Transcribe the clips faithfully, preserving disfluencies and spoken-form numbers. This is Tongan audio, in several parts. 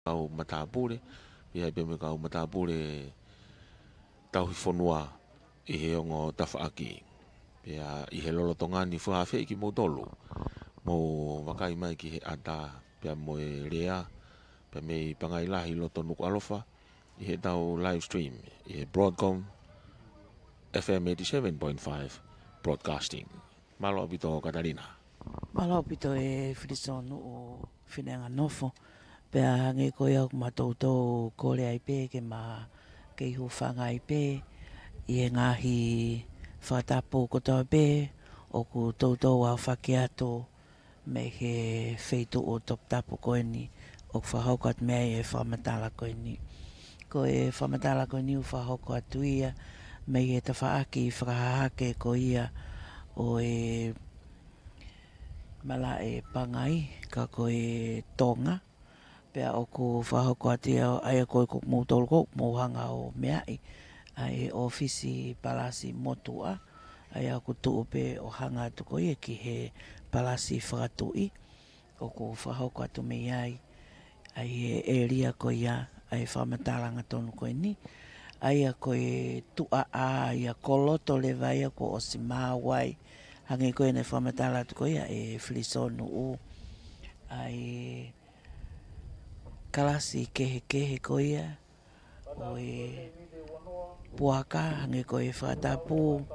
kau matāpule, pea ʻi ai pē mo e kau matāpule tauhi fonua ʻi he ongo tafaʻaki. Pea ʻi he lolotonga ni fakaafeʻi kimoutolu mou vakai mai ki he ʻata pea mo e lea pea mei Pangai Lahi loto Nukuʻalofa ʻi heʻetau live stream ʻi he Broadcom F M eighty-seven point five Broadcasting. Mālō ʻaupito Katalina. Mālō ʻaupito e Filisonu ʻo Fineʻanganofo. Pea hangē ko ia ʻoku ma toutou kole ai pē ke ma kei hūfanga ai pē ʻi he ngaahi fakatapu kotoa pē ʻoku toutou aofaki atu mei he feituʻu toputapu ko eni ʻoku fakahoko atu mei ai e fakamatala ko eni. Ko e fakamatala ko eni ʻoku fakahoko atu ia mei he tafaʻaki fakahahake ko ia ʻo e malaʻe Pangai ka ko e Tonga. Pea ʻoku fakahoko atu ia ʻa ia ko e ʻoku moutolu ʻoku mou hanga ʻo meaʻi ʻa e ʻōfisi palasi motuʻa, ʻa ia ʻoku tuʻu pē ʻo hanga atu ko ia ki he palasi fakatuʻi. ʻOku fakahoko atu mei ai ʻa e ʻēlia ko ia ʻa e fakamatala angatonu ko eni, ʻa ia ko e tuʻa ʻa ia koloto leva ia kuo ʻosi maau ai, hangē ko ia naʻe fakamatala atu ko ia e Filisonu ʻo ʻa e kalasi kehekehe ko ia ʻo e puaka hangē ko e fakatapu,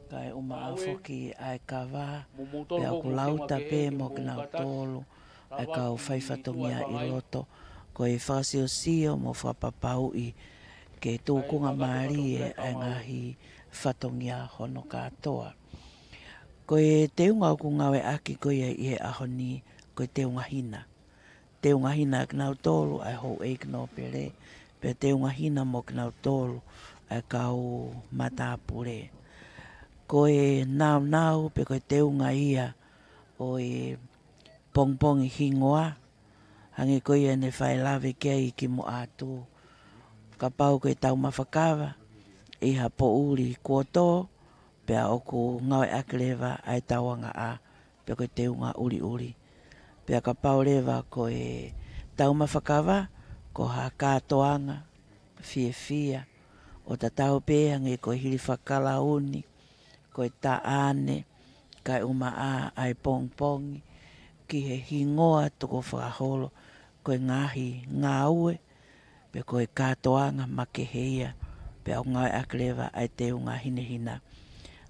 kae ʻumaʻā foki ʻa e kava, pea ʻoku lauta pē mo kinautolu ʻa e kau faifatongia ʻi loto, ko e fakasiosio mo fakapapauʻi ke tūkunga mālie ʻa e ngaahi fatongia hono kātoa. Ko e teunga ʻoku ngāueʻaki ko ia ʻi he ʻaho ni, ko e teunga hina. Teunga hina kinautolu ʻa e houʻeiki nōpele, pea teunga hina mo kinautolu ʻa e kau matāpule. Ko e naunau pe ko e teunga ia ʻo e pongipongi hingoa, hangē ko ia naʻe fai lave ki ai kimuʻa atu. Kapau ko e taumafa kava ʻi ha poʻuli kuo tō, pea ʻoku ngāueʻaki leva ʻa e tauangaʻa pe ko e teunga ʻuliʻuli. Pea kapau leva ko e taumafa kava ko ha kātoanga fiefia, ʻo tatau pē hangē ko e hili fakalauni, ko e taʻane, kae ʻumaʻā ʻa e pongipongi, ki he hingoa tukufakaholo, ko e ngaahi ngāue, pe ko e kātoanga makehe ia, pea ʻoku ngāueʻaki leva ʻa e teunga hinehina.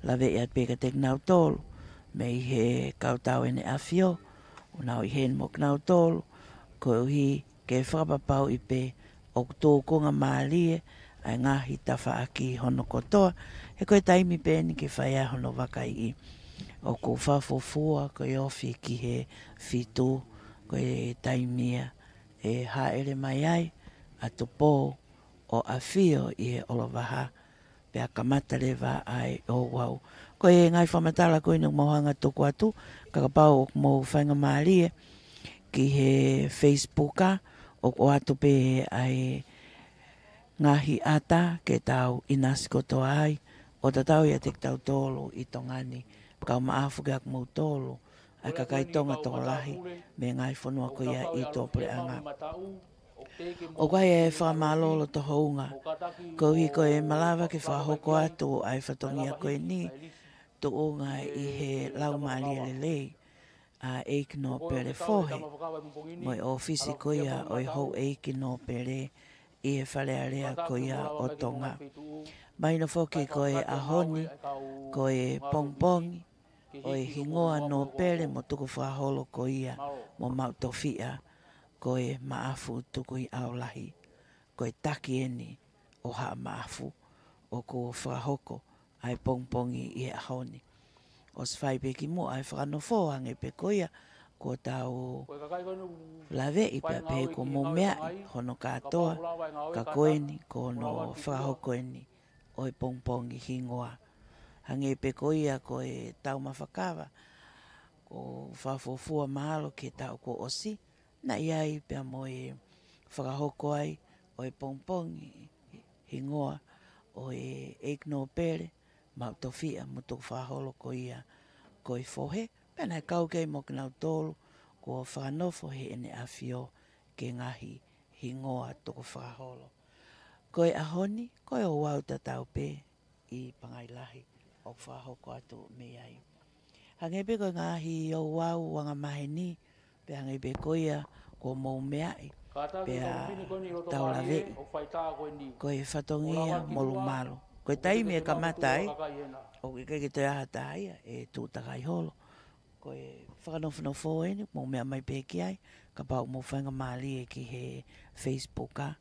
Laveʻi atu pē kiate kinautolu mei he kau tau ʻEne ʻAfio ʻoku nau ʻi heni mo kinautolu, koeʻuhi ke fakapapauʻi pē ʻoku tūkunga mālie ʻa e ngaahi tafaʻaki hono kotoa, he ko e taimi pē eni ke fai ai hono vakaiʻi. ʻOku fakafuofua ko e ofi ki he fitu, ko e taimi ia ʻe hāʻele mai ai ʻa Tupou ʻo ʻafio ʻi he ʻolovaha, pea kamata leva ʻa e ouau. Ko e ngaahi fakamatala ko eni ʻoku mau hanga tuku atu, ka kapau ʻoku mou faingamālie ki he Facebook, ʻoku ʻoatu pē ʻa e ngaahi ʻata ke tau ʻinasi kotoa ai, ʻo tatau ʻiate kitautolu ʻi Tonga ni, kau maʻafu ke aku moutolu ʻa e kakai Tonga tokolahi mei he ngaahi fonua ko ia ʻi tuʻapuleʻanga. ʻOku ʻi ai e fakamālō loto hounga, koeʻuhi ko e malava ke fakahoko atu ʻa e fatongia ko eni, tuʻunga ʻi he laumālie lelei ʻa ʻEiki Nōpele Fohe, mo e ʻōfisi ko ia ʻo e houʻeiki nōpele ʻi he Fale Alea ko ia ʻo Tonga. Mahino foki ko e ʻaho ni, ko e pongipongi ʻo e hingoa nōpele mo tukufakaholo ko ia mo maʻu tofiʻa, ko e Maʻafu Tukuʻiʻaulahi. Ko e taki eni ʻo Haʻa Maʻafu ʻoku fakahoko ʻa e pongipongi ʻi he ʻaho ni. ʻOsi fai pē kimuʻa ʻa e fakanofo, hangē pē ko ia kuo tau laveʻi pea pehē kuo mou meaʻi hono kātoa, ka ko eni ko hono fakahoko eni ʻo e pongipongi hingoa. Hangē pē ko ia ko e taumafa kava, ʻoku fakafuofua mahalo ki he taʻu kuo ʻosi, naʻe ʻi ai pea mo e fakahoko ai ʻo e pongipongi hingoa ʻo e ʻEiki Nōpele maʻu tofiʻa mo tukufakaholo ko ia ko e Fohe, pea naʻe kau ki ai mo kinautolu kuo fakanofo heʻene ʻafio ki he ngaahi hingoa toko fakaholo. Ko e ʻaho ni, ko e ouau tatau pē ʻi Pangai Lahi ʻoku fakahoko atu mei ai. Hangē pē ko e ngaahi ouau anga maheni, pea hangē pē ko ia kuo mou meaʻi, pea tau laveʻi. Ko e fatongia molumalu. Ko e taimi ʻe kamata ai, ʻoku ʻikai ke toe ʻi ai ha taha ia ʻe tuʻu takai holo. Ko e fakanofonofo eni, mou meʻa mai pē ki ai, kapau ʻoku mou faingamālie ki he Facebook ā.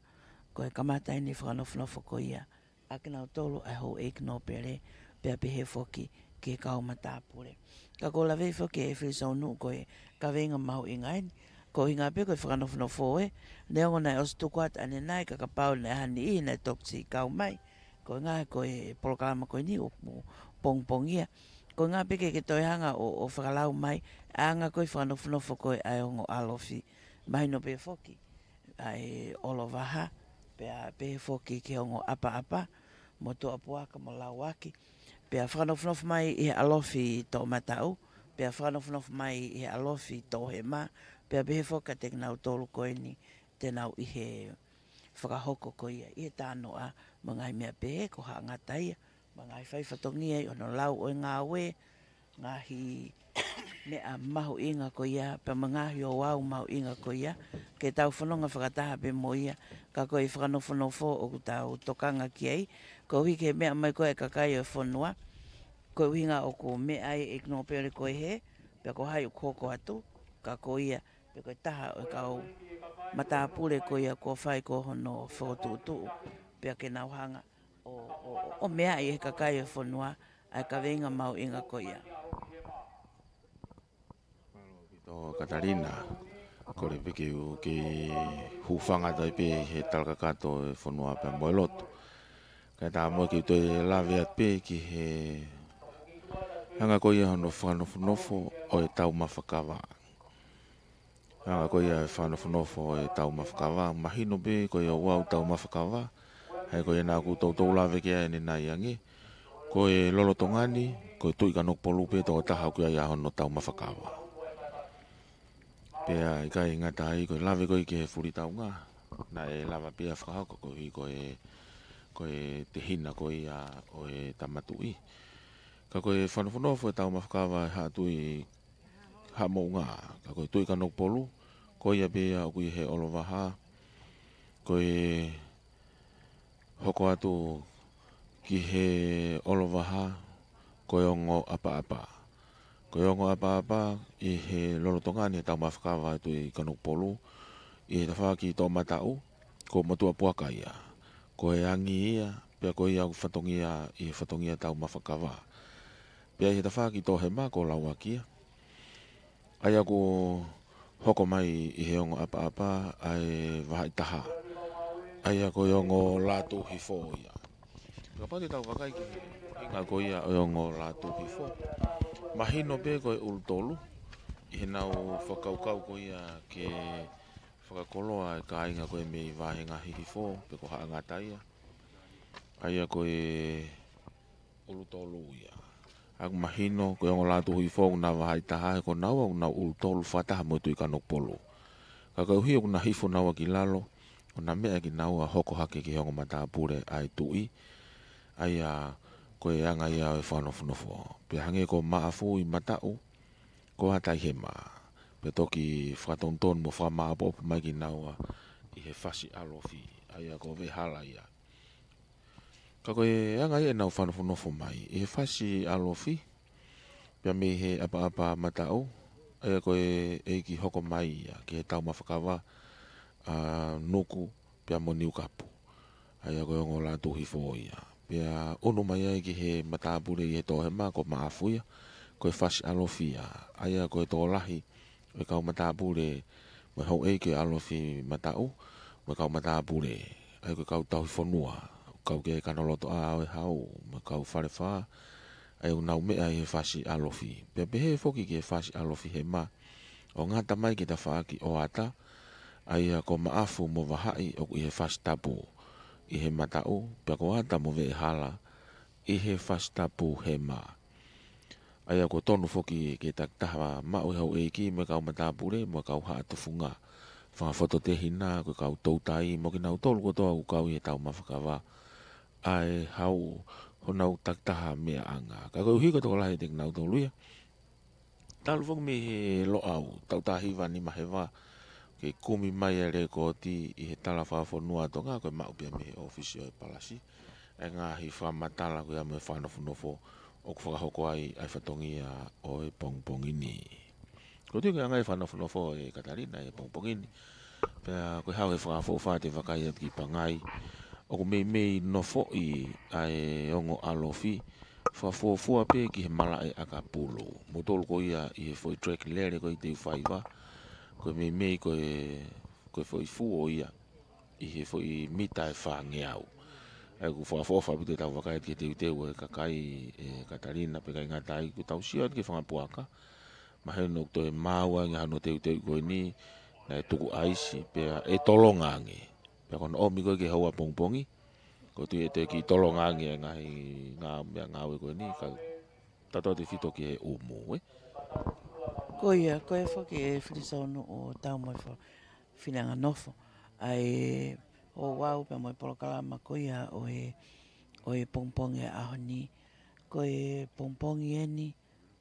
Ko e kamata eni fakanofonofo ko ia ʻa kinautolu ʻa e houʻeiki nōpele, pea pehē foki ki he kau matāpule. Ka ʻoku ou laveʻi foki ʻe Filisounu ko e kaveinga mahuʻinga eni, ko e ʻuhinga pē ko e fakanofonofo ē, neongo naʻe ʻosi tuku atu ʻanenai ka kapau naʻe ʻi ai ha niʻihi naʻe toki siʻi kau mai, ko e ngaahi ko e polokalama ko eni ʻoku pongipongia. Ko e ʻuhinga pē ke ke toe hanga ʻo, ʻo fakalau mai, ʻa e anga ko e fakanofonofo ko ē ʻa e ongo ʻalofi. Mahino pē foki ʻa e ʻOlovaha, pea pehē foki ki he ongo ʻapaʻapa, mo Tuʻapuaka mo Lauaki. Pea fakanofonofo mai ʻi he ʻalofi Toʻomataʻu, pea fakanofonofo mai ʻi he ʻalofi Toʻohema, pea pehē foki kiate kinautolu ko eni te nau ʻi he fakahoko ko ia ʻi he tānoʻa mo e ngaahi meʻa pehē ko Haʻangata ia, mo e ngaahi fai fatongia ʻi hono lau ʻo e ngāue, ngaahi meʻa mahuʻinga ko ia, pea mo e ngaahi ouau mahuʻinga ko ia, ke tau fononga fakataha pē mo ia, ka ko e fakanofonofo ʻoku tau tokanga ki ai, koeʻuhi ke meʻa mai ko e kakai ʻo e fonua, ko e ʻuhinga ʻoku meʻa ai e ʻeiki nōpele ko ē hē, pea ko hai ʻoku hoko atu, ka ko ia, pea ko e taha ʻo e kau matāpule ko ia kuo fai ko hono fokotuʻutuʻu, pea ke nau hanga ʻo, ʻo, ʻo meaʻi ʻe he kakai ʻo e fonua ʻa e kaveinga mahuʻinga ko ia. Mālō ʻaupito Katalina, kole pē ke u, ke hūfanga atu ai pē he talakakato ʻo e fonua pea mo e lotu. Kae tā mo e ke u toe lave atu pē ki he anga ko ia hono fakanofonofo ʻo e taumafa kava. Anga ko ia e fakanofonofo ʻo e taumafa kava, mahino pē ko e ouau taumafa kava, he ko ia naʻa ku toutou lave ki ai ʻanenai ange, ko e lolotonga ni, ko e Tuʻi Kanokupolu pē tokotaha ʻoku ʻi ai ʻa hono taumafa kava. Pea ʻikai ngata ai, ko e lave ko ē ki he Fulitaunga, naʻe lava pē ʻa e fakahoko koeʻuhi ko e, ko e tehina ko ia ʻo e tama tuʻi. Ka ko e fakanofonofo ʻo e taumafa kava ʻa e Haʻa Tuʻi Haʻa Moʻunga, ka ko e Tuʻi Kanokupolu, ko ia pē ia ʻoku ʻi he ʻOlovaha, ko e hoko atu ki he ʻOlovaha, ko e ongo ʻapaʻapa. Ko e ongo ʻapaʻapa ʻi he lolotonga ni he taumafa kava ʻa e Tuʻi Kanokupolu, ʻi he tafaʻaki Toʻomataʻu, ko Motuʻapuaka ia. Ko e angi ia, pea ko ia ʻoku fatongia ʻi he fatongia taumafa kava. Pea ʻi he tafaʻaki Toʻohema ko Lauaki ia. ʻA ia ʻoku hoko mai ʻi he ongo ʻapaʻapa ʻa e vahaʻa ʻe taha. ʻA ia ko e ongo Lātūhifo ia. Kapau te tau vakai ki he ʻuhinga ko ia ʻo e ongo Lātūhifo. Mahino pē ko e ʻulu tolu, ʻi heʻenau fakakaukau ko ia ke fakakoloa e kāinga ko ē mei Vahenga Hihifo, pe ko Haʻangata ia. ʻA ia ko e ʻulu tolu ia. ʻOku mahino, ko e ongo Lātūhifo ʻoku na vahaʻa ʻe taha, he ko naua ʻoku na ʻulu tolu fakataha mo e Tuʻi Kanokupolu. Ka koeʻuhi ʻoku na hifo naua ki lalo, ʻo na meʻa kinaua hoko hake ki he ongo matāpule ʻa e tuʻi, ʻa ia ko e anga ia ʻo e fakanofonofo. Pea hangē ko Maʻafu ʻi Mataʻu, ko Ata ʻi Hema. Pea toki fakatonutonu mo fakamāʻopoʻopo mai kinaua ʻi he fasi ʻalofi, ʻa ia ko Veʻehala ia. Ka ko e anga ia ʻenau fakanofonofo mai, ʻi he fasi ʻalofi, pea mei he ʻapaʻapa Mataʻu, ʻa ia ko e ʻeiki hoko mai ia, ki he taumafa kava, ʻa Nuku, pea mo Niukapu. ʻA ia ko e ongo Lātūhifo ia. Pea ʻunu mai ai ki he matāpule ʻi he Toʻohema ko Maʻafu ia, ko e fasi ʻalofi ia. ʻA ia ko e tokolahi, ʻo e kau matāpule, mo e houʻeiki ʻalofi Mataʻu, mo e kau matāpule, ʻa ia ko e kau tauhi fonua, kau ki he kanolotoʻā ʻo e hau, mo e kau falefā, ʻa ia ʻoku nau meʻa ʻi he fasi ʻalofi. Pea pehē foki ki he fasi ʻalofi Hema, ʻo ngata mai ki he tafaʻaki ʻo Ata, ʻa ia ko Maʻafu mo Vahaʻi ʻoku ʻi he fasi tapu ʻi he Mataʻu, pea ko Ata mo Veʻehala ʻi he fasi tapu Hema. ʻA ia ʻoku tonu foki ke takitaha maʻu ʻe he houʻeiki mo e kau matāpule mo e kau haʻa tufunga. fakafototehina, ko e kau toutai, mo kinautolu kotoa ʻoku kau ʻi he taumafa kava, ʻa e hau honau takitaha meʻaʻanga. Ka koeʻuhi ko e tokolahi ʻiate kinautolu ia, talu foki mei he Loʻau, taʻu taha hiva nima hiva, ke kumi mai e lekooti ʻi he tala fakafonua ʻa Tonga, ko e maʻu pē ia mei he ʻōfisi ʻo e palasi, ʻa e ngaahi fakamatala ko ia mo e fakanofonofo ʻoku fakahoko ai ʻa e fatongia ʻo e pongipongi ni. Ko e tuʻu ki he anga e fakanofonofo ʻe Katalina ʻi he pongipongi ni, pea ko e hau he fakaʻofoʻofa te u vakai atu ki Pangai, ʻoku meimei nofoʻi ʻa e ongo ʻalofi, fakafuofua pē ki he malaʻe ʻakapulu. Mo tolu ko ia ʻi he foʻi track lele ko ē te u faiva, ko e meimei ko e, ko e foʻi fuo ia ʻi he foʻi mita ʻe fāngeau. ʻA ia ʻoku fakaʻofoʻofa ʻaupito ʻetau vakai atu ki he teuteu ʻa e kakai, ʻe Katalina, pea ʻikai ngata ai, ʻoku tau sio atu ki he fanga puaka, mahino ʻoku toe maau ange hono teuteu ko eni, naʻe tuku ʻaisi, pea ʻe tolonga ange. Pea ko hono ʻomi ko ē ki he houa pongipongi, ʻoku ou tui ʻe toe kiʻi tolonga ange e ngaahi ngā-, meʻangāue ko eni, ka tautefito ki he ʻumu, ē? Ko ia, ko e foki ʻe Filisaunuʻu ʻo tau mo e fo-, fineʻanga nofo. ʻA e ouau pea mo e polokalama ko ia ʻo e, ʻo e pongipongi ʻo e ʻaho ni. Ko e pongipongi eni,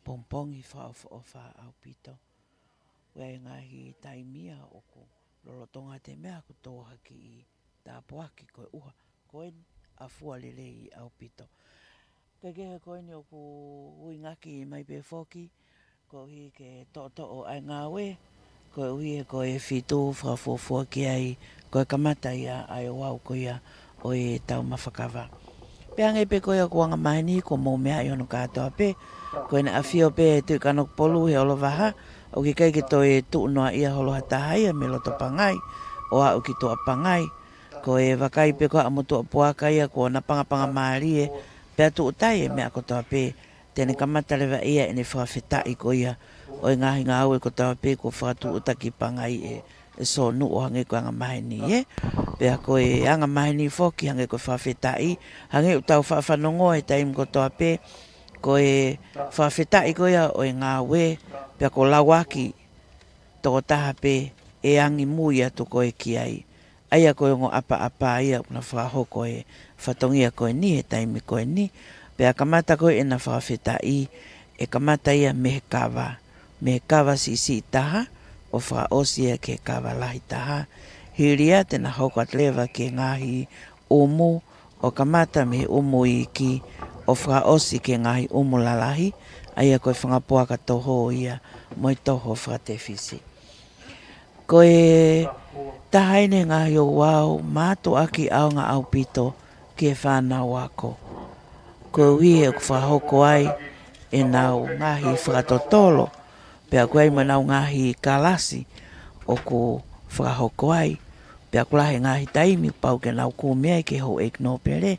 pongipongi fakaʻofoʻofa ʻaupito. ʻOku ʻi ai e ngaahi taimi ia ʻoku lolotonga te meʻa ʻoku tō hake ʻi tāpuaki ko e ʻuha, ko eni ʻa fua lelei ʻaupito. Kae kehe ko eni ʻoku uingaki mai pē foki, koeʻuhi ke toʻotoʻo ʻa e ngāue, koeʻuhi he ko e fitu fakafuofua ki ai, ko e kamata ia ʻa e ouau ko ia ʻo e taumafa kava. Pea hangē pē ko ia ʻoku angamaheni kuo mou meaʻi hono kātoa pē, ko ʻEne ʻAfio pē ʻa e Tuʻi Kanokupolu he ʻOlovaha, ʻoku ʻikai ke toe tuʻu noaʻia holo ha taha ia mei loto Pangai ʻo aʻu ki tuʻa Pangai. Ko e vakai pē ko ē ʻa e motuʻa puaka ia kuo napangapangamālie, pea tuʻutai e meʻa kotoa pē, te ne kamata leva ia ʻene fakafetaʻi ko ia ʻo e ngaahi ngāue kotoa pē kuo fakatūʻuta ki Pangai ʻe, ʻe Sōnuʻu, hangē ko e angamaheni, ē. Pea ko e angamaheni foki hangē ko e fakafetaʻi, hangē ʻoku tau faʻa fanongoa he taimi kotoa pē, ko e fakafetaʻi ko ia ʻo e ngāue, pea ko Lauaki tokotaha pē ʻe angimui atu ko ē ki ai. ʻA ia ko e ongo ʻapaʻapa ia ʻoku na fakahoko e fatongia ko eni he taimi ko eni. Pea kamata ko ē ʻena fakafetaʻi, ʻe kamata ia mei he kava, mei he kava siʻisiʻi taha, ʻo fakaʻosi ia ki he kava lahi taha. Hili ia te na hoko atu leva ki he ngaahi ʻumu, ʻo kamata mei he ʻumu iiki, ʻo fakaʻosi ki he ngaahi ʻumu lalahi, ʻa ia ko e fanga puaka toho ia mo e toho fakatefisi. Ko e taha eni e ngaahi ouau mātuʻaki ʻaonga ʻaupito ki he fānau ako. Koeʻuhi he ʻoku fakahoko ai ʻenau ngaahi fakatotolo, pea ʻoku ʻi ai mo ʻenau ngaahi kalasi ʻoku fakahoko ai, pea ʻoku lahi e ngaahi taimi pau ke nau kumi ai ki he houʻeiki nōpele,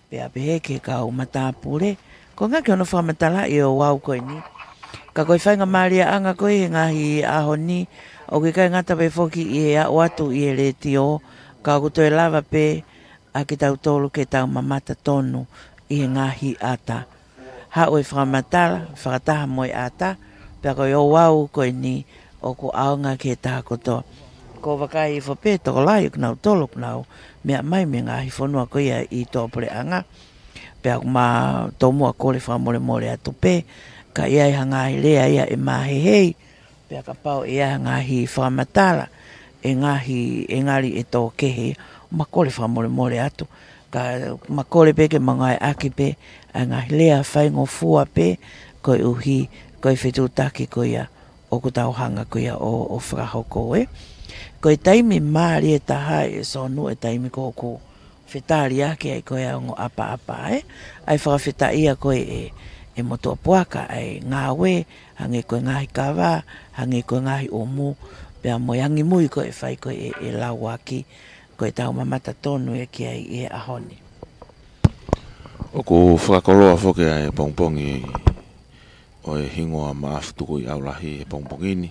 pea pehē ki he kau matāpule. Ko e ngaahi ke hono fakamatalaʻi e ouau ko eni. Ka ko e faingamālieʻanga ko ē he ngaahi ʻaho ni, ʻoku ʻikai ngata pē foki ʻi he aʻu atu ʻi he letiō, ka ʻoku toe lava pē ʻa kitautolu ke tau mamata tonu ʻi he ngaahi ʻata. Haʻu e fakamatala, fakataha mo e ʻata, pea ko e ouau ko eni ʻoku ʻaonga ki he taha kotoa. Ko e vakai hifo pē tokolahi ʻoku nau tolo ʻoku nau meʻa mai mei he ngaahi fonua ko ia ʻi tuʻapuleʻanga. Pea ʻoku ma tomuʻa kole fakamolemole atu pē, ka ʻi ai ha ngaahi lea ia ʻe mahehei, pea kapau ʻe ʻi ai ha ngaahi fakamatala ʻe ngaahi, ʻe ngali ʻe tō kehe, ma kole fakamolemole atu. Ka ma kole pē ke ma ngāueʻaki pē ʻa e ngaahi lea faingofua pē, koeʻuhi ko e fetuʻutaki ko ia ʻoku tau hanga ko ia ʻo, ʻo fakahoko, ē. Ko e taimi mālie taha ʻe Sōnuʻu e taimi ko ē ʻoku fetaliaki ai ko ē ʻa e ongo ʻapaʻapa, ē. ʻA e fakafetaʻia ko ē ʻe, ʻe motuʻa puaka ʻa e ngāue, hangē ko e ngaahi kava, hangē ko e ngaahi ʻumu, pea mo e angimui ko ē ʻe fai ko ē ʻe, ʻe Lauaki, ko e tau mamata tonu ia ki ai ʻi he ʻaho ni. ʻOku fakakoloa foki ʻa e pongipongi ʻo e hingoa Maʻafu Tukuʻiʻaulahi he pongipongi ni,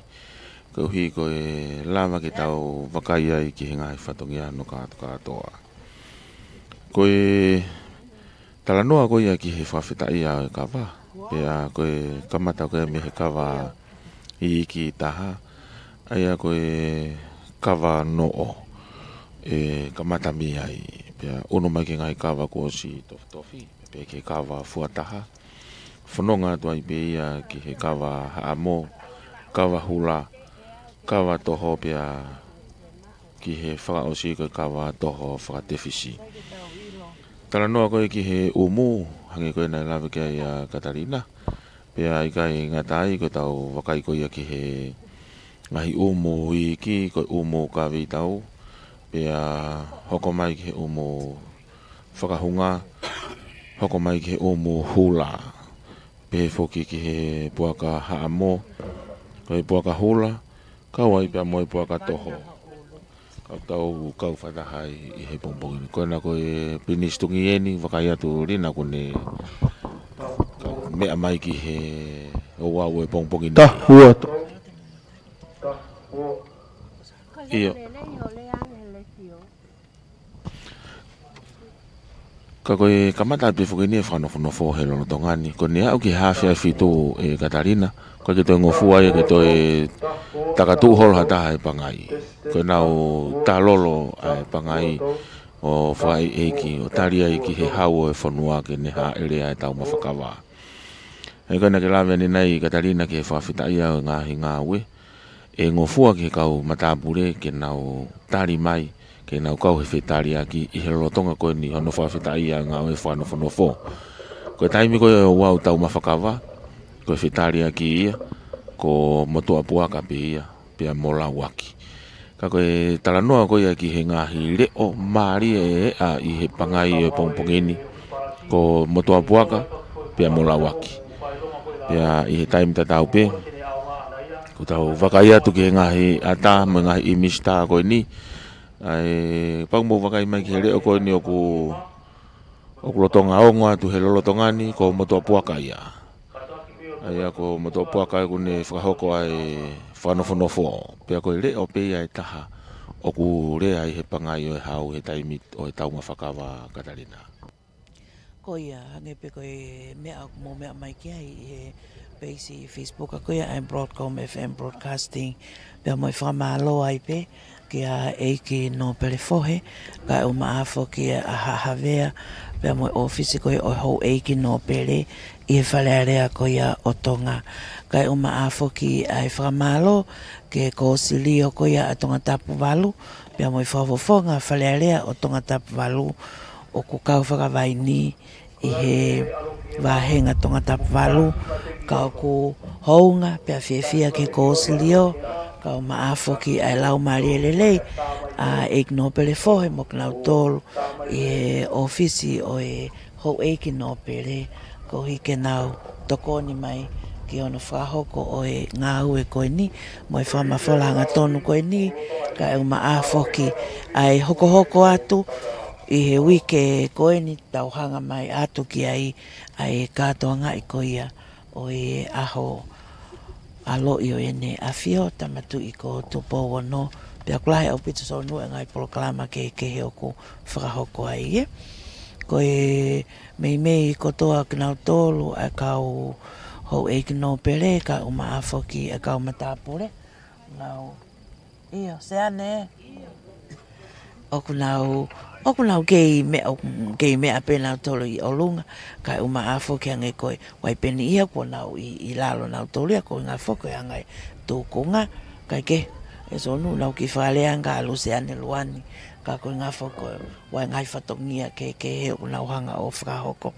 koeʻuhi ko e lava ke tau vakai ai ki he ngaahi fatongia hono kātokātoa. Ko e talanoa ko ia ki he fakafetaʻia ʻo e kava, pea ko e kamata ko ia mei he kava iiki taha, ʻa ia ko e kava noʻo, ʻe kamata mei ai. Pea ʻunu mai ki he ngaahi kava kuo ʻosi tofitofi, pea ki he kava fuataha. Fononga atu ai pē ia ki he kava haʻamo, kava hula, kava toho pea ki he fakaʻosi ko e kava toho fakatefisi. Talanoa ko ē ki he ʻumu, hangē ko ē naʻe lave ki ai ʻa Katalina. Pea ʻikai ngata ai ko ʻetau vakai ko ia ki he ngaahi ʻumu iiki, ko e ʻumu kaveitau. Pea hoko mai ki he ʻumu fakahunga, hoko mai ki he ʻumu hula. Pehē foki ki he puaka haʻamo, ko e puaka hula, kau ai pea mo e puaka toho. Kau tau kau fakataha ai ʻi he pongipongi ni. Ko ena ko e pinisi tungi eni, vakai atu Lina kuo ne kau meʻa mai ki he ouau ʻo e pongipongi ni. Tahua to. ʻIo. Ka ko e kamata pē foki eni e fakanofonofo he lolotonga ni. Ko ʻene aʻu ki he haafe ʻa e fitu ʻe Katalina, ko e ke toe ngofua ia ke toe takatuʻu holo ha taha ʻe Pangai. Ko ʻenau talolo ʻa e Pangai ʻo fakaʻeiʻeiki, ʻo tali ai ki he hau ʻo e fonua ke ne haʻele ʻa e taumafa kava. ʻE ko ena ke lave ʻanenai Katalina ki he fakafetaʻia ʻo e ngaahi ngāue. ʻE ngofua ki he kau matāpule ke nau tali mai, ke nau kau he fetaliaki ʻi he lolotonga ko eni hono fakafetaʻia ʻo e ngāue fakanofonofo. Ko e taimi ko ē ʻo e ouau taumafa kava, ko e fetaliaki ia, ko Motuʻapuaka pē ia, pea mo Lauaki. Ka ko e talanoa ko ia ki he ngaahi leʻo mālie ʻe eʻa ʻi he Pangai ʻo e pongipongi ni, ko Motuʻapuaka, pea mo Lauaki. Pea ʻi he taimi tatau pē, ko ʻetau vakai atu ki he ngaahi ʻata mo e ngaahi ʻīmisi tā ko eni. ʻA e pau mou vakai mai ki he leʻo ko eni ʻoku, ʻoku lolotonga ongo atu he lolotonga ni ko Motuʻapuaka ia. ʻA ia ko Motuʻapuaka ʻoku ne fakahoko ʻa e fakanofonofo. Pea ko e leʻo pē ia ʻe taha ʻoku lea ai he Pangai ʻo e hau he taimi ʻo e taumafa kava Katalina. Ko ia, hangē pē ko e meʻa ʻoku mou meʻa mai ki ai ʻi he peisi Facebook ko ia ʻa e Broadcom F M Broadcasting. Pea mo e fakamālō ai pē kia ʻEiki Nōpele Fohe, kae ʻumaʻā foki ʻa Haʻa Havea, pea mo e ʻōfisi ko ia ʻo e houʻeiki Nōpele ʻi he Fale Alea ko ia ʻo Tonga. Kae ʻumaʻā foki ʻa e fakamālō ki he Kōsilio ko ia ʻa Tongatapu Valu, pea mo e fakafofonga Fale Alea ʻo Tongatapu Valu, ʻoku kau fakavaʻinga ʻi he vāhenga Tongatapu Valu, ka ʻoku hounga pea fiefia ki he Kōsilio, kae ʻumaʻā foki ʻa e laumālie lelei ʻa ʻEiki Nōpele Fohe mo kinautolu ʻi he ʻōfisi ʻo e houʻeiki Nōpele, koeʻuhi ke nau tokoni mai ki hono fakahoko ʻo e ngāue ko eni, mo e fakamafola hangatonu ko eni, kae ʻumaʻā foki ʻa e hokohoko atu ʻi he uike ko eni tau hanga mai atu ki ai ʻa e kātoangaʻi ko ia ʻo e ʻaho ʻaloʻi ʻo ʻEne ʻAfio, Tama Tuʻi ko Tupou Ono, pea ʻoku lahi ʻaupito Sonu e ngaahi polokalama kehekehe ʻoku fakahoko ai, ē. Ko e meimei kotoa kinautolu ʻa e kau houʻeiki Nōpele, kae ʻumaʻā foki ʻa e kau matāpule. Nau ʻIo, Seane. ʻOku nau, ʻoku nau kei meʻa, ʻoku kei meʻa pē nautolu ʻi ʻolunga, kae ʻumaʻā foki hangē ko e, ʻoku ʻi ai pē ʻeni ia kuo nau ʻi, ʻi lalo nautolu ia, ko e ʻuhinga foki ʻa e ngaahi tūkunga, kae kehe, ʻe Sonu nau kiʻi fakalea ange ʻa Luseane Luani, ka ko e ʻuhinga foki ko e, ʻoku ʻi ai e ngaahi fatongia kehekehe ʻoku nau hanga ʻo fakahoko.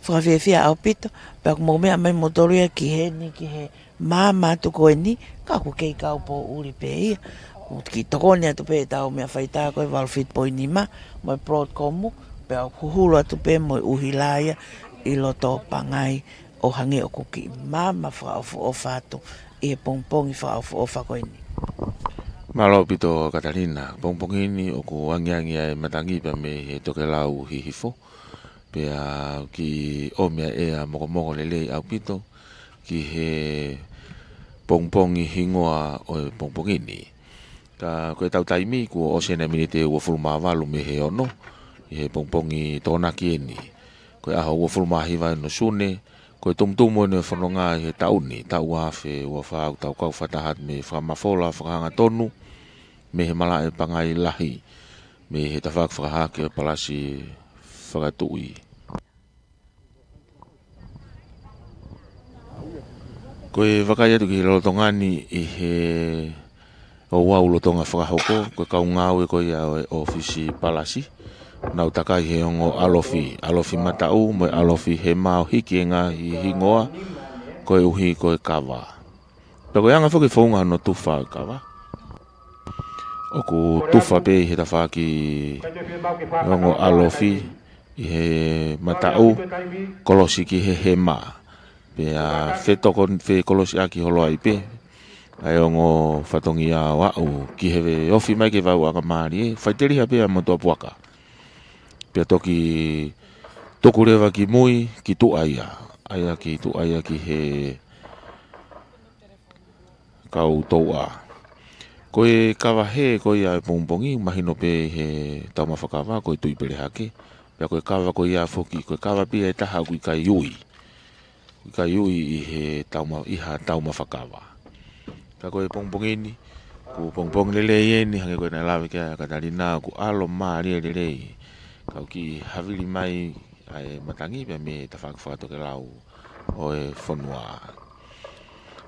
Fakafiefia ʻaupito, pea ʻoku mou meʻa mai moutolu ia ki heni, ki he maama atu ko eni, ka ʻoku kei kau poʻuli pē ia. ʻOku kiʻi tokoni atu pē ʻetau meʻa faitā ko e valu fitu poini nima, mo e Broadcom, pea ʻoku huhulu atu pē mo e ʻuhila ia ʻi loto Pangai ʻo hangē ʻoku kiʻi maama fakaʻofoʻofa atu ʻi he pongipongi fakaʻofoʻofa ko eni. Mālō ʻaupito Katalina, pongipongi ni ʻoku angiangi ʻa e matangi pea mei he tokelau hihifo. Pea kiʻi ʻomi ʻa e ʻea mokomoko lelei ʻaupito ki he pongipongi hingoa ʻo e pongipongi ni. Ka ko ʻetau taimi kuo ʻosi ʻeni ʻa e miniti ʻe uofulu mā valu mei he ono ʻi he pongipongi Tokonaki ʻeni. Ko e ʻaho uofulu mā hiva ʻeni ʻo Sune, ko e tumutumu ʻeni ʻo e fononga ʻi he taʻu ni, taʻu ua afe ua fā, ʻoku tau kau fakataha atu mei he fakamafola fakahangatonu, mei he malaʻe Pangai Lahi, mei he tafaʻaki fakahahake ʻo e Palasi Fakatuʻi. Ko e vakai atu ki he lolotonga ni ʻi he ouau lolotonga fakahoko, ko e kau ngāue ko ia ʻo e ʻōfisi palasi, nau takai he ongo ʻalofi, ʻalofi mataʻu mo e ʻalofi hema ʻo hiki e ngaahi hingoa, koeʻuhi ko e kava. Pea ko e anga foki e founga hono tufa e kava, ʻoku tufa pē ʻi he tafaʻaki ongo ʻalofi ʻi he mataʻu, kolosi ki he hema. Pea fetoko, fekolosiʻaki holo ai pē ʻa e ongo fatongia ʻo aʻu ki he ofi mai ki he vaeuaʻanga mālie, faʻiteliha pea mo tuʻapuaka. Pea toki tuku leva ki mui, ki tuʻa ia. ʻA ia ki tuʻa ia ki he kau touʻa. Ko e kava hē ko ia ʻo e pongipongi, mahino pē ʻi he taumafa kava, ko e Tuʻi Pelehake. Pea ko e kava ko ia foki, ko e kava pē ia ʻe taha ʻoku ʻikai ui. ʻIkai ui ʻi he tauma-, ʻi ha taumafa kava. Ka ko e pongipongi ni, ʻoku pongipongi lelei eni, hangē ko e naʻe lave ki ai ʻa Katalina, ʻoku ʻalu mālie lelei. Kau kiʻi havili mai ʻa e matangi pea mei he tafaʻaki fakatokelau ʻo e fonua.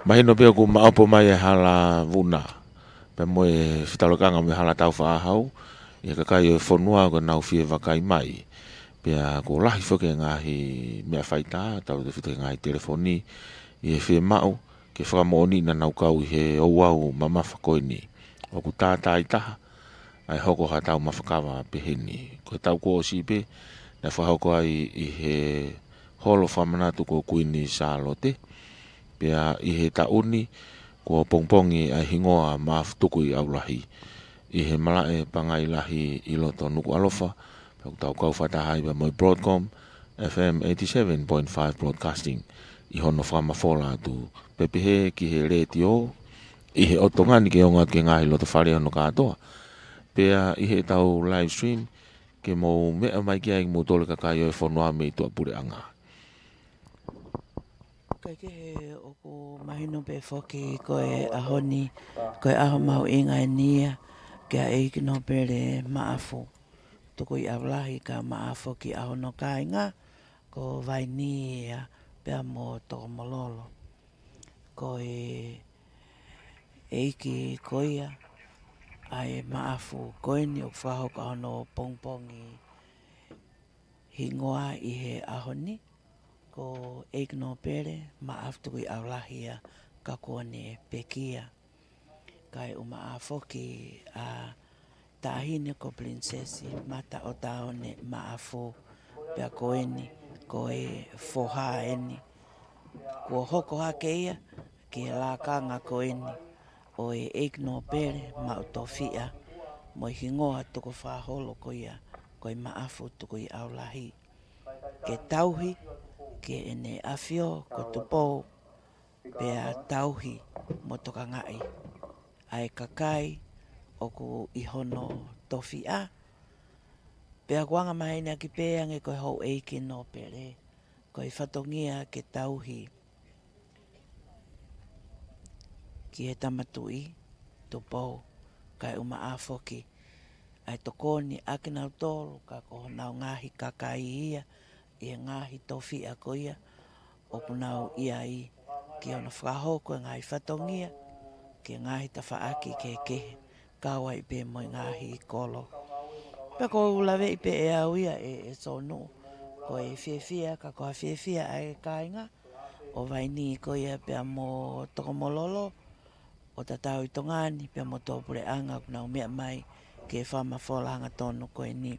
Mahino pē ʻoku maʻopo mai e hala vuna, pea mo e fetaulekanga mo e hala taufaʻāhau, ʻi he kakai ʻo e fonua ʻoku nau fie vakai mai. Pea kuo lahi foki e ngaahi meʻa faitā, tautautefito ki he ngaahi telefoni, ʻi he fiemaʻu ke fakamoʻoni naʻa nau kau ʻi he ouau mamafa ko eni. ʻOku tātāitaha ʻa e hoko ha taumafa kava pehē ni. Ko e taʻu kuo ʻosi pē, naʻe fakahoko ai ʻi he holo fakamanatu ko Kuini Sālote. Pea ʻi he taʻu ni, kuo pongipongi ʻa e hingoa Maʻafu Tukuʻiʻaulahi ʻi he malaʻe Pangai Lahi ʻi loto Nukuʻalofa, pea ʻoku tau kau fakataha ai pea mo e Broadcom F M eighty-seven point five Broadcasting ʻi hono fakamafola atu, pea pehē ki he letiō, ʻi he ʻotu ngani ke ongo atu ki he ngaahi lotofale hono kātoa. Pea ʻi heʻetau live stream, ke mou meʻa mai ki ai kimoutolu kakai ʻo e fonua mei tuʻapuleʻanga. Kaikehe ʻoku mahino pē foki ko e ʻaho ni, ko e ʻaho mahuʻinga eni ia, kia ʻEiki Nōpele Maʻafu Tukuʻiʻaulahi kae ʻumaʻā foki ʻa hono kāinga, ko Vaini ia pea mo Tokomololo. Ko e ʻeiki ko ia ʻa e Maʻafu ko eni ʻoku fakahoko hono pongipongi hingoa ʻi he ʻaho ni, ko ʻEiki Nōpele Maʻafu Tukuʻiʻaulahi ia ka kuo ne pekia. Kae ʻumaʻā foki ʻa taʻahine ko Pilinisesi Mataʻotaone Maʻafu, pea ko eni ko e foha eni. Kuo hoko hake ia ki he lakanga ko eni ʻo e ʻEiki Nōpele maʻu tofiʻa mo e hingoa tukufakaholo ko ia ko e Maʻafu Tukuʻiʻaulahi, ke tauhi ki heʻene ʻAfio ko Tupou, pea tauhi mo tokangaʻi ʻa e kakai ʻoku ʻi hono tofiʻa. Pea ʻoku anga maheni ʻaki pē ange ko e houʻeiki nōpele, ko e fatongia ke tauhi ki he Tama Tuʻi, Tupou, kae ʻumaʻā foki ʻa e tokoni ʻa kinautolu ka ko honau ngaahi kakai ia ʻi he ngaahi tofiʻa ko ia ʻoku nau ʻi ai, ki hono fakahoko e ngaahi fatongia ki he ngaahi tafaʻaki kehekehe, kau ai pē mo e ngaahi kolo. Pea ʻoku ou laveʻi pē ʻe au ia ʻe, ʻe Sonu, ko e fiefia, ka ko ha fiefia ʻa e kāinga ʻo Vaini ko ia pea mo Tokomololo, ʻo tatau ʻi Tonga ni pea mo tuʻapuleʻanga ʻoku nau meʻa mai ki he fakamafola hangatonu ko eni.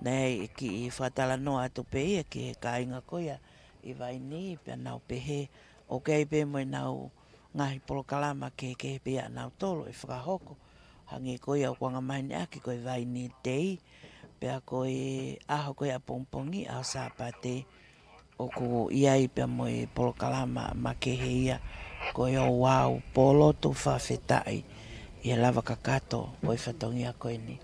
Naʻe ʻi ai e kiʻi fakatalanoa atu pē ia ki he kāinga ko ia ʻi Vaini, pea nau pehē ʻoku ʻi ai pē mo ʻenau ngaahi polokalama kehekehe pē ia ʻanautolu ʻe fakahoko, hangē ko ia ʻoku anga maheni ʻaki ko e Vaini Day, pea ko e ʻaho ko ia ʻapongipongi, ʻaho Sāpate, ʻoku ʻi ai pea mo e polokalama makehe ia ko e ouau pōlotu fakafetaʻi ʻi he lava kakato ʻo e fatongia ko eni.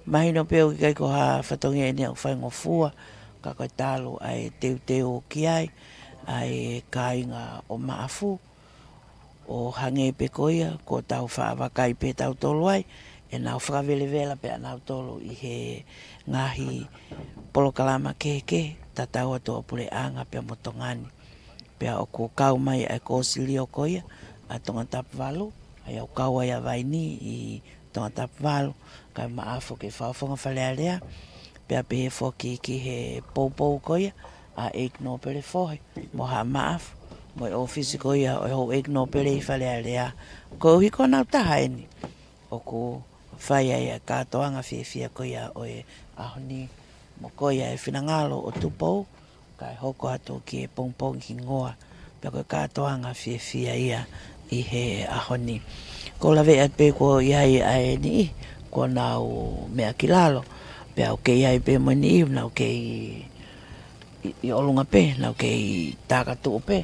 Mahino pē ʻoku ʻikai ko ha fatongia eni ʻoku faingofua, ka ko e talu ʻa e teuteu ki ai ʻa e kāinga ʻo Maʻafu, ʻo hangē pē ko ia kuo tau faʻa vakai pē tautolu ai, ʻenau fakavelevela pē ʻanautolu ʻi he ngaahi polokalama kehekehe, tatau atu ʻa e puleʻanga pea mo Tonga ni. Pea ʻoku kau mai ʻa e kōsilio ko ia ʻa Tongatapu valu, ʻa ia ʻoku kau ai ʻa Vaini ʻi Tongatapu valu, kae ʻumaʻā foki e fakafofonga Fale Alea, pea pehē foki ki he poupou ko ia ʻa e ʻEiki Nōpele Fohe mo Haʻa Maʻafu, mo e ʻōfisi ko ia ʻo e houʻeiki nōpele ʻi Fale Alea. Koeʻuhi ko honau taha eni ʻoku fai ai ʻa e kātoanga fiefia ko ia ʻo e ʻaho ni, mo ko ia e finangalo ʻo Tupou, kae hoko atu ki he pongipongi hingoa, pea ko e kātoanga fiefia ia ʻi he ʻaho ni. Ko e laveʻi atu pē kuo ʻi ai ʻa e niʻihi kuo nau meʻa ki lalo, pea ʻoku kei ʻi ai pē mo e niʻihi ʻoku nau kei ʻi, ʻi ʻolunga pē, nau kei takatuʻu pē.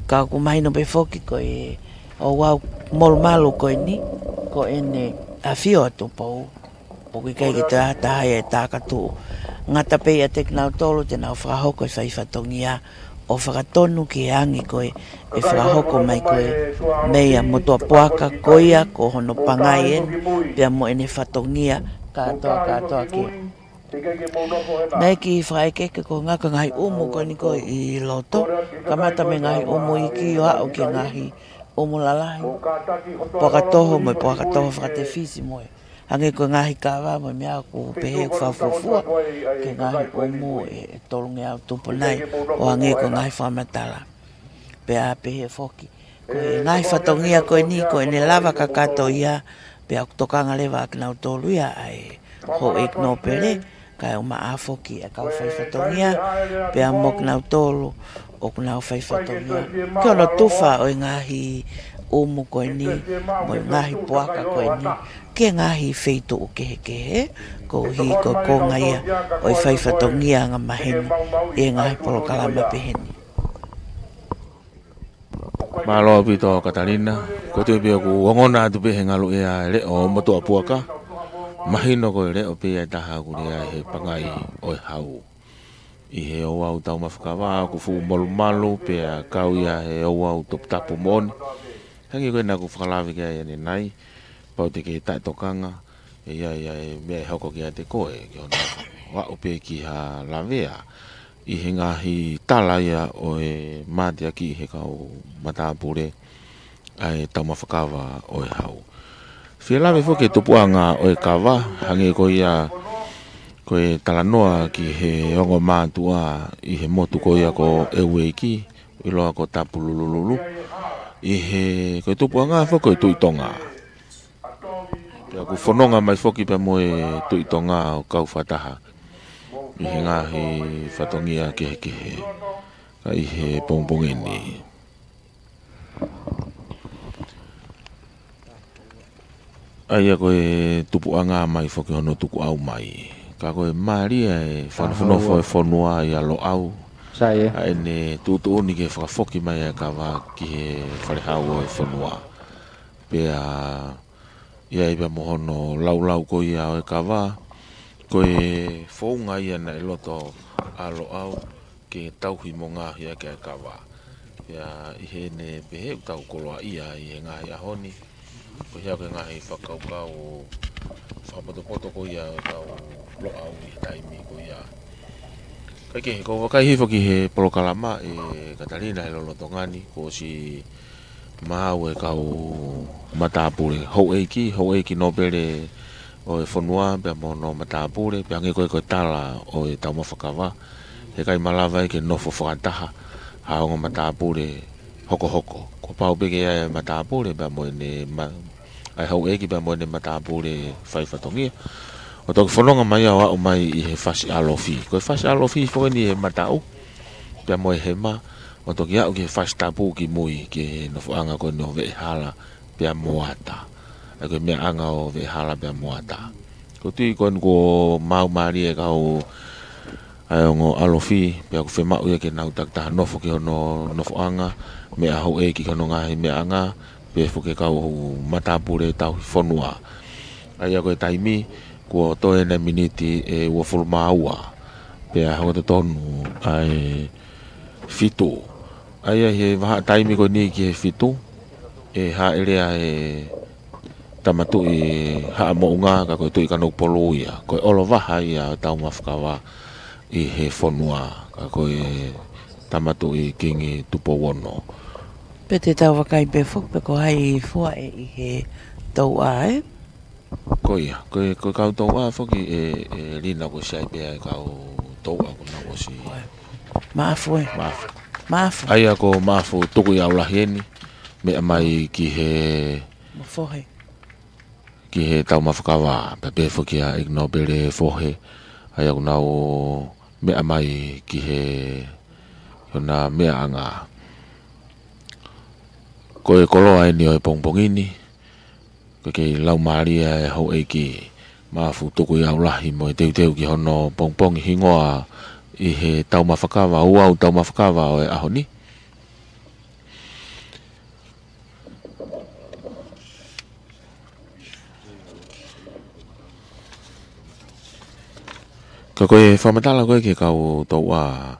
Ka ʻoku mahino pē foki ko e ouau molumalu ko eni, ko ʻene ʻafio ʻa Tupou, ʻoku ʻikai ke toe ʻi ai ha taha ia ʻe takatuʻu. Ngata pē ʻiate kinautolu te nau fakahoko e fai fatongia ʻo fakatonu ki he angi ko ē ʻe fakahoko mai ko ē mei he motuʻa puaka ko ia ko hono pangai eni, pea mo ʻene fatongia kātoa kātoa ki ai. Naʻe kiʻi fakaʻekeʻeke ko e ngaahi, ko e ngaahi ʻumu ko eni ko ē ʻi loto, kamata mei he ngaahi ʻumu iiki ʻo aʻu ki he ngaahi ʻumu lalahi, puaka toho mo e puaka toho fakatefisi mo e, hangē ko e ngaahi kava mo e meʻa ʻoku pehē ʻoku fakafuofua ki he ngaahi ʻumu ʻe, ʻe tolungeau tupu nai, ʻo hangē ko e ngaahi fakamatala. Pea pehē foki ko e ngaahi fatongia ko eni ko ʻene lava kakato ia, pea ʻoku tokanga leva ʻa kinautolu ia ʻa e houʻeiki nōpele, kae ʻumaʻā foki ʻa e kau fai fatongia, pea mo kinautolu ʻoku nau fai fatongia, ki hono tufa ʻo e ngaahi ʻumu ko eni mo e ngaahi puaka ko eni ki he ngaahi feituʻu kehekehe, koeʻuhi ko e konga ia ʻo e fai fatongia angamaheni ʻi he ngaahi polokalama peheni. Mālō ʻaupito Katalina, ko e tui pē ʻoku ongona atu pē he ngaluʻea e leʻo motuʻa puaka. Mahino ko e leʻo pē ia ʻe taha ʻoku lea he pangai ʻo e hau. ʻI he ouau taumafa kava ʻoku fuʻu molumalu pea kau ia he ouau toputapu moʻoni. Hangē ko ena ʻoku fakalave ki ai ʻanenai, pau te ke taʻetokanga, ʻe ʻi ai ʻa e meʻa ʻe hoko kiate koe, ki hono aʻu pē ki ha lavea ʻi he ngaahi tala ia ʻo e mateaki ʻi he kau matāpule ʻa e taumafa kava ʻo e hau. Fie lave foki e tupuʻanga ʻo e kava, hangē ko ia ko e talanoa ki he ongo mātuʻa ʻi he motu ko ia ko ʻEueiki, ʻiloa ko Tapululululu. ʻI he, ko e tupuʻanga foki ko e Tuʻi Tonga. Pea ʻoku fononga mai foki pea mo e Tuʻi Tonga ʻo kau fakataha ʻi he ngaahi fatongia kehekehe ka ʻi he pongipongi ni. ʻA ia ko e tupuʻanga mai foki hono tukuʻau mai. Ka ko e mālie e fanafanofo e fonua ʻia Loʻau. Sai e. ʻA ʻene tuʻutuʻuni ke fakafoki mai e kava ki he falehau ʻo e fonua. Pea ʻi ai pea mo hono laulau ko ia ʻo e kava, ko e founga ia naʻe loto ʻa Loʻau ke tauhi mo ngaohi ʻaki ʻa e kava. Pea ʻi heʻene pehē ʻoku tau koloaʻia ʻi he ngaahi ʻaho ni, ko ia ko e ngaahi fakakaukau fakapotopoto ko ia ʻo e kau Loʻau ʻi he taimi ko ia. Kae kehe, ko e vakai hifo ki he polokalama ʻe Katalina he lolotonga ni, kuo ʻosi maʻu e kau matāpule, houʻeiki, houʻeiki nōpele ʻo e fonua, pea mo hono matāpule, pea hangē ko e, ko e tala ʻo e taumafa kava, heʻikai malava ai ke nofo fakataha ha ongo matāpule hokohoko. Kuo pau pē ke ʻi ai e matāpule, pea mo ʻene ma-, ʻa e houʻeiki pea mo ʻene matāpule fai fatongia. ʻO toki fononga mai ʻo aʻu mai ʻi he fasi ʻalofi. Ko e fasi ʻalofi foki eni he mataʻu, pea mo e hema, ʻo toki aʻu ki he fasi tapu ki mui, ki he nofoʻanga ko eni ʻo Veʻehala pea mo Ata. ʻA ia ko e meʻaʻanga ʻo Veʻehala pea mo Ata. Ko e tui ko eni kuo maʻu mālie e kau ʻa e ongo ʻalofi, pea ʻoku fiemaʻu ia ke nau takitaha nofo ki hono nofoʻanga, meʻa houʻeiki ki hono ngaahi meʻaʻanga, pea foki e kau matāpule tauhi fonua. ʻA ia ko e taimi, kuo toe ʻeni miniti ʻe uofulu mā ua, pea hoko totonu ʻa e fitu. ʻA ia he vahaʻa taimi ko eni ki he fitu, ʻe hāʻele ʻa e Tama Tuʻi Haʻa Moʻunga, ka ko e Tuʻi Kanokupolu ia. Ko e ʻolovaha ia ʻo e taumafa kava ʻi he fonua, ka ko e Tama Tuʻi Kingi Tupou Ono. Pea te tau vakai pē foki pe ko hai fua ʻe ʻi he touʻa, ē? Ko ia, ko e, ko e kau touʻa foki ē, ē Lina, ko e sai pē ʻa e kau touʻa ko ena ʻosi. Maʻafu, ē? Maʻafu. Maʻafu. ʻA ia ko Maʻafu Tukuiaulahi eni, meʻa mai ki he Mo Fohe. Ki he taumafa kava, pea pehē foki ʻa ʻEiki Nōpele Fohe, ʻa ia ʻoku nau meʻa mai ki he, ki hona meʻaʻanga. Ko e koloa eni ʻo e pongipongi ni, ko e kei laumālie ʻa e houʻeiki Maʻafu Tukuiaulahi mo e teuteu ki hono pongipongi hingoa ʻi he taumafa kava, ʻū taumafa kava ʻo e ʻaho ni. Ka ko e fakamatala ko ē ki he kau touʻa,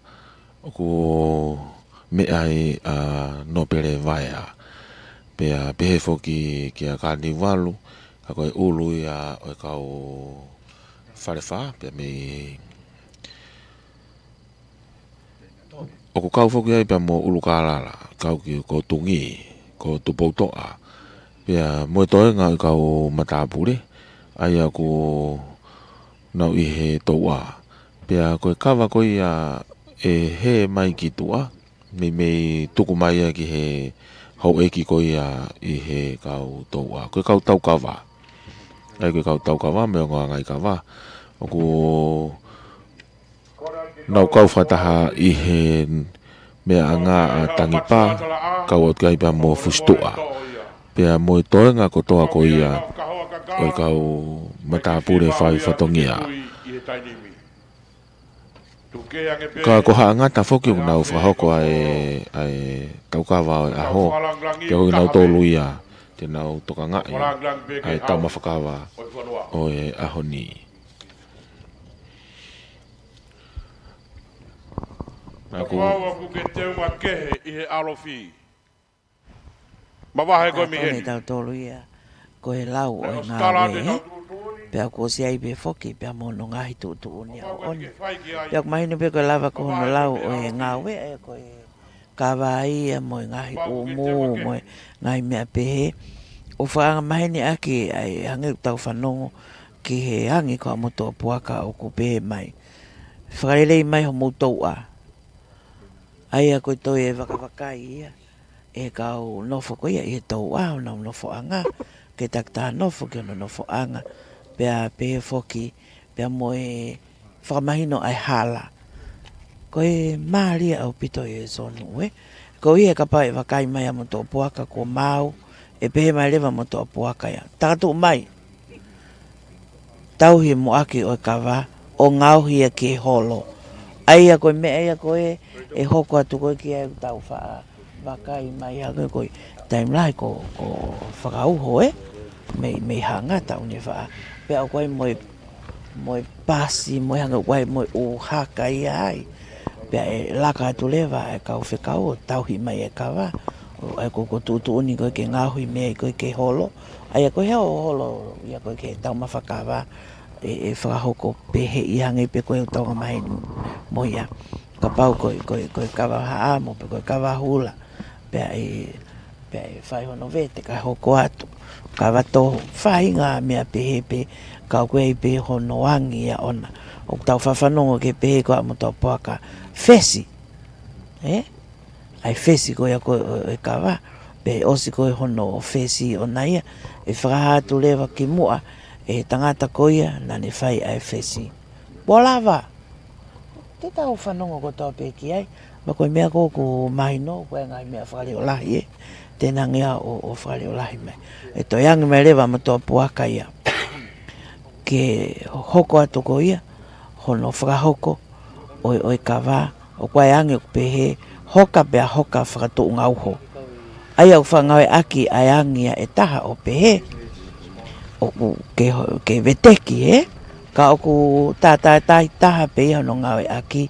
ʻoku meʻa ai ʻa Nōpele Vaea. Pea pehē foki kia Kanivalu, ka ko e ʻulu ia ʻo e kau Falefā, pea mei ʻoku kau foki ai pea mo ʻUlukālala, kau ki ko Tungi, ko Tupoutoʻa, pea mo e toenga ʻo e kau matāpule, ʻa ia ʻoku nau ʻi he touʻa. Pea ko e kava ko ia ʻe hē mai ki tuʻa, meimei tuku mai ia ki he houʻeiki ko ia ʻi he kau touʻa. Ko e kau taukava. ʻA ia ko e kau taukava, mo e ongo ngaahi kava. ʻOku nau kau fakataha ʻi he meʻaʻanga ʻa Tangipa, kau atu ki ai pea mo Fusituʻa. Pea mo e toenga kotoa ko ia ʻo e kau matāpule fai fatongia. Ka ko Haʻa Ngata foki ʻoku nau fakahoko ʻa e, ʻa e taukava ʻo e ʻaho, pea ko kinautolu ia te nau tokangaʻi ʻa e taumafa kava ʻo e ʻaho ni. Naʻa ku Kapau ʻoku ke teunga kehe ʻi he ʻalofi, mavahe koe mei heni. Tautolu ia, ko e lau ʻo e ngāue, ē? Pea kuo ʻosi ʻi ai pē foki, pea mo hono ngaahi tuʻutuʻuni ʻoʻona. Pea ʻoku mahino pē ko e lava ko hono lau ʻo e ngāue, ē, ko e kava ia mo e ngaahi ʻumu, mo e ngaahi meʻa pehē. ʻO fakaangamaheni ʻaki ʻa e hangē ʻoku tau fanongo ki he angi ko Haʻa Motuʻa Puaka ʻoku pehē mai, fakalelei mai homou touʻa. ʻA ia ko e toe vakavakai ia ʻe he kau nofo ko ia ʻi he touʻa honau nofoʻanga, ke takitaha nofo ki hono nofoʻanga, pea pehē foki, pea mo e fakamahino ʻa e hala. Ko e mālie ʻaupito ʻe Sonu, ē. Ko ia kapau ʻe vakai mai ʻa Motuʻa Puaka kuo maau, ʻe pehē mai leva Motuʻa Puaka ia, takatuʻu mai. Tauhi muʻaki ʻo e kava, ʻo ngaohi ia ki he holo. ʻA ia ko e meʻa ia ko ē, ʻe hoko atu ko ē ki ai ʻoku tau faʻa vakai mai ʻa ko ē ko e taimi lahi ko, ko fakauho, ē? Mei, mei Haʻa Ngata ʻoku ne faʻa. Pea ʻoku ʻi ai mo e, mo e pasi, mo e hanga ʻoku ʻi ai mo e ʻū haka ia ai. Pea ʻe laka atu leva ʻa e kau fekau ʻo tauhi mai e kava. ʻO ʻai ko, ko e tuʻutuʻuni ko ē ke ngaohi mei ai ko ē ki he holo. ʻA ia ko e hē ʻo e holo ia ko ē ki he taumafa kava, ʻe, ʻe fakahoko pehē ia hangē pē ko ē ʻoku tau angamaheni mo ia. Kapau ko e, ko e, ko e kava haʻamo, pe ko e kava hula. Pea ʻe, pea ʻe fai hono vete kae hoko atu. Kava toho, faʻahinga meʻa pehē pē, ka ʻoku ʻi ai pē hono angi ia ʻona. ʻOku tau fafanongo ke pehē ko Haʻa Motuʻa Puaka fesi. Ē? ʻA e fesi ko ia ko ē ʻo, ʻo e kava, pea ʻosi ko ē hono fesi ʻona ia, ʻe fakahā atu leva ki muʻa ʻe he tangata ko ia naʻa ne fai ʻa e fesi. Kuo lava, te tau fanongo kotoa pē ki ai, ma ko e meʻa ko ē ʻoku mahino, ko e ngaahi meʻa fakaleʻolahi, ē, te ne hanga ia ʻo, ʻo fakaleʻolahi mai. ʻE toe angi mai leva Motuʻa Puaka ia ke hoko atu ko ia hono fakahoko ʻo e, ʻo e kava, ʻoku ʻi ai e angi ʻoku pehē, hoka pea hoka fakatuʻungauho. ʻA ia ʻoku fakangāueʻaki ʻa e angi ia ʻe taha ʻo pehē, ʻoku ke ho-, ke veteki, ē? Ka ʻoku tātātahi taha pē ia hono ngāueʻaki,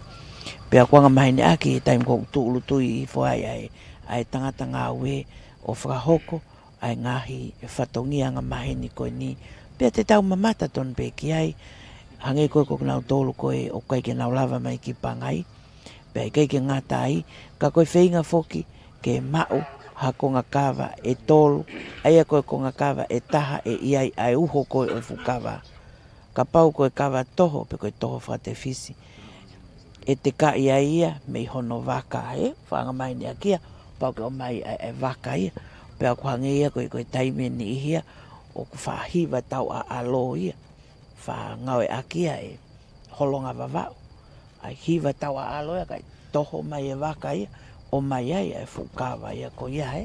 pea ʻoku angamaheni ʻaki he taimi ko ē ʻoku tūʻulutui hifo ai ʻa e, ʻa e tangata ngāue ʻo fakahoko, ʻa e ngaahi fatongia angamaheni ko eni. Pea te tau mamata tonu pē ki ai, hangē ko ē ko kinautolu ko ē ʻoku ʻikai ke nau lava mai ki Pangai, pea ʻikai ke ngata ai, ka ko e feinga foki ke maʻu ha kongakava ʻe tolu, ʻa ia ko e kongakava ʻe taha ʻe ʻi ai ʻa e uho ko ē ʻo e fuʻu kava. Kapau ko e kava toho, pe ko e toho fakatefisi, ʻe tekaʻi ai ia mei hono vaka, ē? Faʻa angamaheni ʻaki ia, pau ke ʻomai ʻa e, ʻa e vaka ia. Pea ʻoku hangē ia ko e, ko e taimi ʻe niʻihi ia, ʻoku faʻa hiva tauʻaʻalo ia. Faʻa ngāueʻaki ia ʻe Holonga Vavaʻu. ʻA e hiva tauʻaʻalo ia, kae toho mai e vaka ia, ʻomai ai ʻa e fuʻu kava ia ko ia, ē?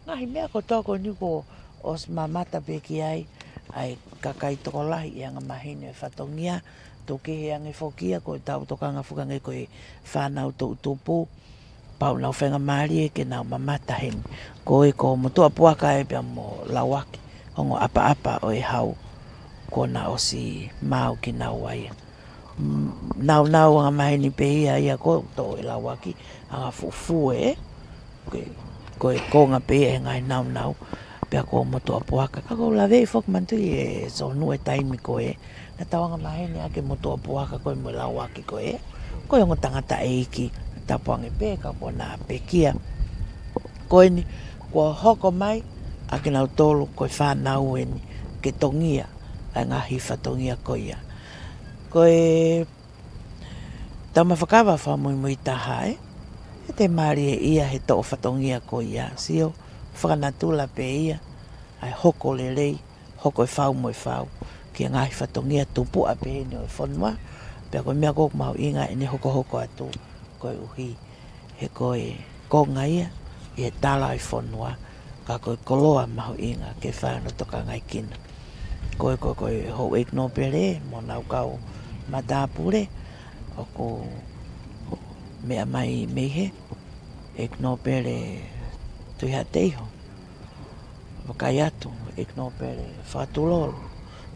Ngaahi meʻa kotoa ko eni kuo ʻosi mamata pē ki ai ʻa e kakai tokolahi ʻi he angamaheni ʻo e fatongia, tuku kehe ange foki ia ko e tau tokanga foki ange ko e fānau toʻutupu, pau nau faingamālie ke nau mamata heni. Ko e ko Motuʻa Puaka ē pea mo Lauaki, ongo ʻapaʻapa ʻo e hau kuo na ʻosi maau kinaua ia. Mm, naunau angamaheni pē ia, ia ko e toʻo ʻe Lauaki, anga fufue, ē? Ko e, ko e konga pē ia he ngaahi naunau, pea ko Motuʻa Puaka. Ka ʻoku ou laveʻi foki manatuʻi ē Sonu e taimi ko ē, naʻa tau angamaheni ʻaki e Motuʻa Puaka ko ē mo Lauaki ko ē. Ko e ongo tangataʻeiki, tapu ange pē ka kuo na pekia. Ko eni, kuo hoko mai ʻa kinautolu ko e fānau eni ke tongia ʻa e ngaahi fatongia ko ia. Ko e taumafa kava fakamuimui taha, ē? ʻE te mālie ia he toʻo fatongia ko ia, sio, fakanatula pē ia ʻa e hoko lelei, hoko e fau mo e fau, ki he ngaahi fatongia tupuʻa pehē ni ʻo e fonua, pea ko e meʻa ʻoku mahuʻinga ʻene hokohoko atu, koeʻuhi he ko e konga ia ʻi he tala ʻo e fonua, ka ko e koloa mahuʻinga ke fai hono tokangaekina. Ko e, ko e, ko e houʻeiki nōpele mo honau kau matāpule, ʻoku meʻa mai mei he ʻEiki Nōpele Tuʻihaʻateiho. Vakai atu, ʻEiki Nōpele Fakatulolo.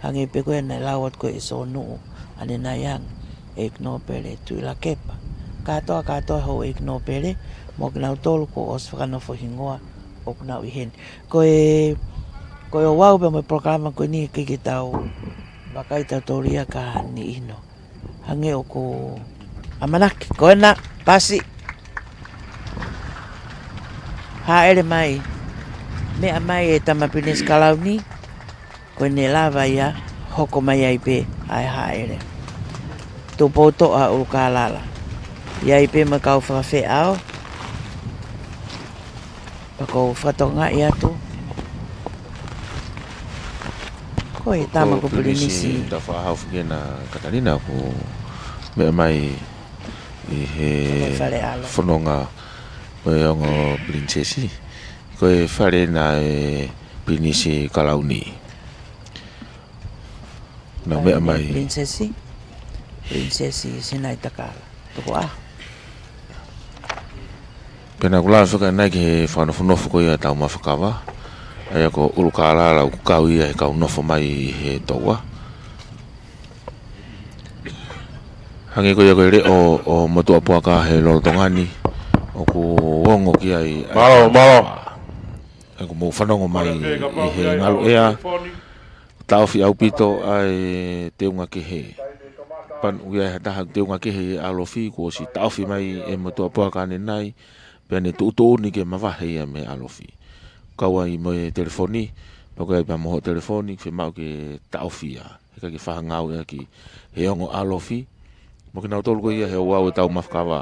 Hangē pē ko ē naʻe lau atu ko ē ʻe Sōnuʻu ʻanenai ange, ʻEiki Nōpele Tuʻilakepa. Kātoa, kātoa houʻeiki nōpele, mo kinautolu kuo ʻosi fakanofo hingoa ʻoku nau ʻi heni. Ko e, ko e ouau pē mo e polokalama ko eni ʻikai ke tau vakai tautolu ia ka niʻihi nō. Hangē ʻoku ʻamanaki, ko ena, pasi. Hāʻele mai. Meʻa mai e tama Pilinisi Kalauni, ko ʻene lava ia, hoko mai ai pē ʻa e hāʻele. Tupoutoʻa ʻUlukālala. ʻI ai pē mo e kau fakafeʻao. Pea ʻoku ou fakatokangaʻi atu. Ko e tama ko Pilinisi. Pilinisi Tafahau Fukena Katalina ʻoku meʻa mai ʻi he Fale ʻAlo. Fononga ʻo e ongo pilinisesi. Ko e fale ena ʻo e Pilinisi Kalauni. Nau meʻa mai. Pilinisesi. Pilinisesi Sinaitakala. Tuku ā. Pea naʻa ku lave fakaʻanai ki he fakanofonofo ko ia ʻa e taumafa kava. ʻA ia ko ʻUlukālala ʻoku kau ia he kau nofo mai ʻi he toua. Hangē ko ia ko e leʻo ʻo Motuʻa Puaka he lolotonga ni. ʻOku ongo ki ai. Mālō, mālō. ʻOku mou fanongo mai ʻi he ngaluʻea. Taʻofi ʻaupito ʻa e teunga kehe. Pea ʻoku ʻi ai ha taha teunga kehe ʻi he ʻalofi, kuo ʻosi taʻofi mai ʻe Motuʻa Puaka ʻanenai, pea ne tuʻutuʻuni ke mavahe ia mei he ʻalofi. Kau ai mo e telefoni, pea ʻoku ʻi ai pē mo hoʻo telefoni, ke maʻu ke taʻofi ia. He ʻikai ke fakangāueʻaki he ongo ʻalofi, mo kinautolu ko ia he ouau ʻo e taumafa kava.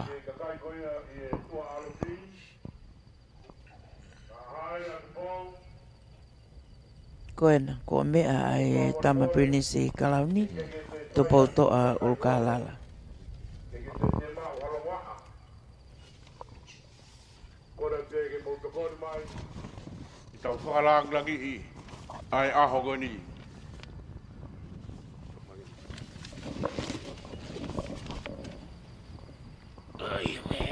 Ko ena, ko e meʻa ʻa e tama Pilinisi Kalauni, Tupoutoʻa ʻUlukālala. Kole pē ke mou tokoni mai ʻi he tau fakalāngilangiʻi ʻa e ʻaho ko eni. ʻAi, mē.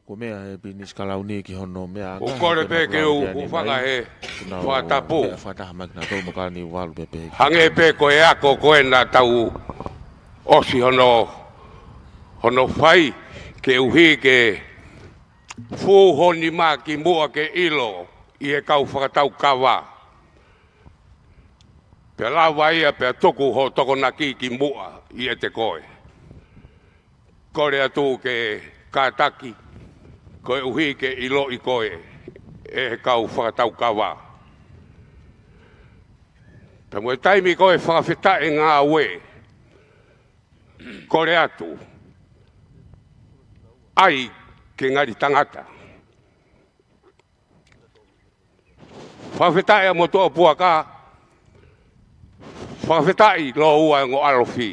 Ko e meʻa ʻa e Pilinisi Kalauni ki hono meʻa ʻoku kole pē ke u hūfanga he fakatapu. Meʻa fakataha mai kinautolu mo Kalani Ualu pē pē. Hangē pē ko e ako ko ena tau ʻosi hono, hono fai koeʻuhi ke fū ho nima ki muʻa ke ʻilo ʻi he kau fakataukava. Pea lava ia pea tuku hoʻo tokonaki ki muʻa ʻiate koe. Kole atu ke kātaki, koeʻuhi ke ʻiloʻi koe ʻe he kau fakataukava. Pea mo e taimi ko e fakafetaʻi ngāue, kole atu, ʻai ke ngali tangata. Fakafetaʻi ʻa motuʻa puaka, fakafetaʻi lōua e ongo ʻalofi.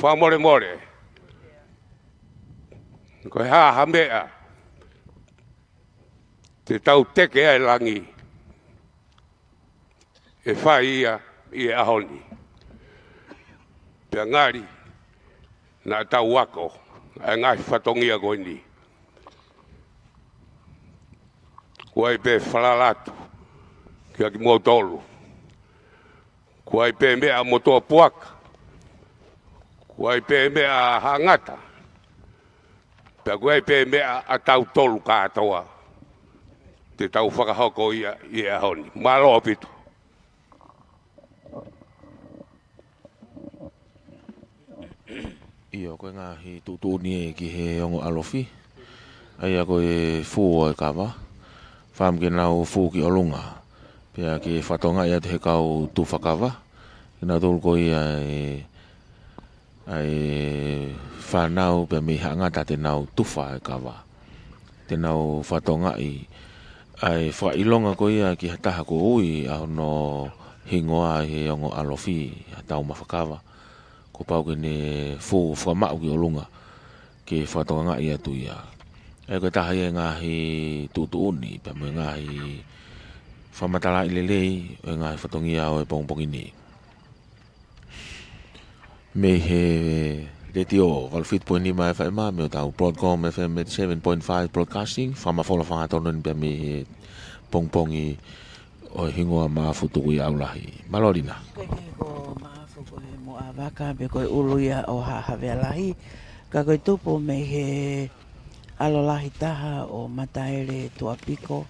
Fakamolemole. Ko e hā ha meʻa te tau teke ai langi, ʻe fai ia ʻi he ʻaho ni. Pea ngali naʻa tau ako ʻa e ngaahi fatongia ko eni. Kuo ʻi ai pē falala atu kia kimoutolu. Kuo ʻi ai pē meʻa motuʻa puaka. Kuo ʻi ai pē meʻa haʻa ngata. Pea kuo ʻi ai pē meʻa ʻa tautolu kātoa te tau fakahoko ia ʻi he ʻaho ni. Mālō ʻaupito. ʻIo, ko e ngaahi tuʻutuʻuni ē ki he ongo ʻalofi. ʻA ia ko e fū ʻo e kava. Fakaʻamu ke nau fū ki ʻolunga. Pea ke fakatokangaʻi atu he kau tufa kava. Ke nau tolu ko ia e ʻa e fānau pea mei haʻa ngata te nau tufa e kava. Te nau fakatokangaʻi ʻa e fakaʻilonga ko ia ki ha taha kuo ui ʻa hono hingoa ʻi he ongo ʻalofi, ha taumafa kava. Kuo pau ke ne fū fakamaʻu ki ʻolunga ke fakatokangaʻi atu ia. ʻA ia ko e taha ia e ngaahi tuʻutuʻuni, pea mo e ngaahi fakamatalaʻi lelei ʻo e ngaahi fatongia ʻo e pongipongi ni. Mei he Letiō valu fitu poini nima F M, mei hotau Broadcom F M eighty-seven point five Broadcasting, fakamafola fakatonutonu pea mei he pongipongi ʻo e hingoa Maʻafu Tukuʻiʻaulahi. Mālō Lina. Ko e kehe ko Maʻafu ko e moʻa vaka, pe ko e ʻulu ia ʻo Haʻa Havea Lahi, ka ko e tupu mei he ʻalo lahi taha ʻo Mataele Tuʻapiko,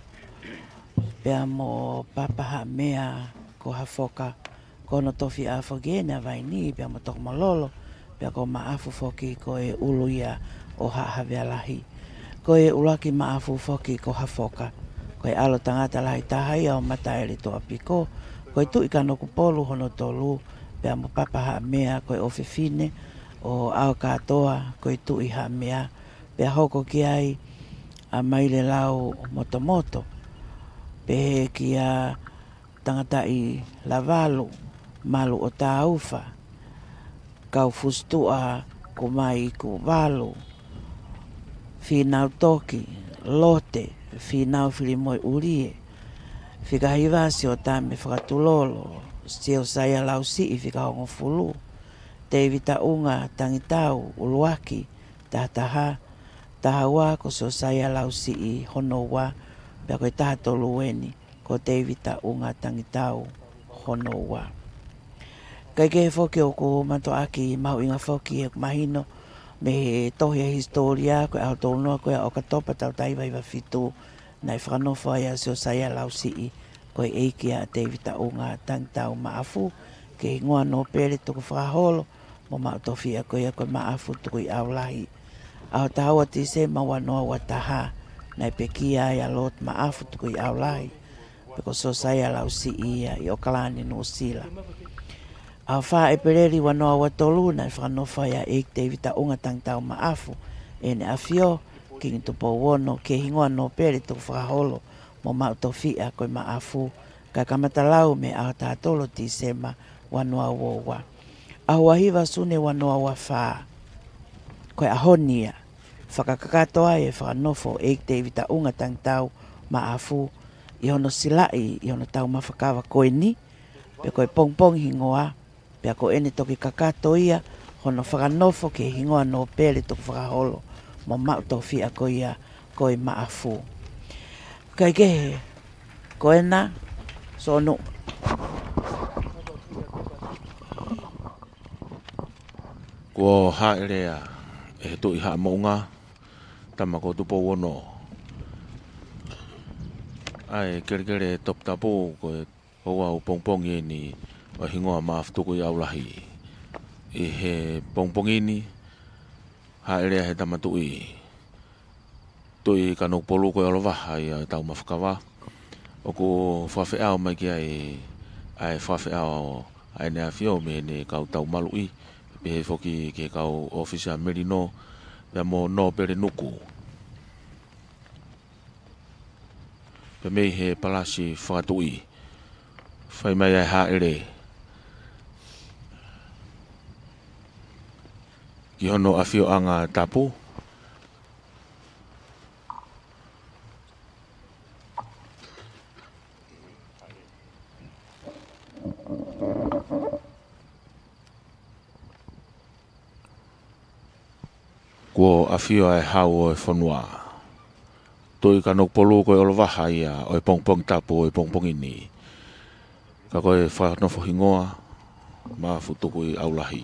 pea mo Papahaʻamea ko Hafoka, ko hono tofiʻa foki eni ʻa Vaini, pea mo Tokomololo, pea ko Maʻafu foki ko e ʻulu ia ʻo Haʻa Havea Lahi. Ko e ʻuluaki Maʻafu foki ko Hafoka, ko e ʻalo tangata lahi taha ia ʻo Mataele Tuʻapiko, ko e Tuʻi Kanokupolu hono tolu, pea mo Papahaʻamea ko e ʻofefine ʻo ʻAokatoa ko e Tuʻi Haʻamea, pea hoko ki ai ʻa Mailelau Motomoto, pehē kia Tangataʻilavalu, Malu ʻo Taufa, Kaufusi Tuʻa, Kumai Kuvalu, Fīnau Toki, Lote, Fīnau Filimoeʻulie, Fika Hiva Siotame Fakatulolo, Siosaia Lausiʻi Fika Hongofulu, Tēvita ʻUnga Tangitau ʻUluaki, taha taha, taha ua ko Siosaia Lausiʻi hono ua, pea ko e taha tolu eni ko Tēvita ʻUnga Tangitau hono ua. Kae kehe foki ʻoku mātuʻaki mahuʻinga foki ʻeku mahino mei he tohi ʻa e hisitōlia, ko e ʻaho tolu noa ko ia ʻo ʻOkatopa taʻu taha hiva hiva fitu, naʻe fakanofo ai ʻa Siosaia Lausiʻi ko e ʻeiki ʻa Tēvita ʻUnga Tangitau Maʻafu ki he hingoa nōpele tukufakaholo mo maʻu tofiʻa ko ia ko e Maʻafu Tukuʻiʻaulahi. ʻAho taha ua Tīsema ua noa ua taha, naʻe pekia ai ʻa Lord Maʻafu Tukuʻiʻaulahi, pe ko Siosaia Lausiʻi ia, ʻi ʻOkalani, Nuʻusila. ʻAho fā ʻEpeleli ua noa ua tolu, naʻe fakanofo ai ʻa ʻEiki Tēvita ʻUnga Tangitau Maʻafu, ʻEne ʻAfio, Kingi Tupou Ono, ki he hingoa nōpele tukufakaholo mo maʻu tofiʻa ko e Maʻafu, kae kamata lau mei he ʻaho taha tolu Tīsema ua noa ua ua. ʻAho ua hiva Sune ua noa ua fā, ko e ʻaho ni ia, fakakakato ai e fakanofo ʻo ʻEiki Tēvita ʻUnga Tangitau Maʻafu, ʻi hono silaʻi ʻi hono taumafa kava ko eni, pe ko e pongipongi hingoa, pea ko ʻene toki kakato ia hono fakanofo ki he hingoa nōpele tukufakaholo mo maʻu tofiʻa ko ia ko e Maʻafu. Kae kehe, ko ena, Sonu. Kuo hāʻele ʻa e Tuʻi Haʻa Moʻunga, tama ko Tupou Ono. ʻa e kelekele Toputapu, ko e ouau pongipongi eni ʻo e hingoa Maʻafutukuʻiʻaulahi. ʻI he pongipongi ni, hāʻele ai he Tama Tuʻi, Tuʻi Kanokupolu ko e ʻOlovaha ia ʻo e Taumafa Kava. ʻOku fakafeʻao mai ki ai ʻa e fakafeʻao ʻa ʻEne ʻAfio mei heʻene kau taumaluʻi, pehē foki ki he kau ʻōfisa Melino, pea mo Nōpele Nuku. Pea mei he Palasi Fakatuʻi, fai mai ʻa e hāʻele ki hono ʻafioʻanga tapu. Kuo ʻafio ʻa e Hau ʻo e fonua. Tuʻi Kanokupolu ko e ʻOlovaha ia ʻo e pongipongi tapu ʻo e pongipongi ni. Ka ko e fakanofo hingoa Maʻafutukuʻiʻaulahi.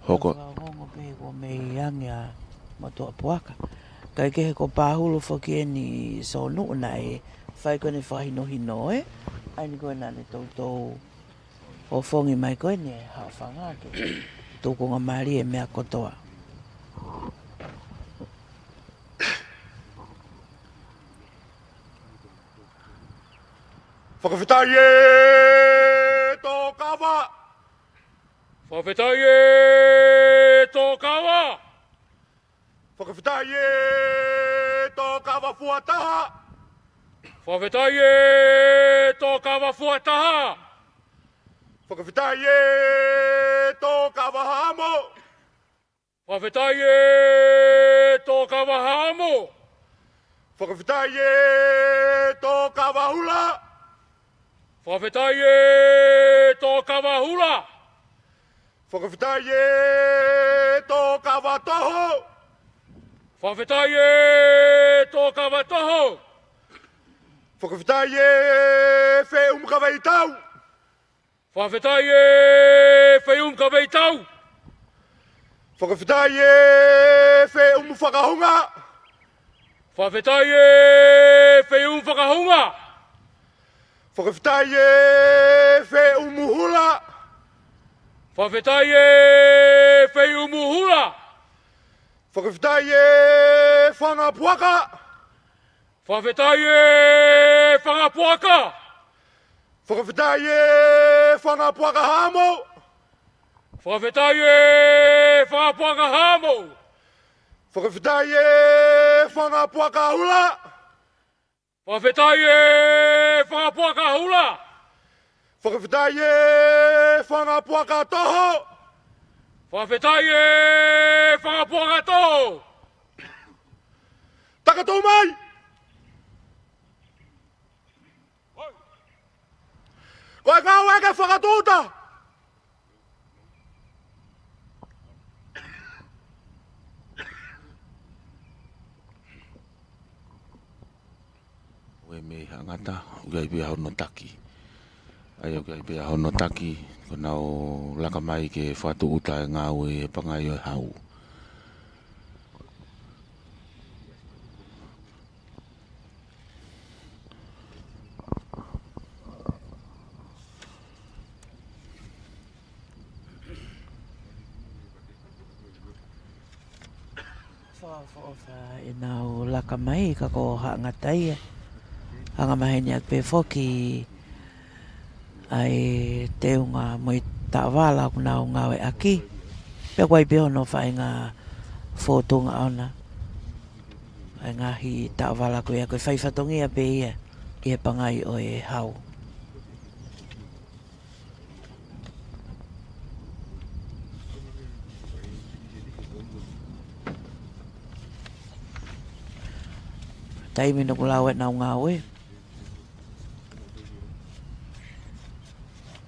Hoko. Fakaongo pē kuo mei angi ʻa Motuʻapuaka. Kae kehe ko Pahulu foki eni Sonuʻu naʻe fai ko eni fakahinohino ē. ʻA eni ko ē naʻa ne toutou ʻo fongi mai ko eni ʻa e Haʻofanga ke tukunga mālie e meʻa kotoa. Fakafetaʻi e tō kava. Fakafetaʻi e tō kava. Fakafetaʻi e tō kava fuataha. Fakafetaʻi e tō kava fuataha. Fakafetaʻi e tō kava haʻamo. Fakafetaʻi e tō kava haʻamo. Fakafetaʻi e tō kava hula. Fakafetaʻi e tō kava hula. Fakafetaʻi e tō kava toho. Fakafetaʻi e tō kava toho. Fakafetaʻi e feʻumu kava ʻi tau. Fakafetaʻi e feʻumu kava ʻi tau. Fakafetaʻi e feʻumu fakahunga. Fakafetaʻi e feʻumu fakahunga. Fakafetaʻi e feʻumu hula. Fakafetaʻi e feʻumu hula. Fakafetaʻi e fanga puaka. Fakafetaʻi e fanga puaka. Fakafetaʻi e fanga puaka haʻamo. Fakafetaʻi e fanga puaka haʻamo. Fakafetaʻi e fanga puaka hula. Fakafetaʻi e fanga puaka hula. Fakafetaʻi e fanga puaka toho. Fakafetaʻi e fanga puaka toho. Taka tū mai. Ko e ngāue ke fakatūʻuta. ʻOku ʻi ai mei Haʻangata, ʻoku ʻi ai pē hono taki. ʻA ia ʻoku ʻi ai pē hono taki, ko ʻenau laka mai ke fakatūʻuta e ngāue ʻa e Pangai ʻo e Hau. Fakaʻofoʻofa ʻenau laka mai ka ko Haʻangata ia. Angamaheni ʻaki pē foki ʻa e teunga mo e taʻovala ʻoku nau ngāueʻaki. Pea ʻoku ʻi ai pē hono faʻahinga fōtunga ʻona. ʻA e ngaahi taʻovala ko ia ko e fai fatongia pē ia ʻi he Pangai ʻo e Hau. Taimi naʻa ku lau ʻenau ngāue.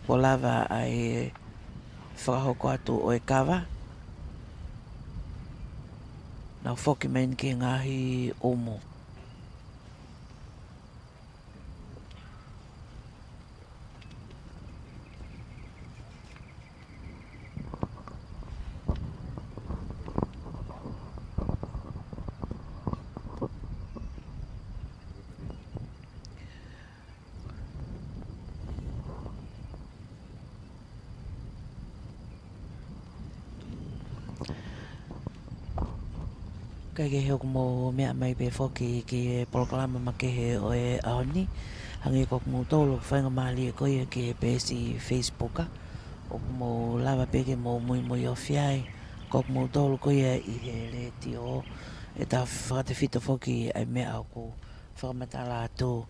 Kuo lava ʻa e fakahoko atu ʻo e kava. Nau foki mai ki he ngaahi ʻumu. Kae kehe ʻoku mou meʻa mai pē foki ki he polokalama makehe ʻo e ʻaho ni. Hangē ko kimoutolu ʻoku faingamālie ko ia ki he peesi Facebook, ʻoku mou lava pē ke mou muimui ofi ai. Ko kimoutolu ko ia ʻi he letiō, ʻe ta fakatefito foki ʻa e meʻa ʻoku fakamatala atu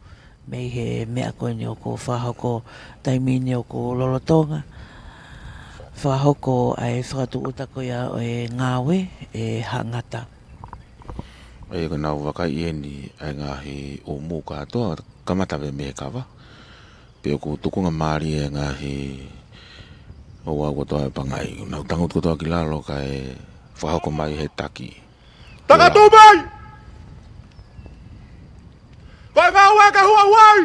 mei he meʻa ko eni ʻoku fakahoko taimi ni ʻoku lolotonga fakahoko ʻa e fakatūʻuta ko ia ʻo e ngāue ʻe Haʻangata. ʻE ko ʻenau vakai eni ʻa e ngaahi ʻumu kātoa, kamata pē mei he kava. Pea ʻoku tukunga mālie ʻa e ngaahi ouau kotoa ʻa e pangai. Nau tangutu kotoa ki lalo kae fakahoko mai he taki. Takatuʻu mai! Ko e ngāue ke huahuaʻi!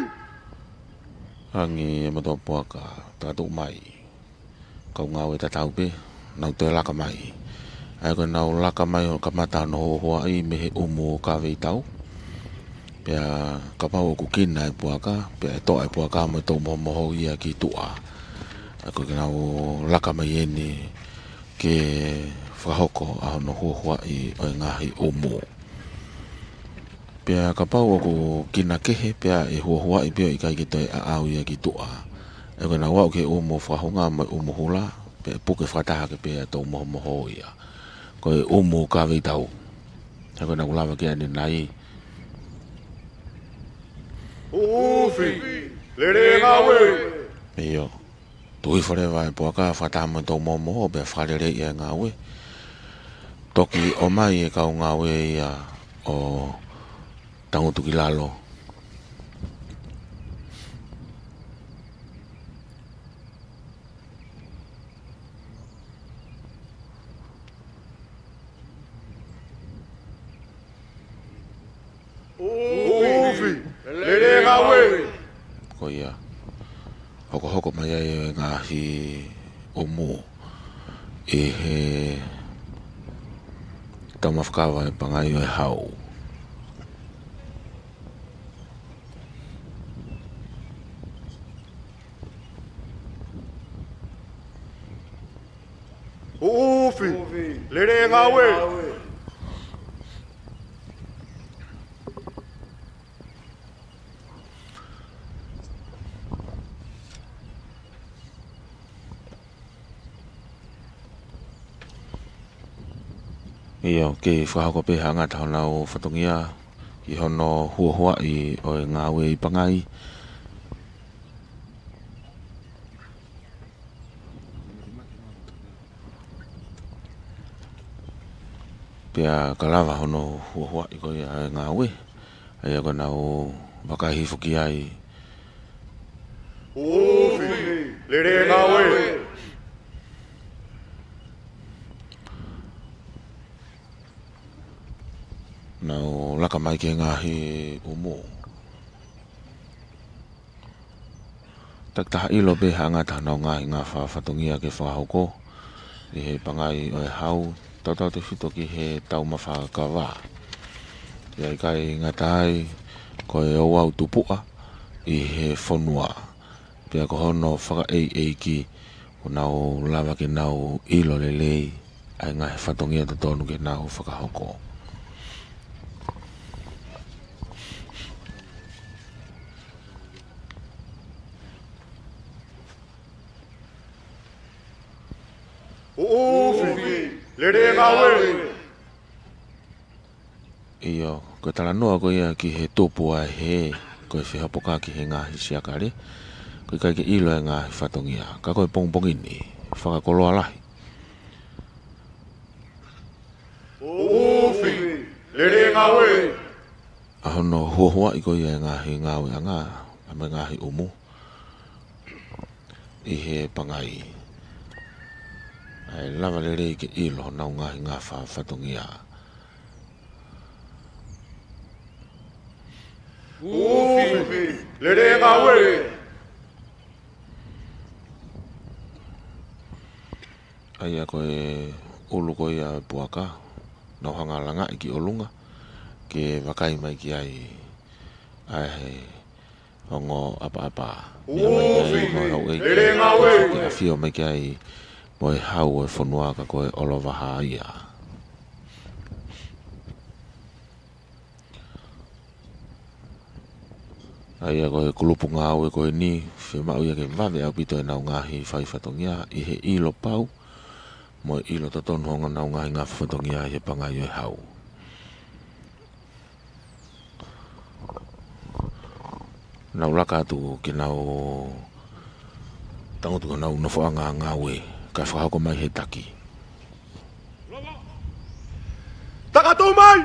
Hangē e motuʻa puaka, takatuʻu mai. Kau ngāue tatau pē, nau toe laka mai. ʻA ia ko ʻenau laka mai ʻo kamata hono huahuaʻi mei he ʻumu ʻo Kaveitau. Pea kapau ʻoku kina e puaka, pea ʻe toʻa e puaka mo e toumohomoho ia ki tuʻa. ʻA ia ko ʻenau laka mai eni ke fakahoko ʻa hono huahuaʻi ʻo e ngaahi ʻumu. Pea kapau ʻoku kina kehe, pea ʻe huahuaʻi pē ʻo ʻikai ke toe ʻaʻau ia ki tuʻa. ʻE ko ʻenau aʻu ki he ʻumu fakahunga mo e ʻumu hula, pea ʻe puke fakataha hake pē ʻa e toumohomoho ia. Ko e ʻumu Kaveitau. He ko ʻenau lava ki ai ʻanenai. ʻUfi, lele ngāue. ʻIo. Tuʻu hifo leva e puaka fakataha mo e toumohomoho pea fakaleleiʻi e ngāue. Toki ʻomai e kau ngāue ia ʻo tangutu ki lalo. ʻUfi, lele ngāue. Ko ia. Hokohoko mai ai e ngaahi ʻumu ʻi he taumafa kava ʻa e pangai ʻo e Hau. ʻUfi, lele ngāue. ʻIo, kei fakahoko pē ʻe Haʻangata honau fatongia ʻi hono huahuaʻi ʻo e ngāue ʻi pangai. Pea ka lava hono huahuaʻi ko ia e ngāue, ʻa ia ko ʻenau vakai hifo ki ai. ʻUfi, lele ngāue. Nau laka mai ki he ngaahi ʻumu. Takitaha ʻilo pē ʻe Haʻangata honau ngaahi ngafa fatongia ke fakahoko ʻi he pangai ʻo e Hau, tautautefito ki he taumafa kava. ʻIkai ngata ai, ko e ouau tupuʻa ʻi he fonua. Pea ko hono fakaʻeiʻeiki, kuo nau lava ke nau ʻilo lelei ʻa e ngaahi fatongia totonu ke nau fakahoko. ʻUfi, lele ngāue. ʻIo, ko e talanoa ko ia ki he tupu ʻa e hē, ko e fehopoka ki he ngaahi siakale, ko e ʻikai ke ʻilo e ngaahi fatongia. Ka ko e pongipongi ni, fakakoloa lahi. ʻUfi, lele ngāue. ʻA hono huahuaʻi ko ia e ngaahi ngāueʻanga, ʻa mo e ngaahi ʻumu ʻi he pangai. ʻA e lava lelei ke ʻilo honau ngaahi ngafa fatongia. ʻUfi, lele ngāue. ʻA ia ko e ʻulu ko ia e puaka, nau hanga ʻo langaʻi ki ʻolunga, ke vakai mai ki ai ʻa e ongo ʻapaʻapa. Meʻa mai ki ai mo e houʻeiki, ke ʻafio mai ki ai mo e Hau ʻo e fonua ka ko e ʻOlovaha ia. ʻA ia ko e kulupu ngāue ko eni, fiemaʻu ia ke vave ʻaupito ʻenau ngaahi fai fatongia ʻi he ʻilo pau, mo e ʻilo totonu honau ngaahi ngafa fatongia ʻi he pangai ʻo e hau. Nau laka atu ke nau tangutu ki honau nofoʻanga ngāue, kae fakahoko mai he taki. Takatuʻu mai!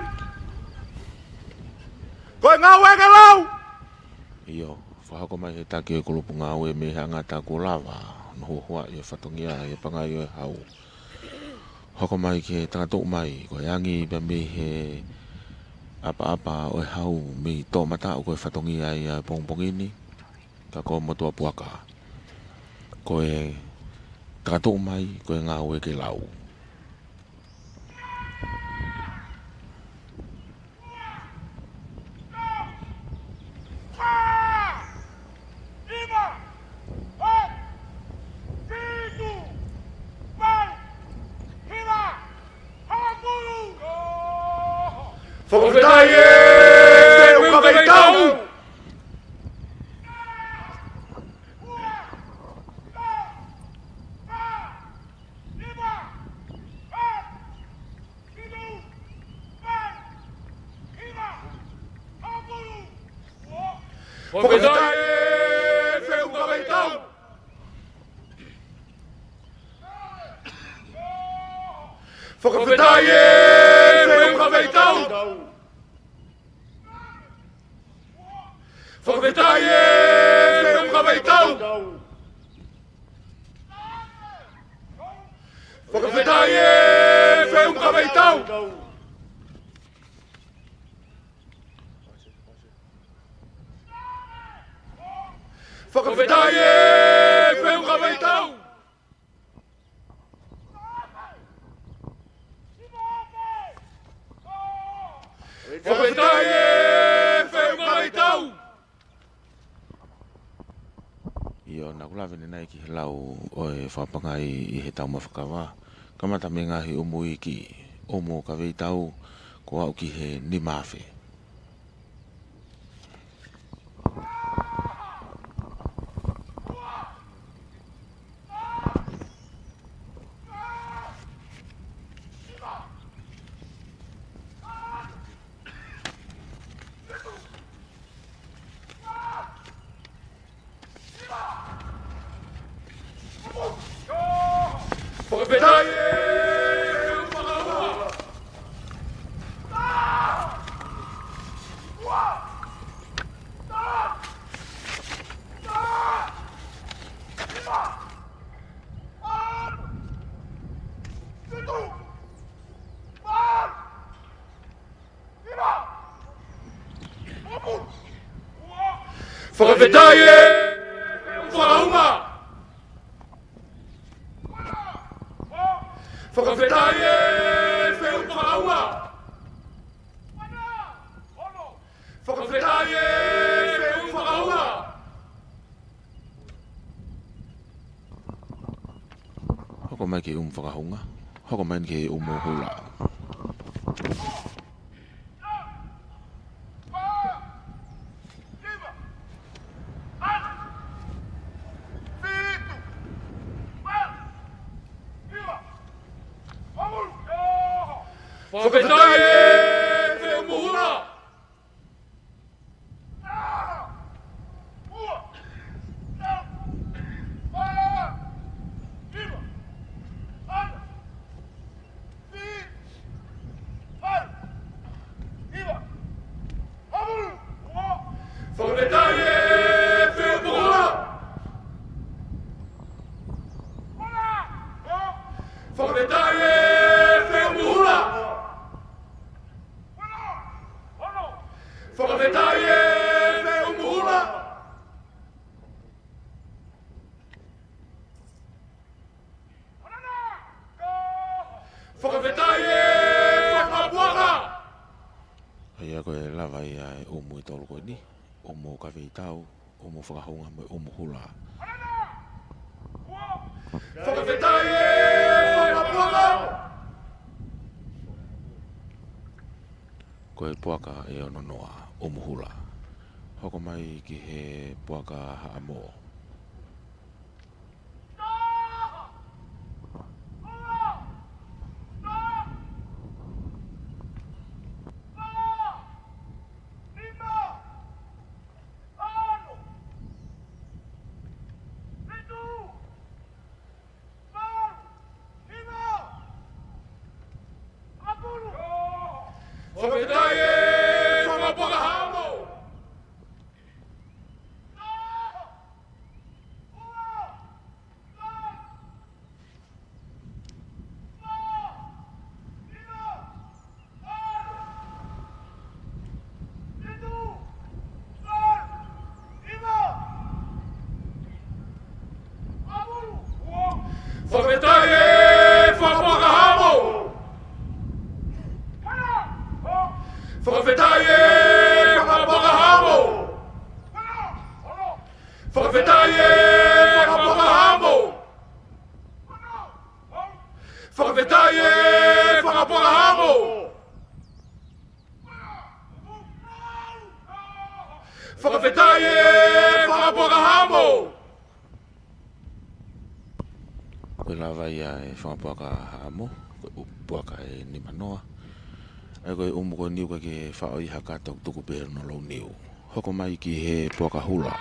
Ko e ngāue ke lau! ʻIo, fakahoko mai he taki ʻo e kulupu ngāue mei he ʻangata kuo lava, hono huahuaʻi e fatongia ʻi he pangai ʻo e hau. Hoko mai ke takatuʻu mai, ko e angi pē mei he ʻapaʻapa ʻo e hau mei toʻomataʻu ko e fatongia ia ʻo e pongipongi ni, ka ko e motuʻa puaka. Ko e takatuʻu mai, ko e ngāue ke lau. Fakafetaʻi e feʻunga veitau. Fakafetaʻi e feʻunga veitau. Fakafetaʻi e feʻunga veitau. Fakafetaʻi e feʻunga veitau. Fakafetaʻi e feʻunga veitau. Fakafetaʻi e feʻunga veitau. Fakafetaʻi e feʻunga veitau. ʻIo, naʻá ku lave ʻanenai ki he lau ʻo e fakapangai ʻi he taumafa kava. Kamata mei he ngaahi ʻumu iiki, ʻumu kaveitau, kuo aʻu ki he nima afe. Fakafetaʻi e feʻunga fakauma. Fakafetaʻi e feʻunga fakauma. Fakafetaʻi e feʻunga fakauma. Hoko mai ki he ʻumu fakahunga. Hoko mai ki he ʻumu hula. Fakafetaʻi e feʻunga hula. Fakafetaʻi e feʻunga hula. Fakafetaʻi e feʻunga hula. Fakafetaʻi e feʻunga hula. Fakafetaʻi e fakapuaka. ʻA ia ko e lava ia e ʻumu ʻe tolu ko eni, ʻumu kaveitau, ʻumu fakahunga mo e ʻumu hula. Fakafetaʻi e fakapuaka. Ko e puaka ʻe ono noa, ʻumu hula. Hoko mai ki he puaka Haʻamo. Fakafetaʻi e fanga puaka Haʻamo. Fakafetaʻi e fanga puaka Haʻamo. Fakafetaʻi e fanga puaka Haʻamo. Fakafetaʻi e fanga puaka Haʻamo. Fakafetaʻi e fanga puaka Haʻamo. Fakafetaʻi e fanga puaka Haʻamo. Ko e lava ia e fanga puaka Haʻamo, ko e ʻu-, puaka ʻe nimanoa. ʻA ia ko e ʻumu ko e niu ka ke faʻo ʻi ha kato tuku pē hono lou niu. Hoko mai ki he puaka hula.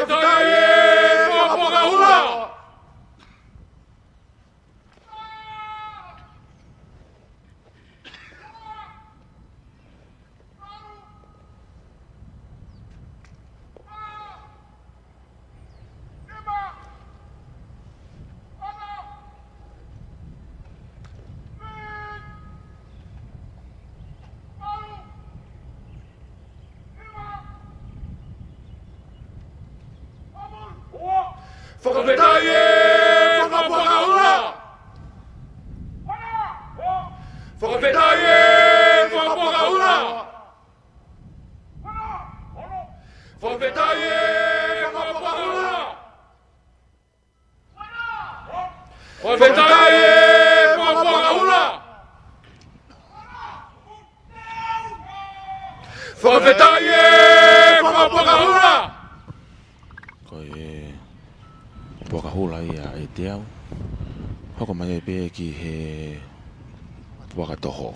Fakafetaʻi e fanga puaka hula. Fakafetaʻi e fanga puaka hula. Fakafetaʻi e fanga puaka hula. Fakafetaʻi e fanga puaka hula. Fakafetaʻi e fanga puaka hula. Fakafetaʻi e fanga puaka hula. Ko e puaka hula ia ʻe teau. Hoko mai ai pē ki he puaka toho.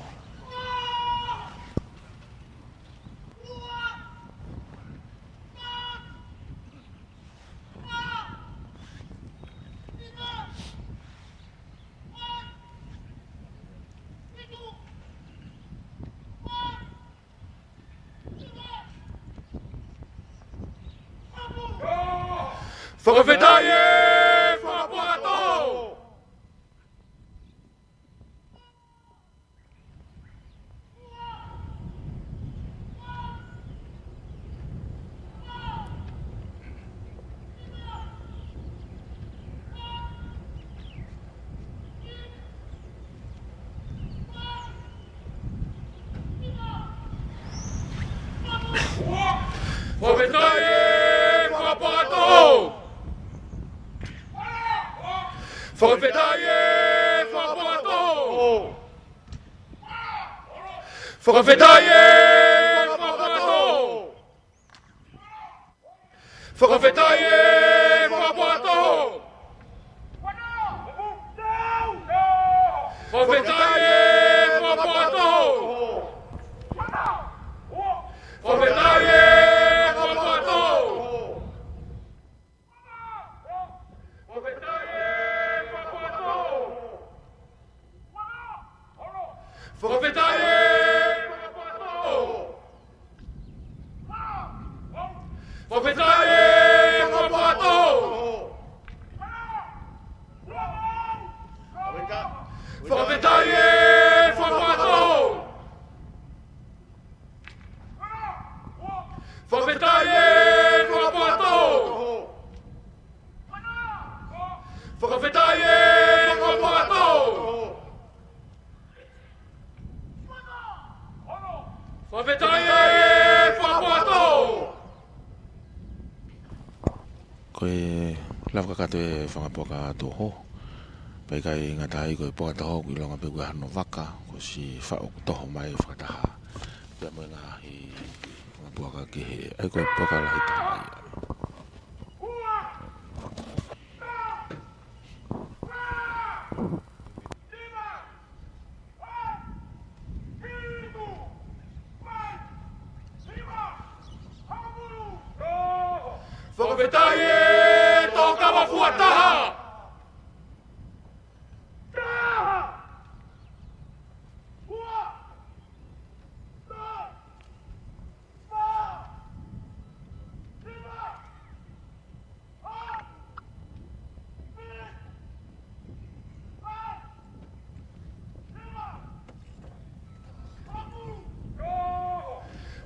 Fakafetaʻi e fanga puaka toho. Fakafetaʻi e fanga puaka toho. Fakafetaʻi e fanga puaka toho. Fakafetaʻi e fanga puaka toho. Fakafetaʻi e fanga puaka toho. Fakafetaʻi e fanga puaka toho. Fakafetaʻi e fanga puaka toho. Fakafetaʻi e fanga puaka toho. Fakafetaʻi e fanga puaka toho. Fakafetaʻi e fanga puaka toho. Fakafetaʻi e fanga puaka toho. Fakafetaʻi e fakapuaka toho. Fakafetaʻi e fakapuaka toho. Ko e lava kakato e fakapuaka toho. Pea ʻikai ngata ai, ko e puaka toho ʻoku ʻilonga pē ko e hano vaka, ko siʻi faʻu ʻoku toho mai fakataha pea mo e ngaahi fakapuaka kehe. ʻA ia ko e puaka lahi taha ia. Fakafetaʻi e tōkava fua taha.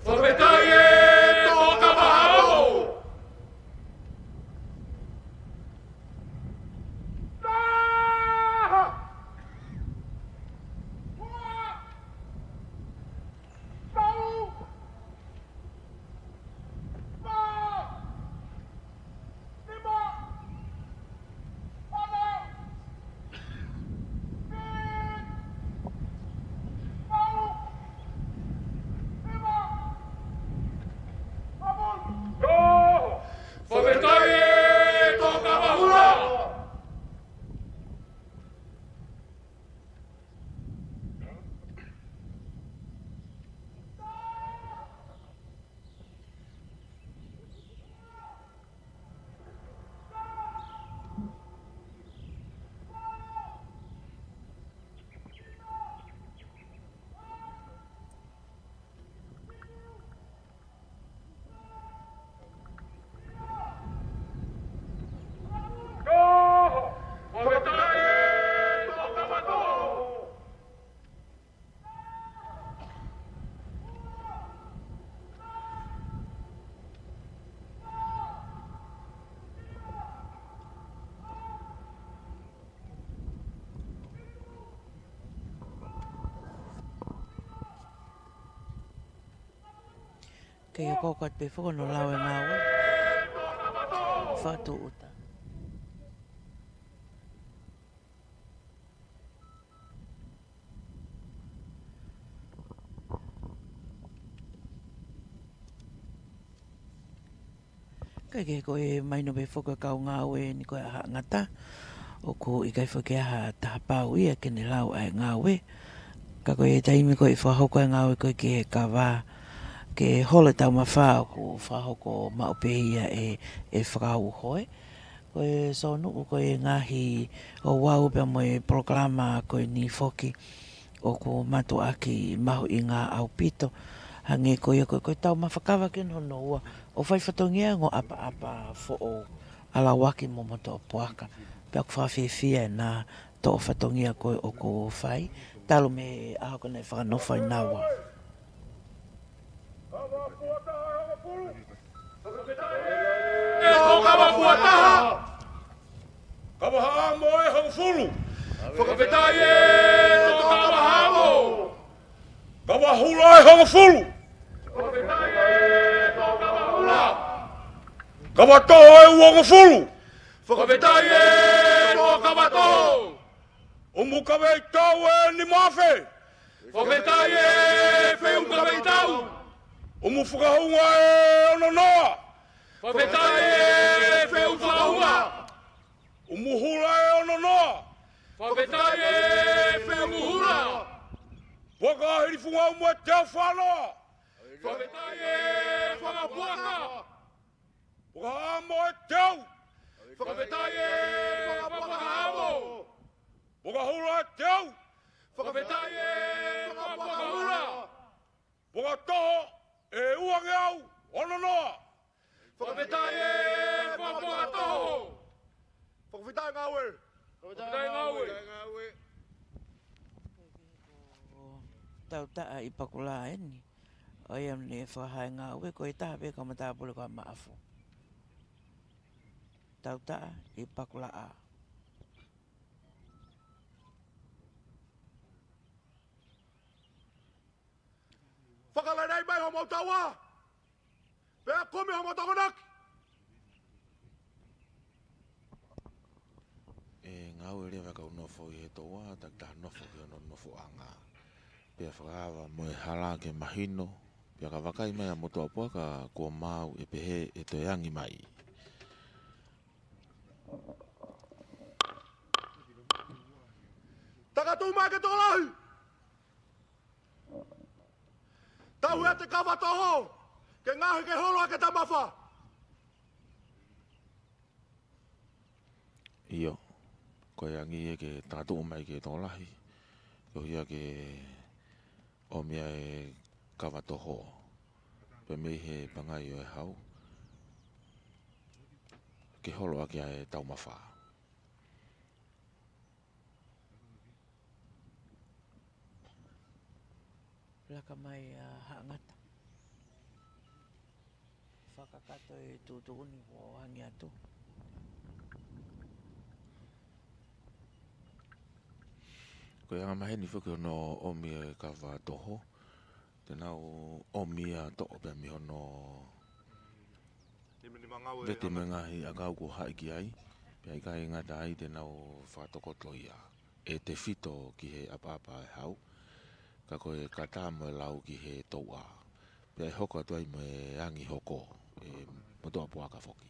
Fakafetaʻi e tōkava hamo. Fakafetaʻi e tōkava hula. Kei hoko atu pē foki hono lau e ngāue. Fakatūʻuta. Kae kehe, ko e mahino pē foki e kau ngāue ni ko e ʻaho ʻa e ngata, ʻoku ʻikai foki ke ʻi ai ha taha pau ia ke ne lau ʻa e ngāue. Ka ko e taimi ko ē ʻe fakahoko ai e ngāue ko ē ki he kava, ke holo e taumafao, ʻoku fakahoko maʻu pē ia ʻe, ʻe Fakauhoe. Ko e Sōnuʻu, ko e ngaahi ouau pea mo e polokalama ko eni foki ʻoku mātuʻaki mahuʻinga ʻaupito. Hangē ko ia ko ē, ko e taumafa kava ki hono ua, ʻo fai fatongia e ongo ʻapaʻapa foʻou, ʻalauaki mo motuʻa puaka. Pea ʻoku fakafiefia ʻena toʻo fatongia ko ē ʻoku fai, talu mei he ʻaho ko ē naʻe fakanofo ai naua. E tōkava fua taha. Kava hamo ʻe hongofulu. Fakafetaʻi e tōkava hamo. Kava hula ʻe hongofulu. Fakafetaʻi e tōkava hula. Kava toho ʻe uongofulu. Fakafetaʻi e tōkava toho. ʻUmu kaveitau ʻe nima afe. Fakafetaʻi e feʻunga kaveitau. ʻUmu fakahunga ʻe ono noa. Fakafetaʻi e feʻunga fakahunga. ʻUmu hula ʻe ono noa. Fakafetaʻi e feʻunga hula. Puaka hilifunga ʻumu ʻe teau fā noa. Fakafetaʻi e fakapuaka. Puaka hamo ʻe teau. Fakafetaʻi e fakapuaka hamo. Puaka hula ʻe teau. Fakafetaʻi e fakapuaka hula. Puaka toho ʻe uangeau ono noa. Fakafetaʻi e fakapuaka toho. Fakafetaʻi ngāue. Fakafetaʻi ngāue. Tautaʻa ʻi Pakulaʻa eni. ʻA ia naʻe fakahā e ngāue, ko e taha pē kau matāpule ko ē ʻa Maʻafu. Tautaʻa ʻi Pakulaʻa. Fakalelei mai homou tauʻa. Pea kumi homou tokonaki. ʻE ngāue leva kau nofo ʻi he tauʻa, takitaha nofo ki hono nofoʻanga. Pea fakaava mo e hala ke mahino, pea ka vakai mai ʻa Motuʻapuaka kuo maau ʻe pehē ʻe toe angi mai. Takatuʻu mai ke tokolahi. Tauhi ʻa e kava toho, ke ngaohi ke holo ʻa e taumafa. ʻIo, ko e angi ia ke takatuʻu mai ke tokolahi, ko ia ke ʻomi ʻa e kava toho, pea mei he pangai ʻo e hau, ke holo ʻaki ʻa e taumafa. Laka mai ʻa Haʻangata. Fakakakato e tuʻutuʻuni kuo hangē atu. Ko e anga maheni foki hono ʻomi e kava toho, te nau ʻomi ia toʻo pea mei hono vete mo e ngaahi ʻakau kuo haʻi ki ai, pea ʻikai ngata ai te nau fakatokoto ia ʻe tefito ki he ʻapaʻapa ʻa e hau, ka ko e kata mo e lau ki he tauʻa. Pea ʻe hoko atu ai mo e angi hoko, ʻe Motuʻapuaka foki.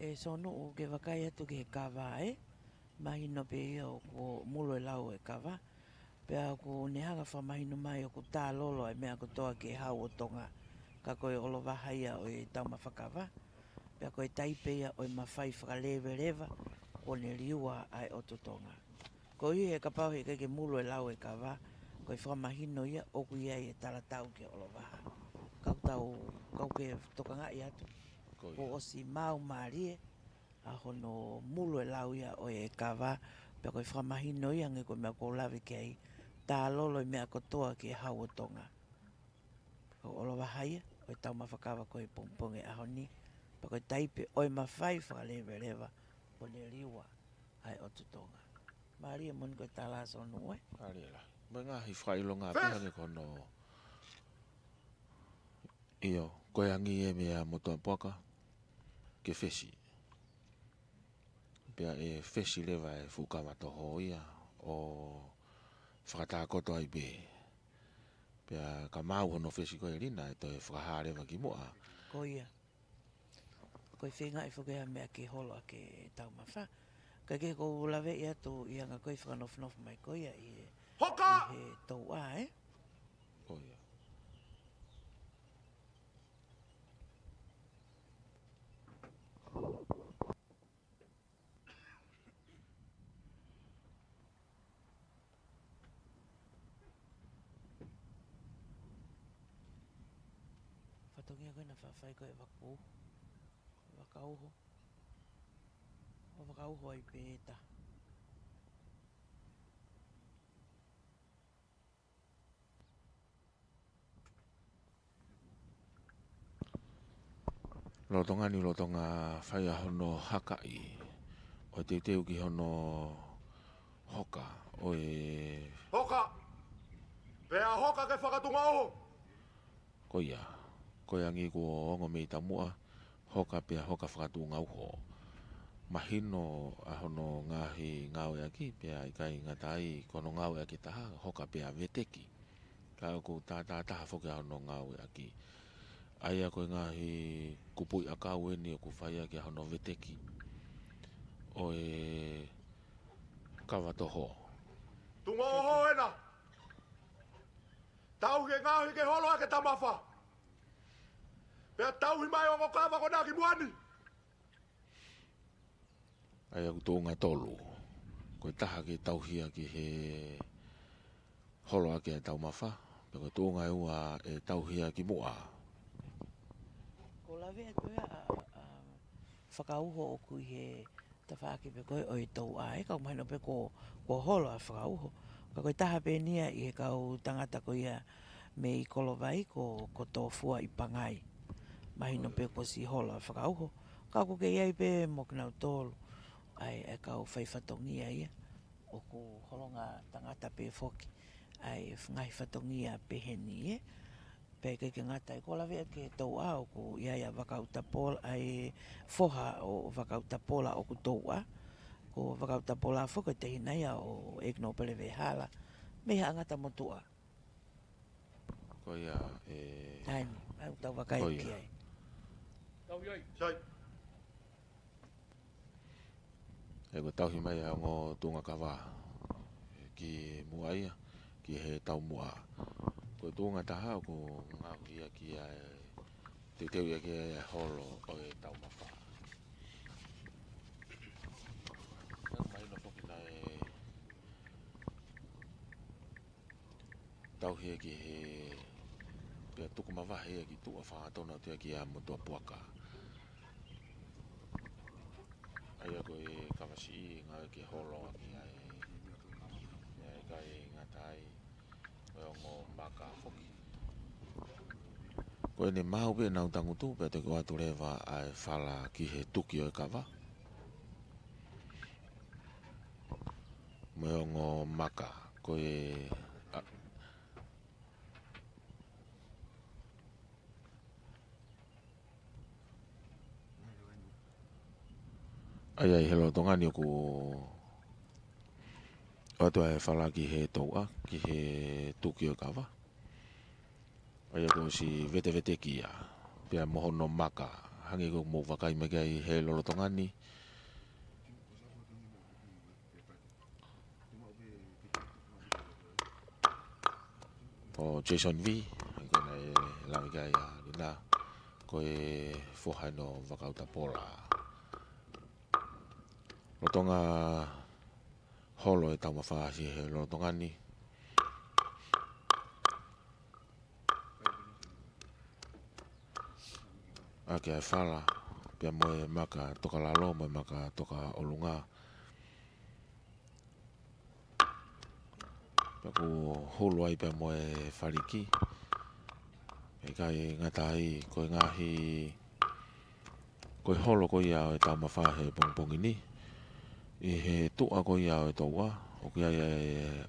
ʻE Sonuʻu ke vakai atu ki he kava ē, mahino pē ia ʻoku mulu e lau e kava, pea ʻoku ne hanga fakamahino mai ʻoku tālolo ʻa e meʻa kotoa ki he hau ʻo Tonga, ka ko e ʻolovaha ia ʻo e taumafa kava, pea ko e taipe ia ʻo e mafai fakaleveleva, kuo ne liua ʻa e ʻotu Tonga. Koeʻuhi he kapau heʻikai ke mulu e lau e kava, ko e fakamahino ia ʻoku ʻi ai e talatau ki he ʻolovaha. Kau tau, kau ke tokangaʻi atu. Ko ia. Kuo ʻosi maau mālie ʻa hono mulu e lau ia ʻo e kava, pea ko e fakamahino ia hangē ko e meʻa ʻoku ou lave ki ai, tālolo e meʻa kotoa ki he hau ʻo Tonga. Ko e ʻolovaha ia ʻo e taumafa kava ko e pongipongi ʻaho ni, pea ko e taipe ʻo e mafai fakaleveleva, kuo ne liua ʻa e ʻotu Tonga. Mālie moʻoni ko e tala ʻa Sonuʻu ē. Mālie lahi. Mo e ngaahi fakaʻilonga pē hangē ko hono, ʻio, ko e angi ē meia Motuʻapuaka ke fesi. Pea ʻe fesi leva e fuʻu kava toho ia ʻo fakatakoto ai pē. Pea ka maau hono fesi ko ē Lina ʻe toe fakahā leva ki muʻa. Ko ia. Ko e feingaʻi foki ha meʻa ke holo ʻaki e taumafa. Ka ke kou laveʻi atu ʻi he anga ko e fakanofonofo mai ko ia ʻi he, hoka! ʻI he tauʻa ē. Ko ia. Fatongia ko ē naʻa faifai ko e vaku, vakauho. ʻO vakauho ai pē ʻe taha. Lolotonga ni, lolotonga fai ʻa hono hakaʻi, ʻo teuteu ki hono hoka ʻo e. Hoka! Pea hoka ke fakatuʻunga uho! Ko ia, ko e angi kuo ongo mei taumuʻa, hoka pea hoka fakatuʻunga uho. Mahino ʻa hono ngaahi ngāueʻaki, pea ʻikai ngata ai ko hono ngāueʻaki ʻe taha, hoka pea veteki. Ka ʻoku tātātaha foki ʻa hono ngāueʻaki. ʻA ia ko e ngaahi kupuʻi ʻakau eni ʻoku fai ʻaki ʻa hono veteki ʻo e kava toho. Tuʻunga uho ena. Tauhi ke ngaohi ke holo ʻaki e taumafa. Pea tauhi mai ongo kava ko ena ki muʻa ni. ʻA ia ʻoku tuʻunga tolu. Ko e taha ke tauhi ia ki he holo ʻaki e taumafa, pea ko e tuʻunga ʻe ua ʻe tauhi ia ki muʻa. Ko e lave atu ia ʻa, ʻa, ʻa fakauho ʻoku ʻi he tafaʻaki pē ko ē ʻo e tauʻa ē, ka ʻoku mahino pē kuo, kuo holo ʻa fakauho. Ka ko e taha pē eni ia ʻi he kau tangata ko ia mei Kolovai ko, ko Tofua ʻi Pangai. Mahino pē kuo ʻosi holo ʻa fakauho. Ka ʻoku kei ʻi ai pē mo kinautolu ʻa e, ʻa e kau fai fatongia ia. ʻOku holonga tangata pē foki ʻa e ngaahi fatongia pehē ni, ē. Pea ʻikai ke ngata ai, ko e lave atu ki he touʻa, ʻoku ʻi ai ʻa Vakautapola, ʻa e foha ʻo Vakautapola ʻoku touʻa. Ko Vakautapola foki ko e tehina ia ʻo ʻEiki Nōpele Vehala, mei Haʻa Ngata motuʻa. Ko ia, ē. ʻA eni, ʻoku tau vakai ki ai. Tau ʻi ai. Sai. ʻE, ko e tauhi mai ʻa e ongo tuʻunga kava ki muʻa ia, ki he taumuʻa. Ko e tuʻunga ʻe taha ʻoku ngaohi ia ki ai, teuteu ia ki ai ʻa e holo ʻo e taumafa. Naʻe mahino foki naʻe tauhi ia ki he, pea tuku mavahe ia ki tuʻa, fakatonga atu ia ki he motuʻa puaka. ʻA ia ko e kava siʻi, ngāueʻaki e holo ʻaki ai, ʻa ia ʻikai ngata ai, ko e ongo maka foki. Ko ʻene maʻu pē ʻenau tangutu, pea toki ʻoatu leva ʻa e fala ki he tuki ʻo e kava. Mo e ongo maka, ko e, ʻa, ʻa ia ʻi he lolotonga ni ʻoku ʻoatu ʻa e fala ki he touʻa, ki he tuki ʻo e kava. ʻA ia kuo ʻosi veteveteki ia, pea mo hono maka, hangē ko ʻemou vakai mai ki ai he lolotonga ni. Ko Jason V, ko ʻene lave ki ai ʻa Lina, ko e foha ʻeni ʻo Vakautapola. Lolotonga holo e taumafa ʻi he lolotonga ni. ʻAki ʻa e fala, pea mo e maka tokalalo, mo e maka tokaʻolunga. Pea ʻoku hulu ai pea mo e faliki. ʻIkai ngata ai, ko e ngaahi, ko e holo ko ia ʻo e taumafa he pongipongi ni. ʻI he tuʻa ko ia ʻo e touʻa, ʻoku ʻi ai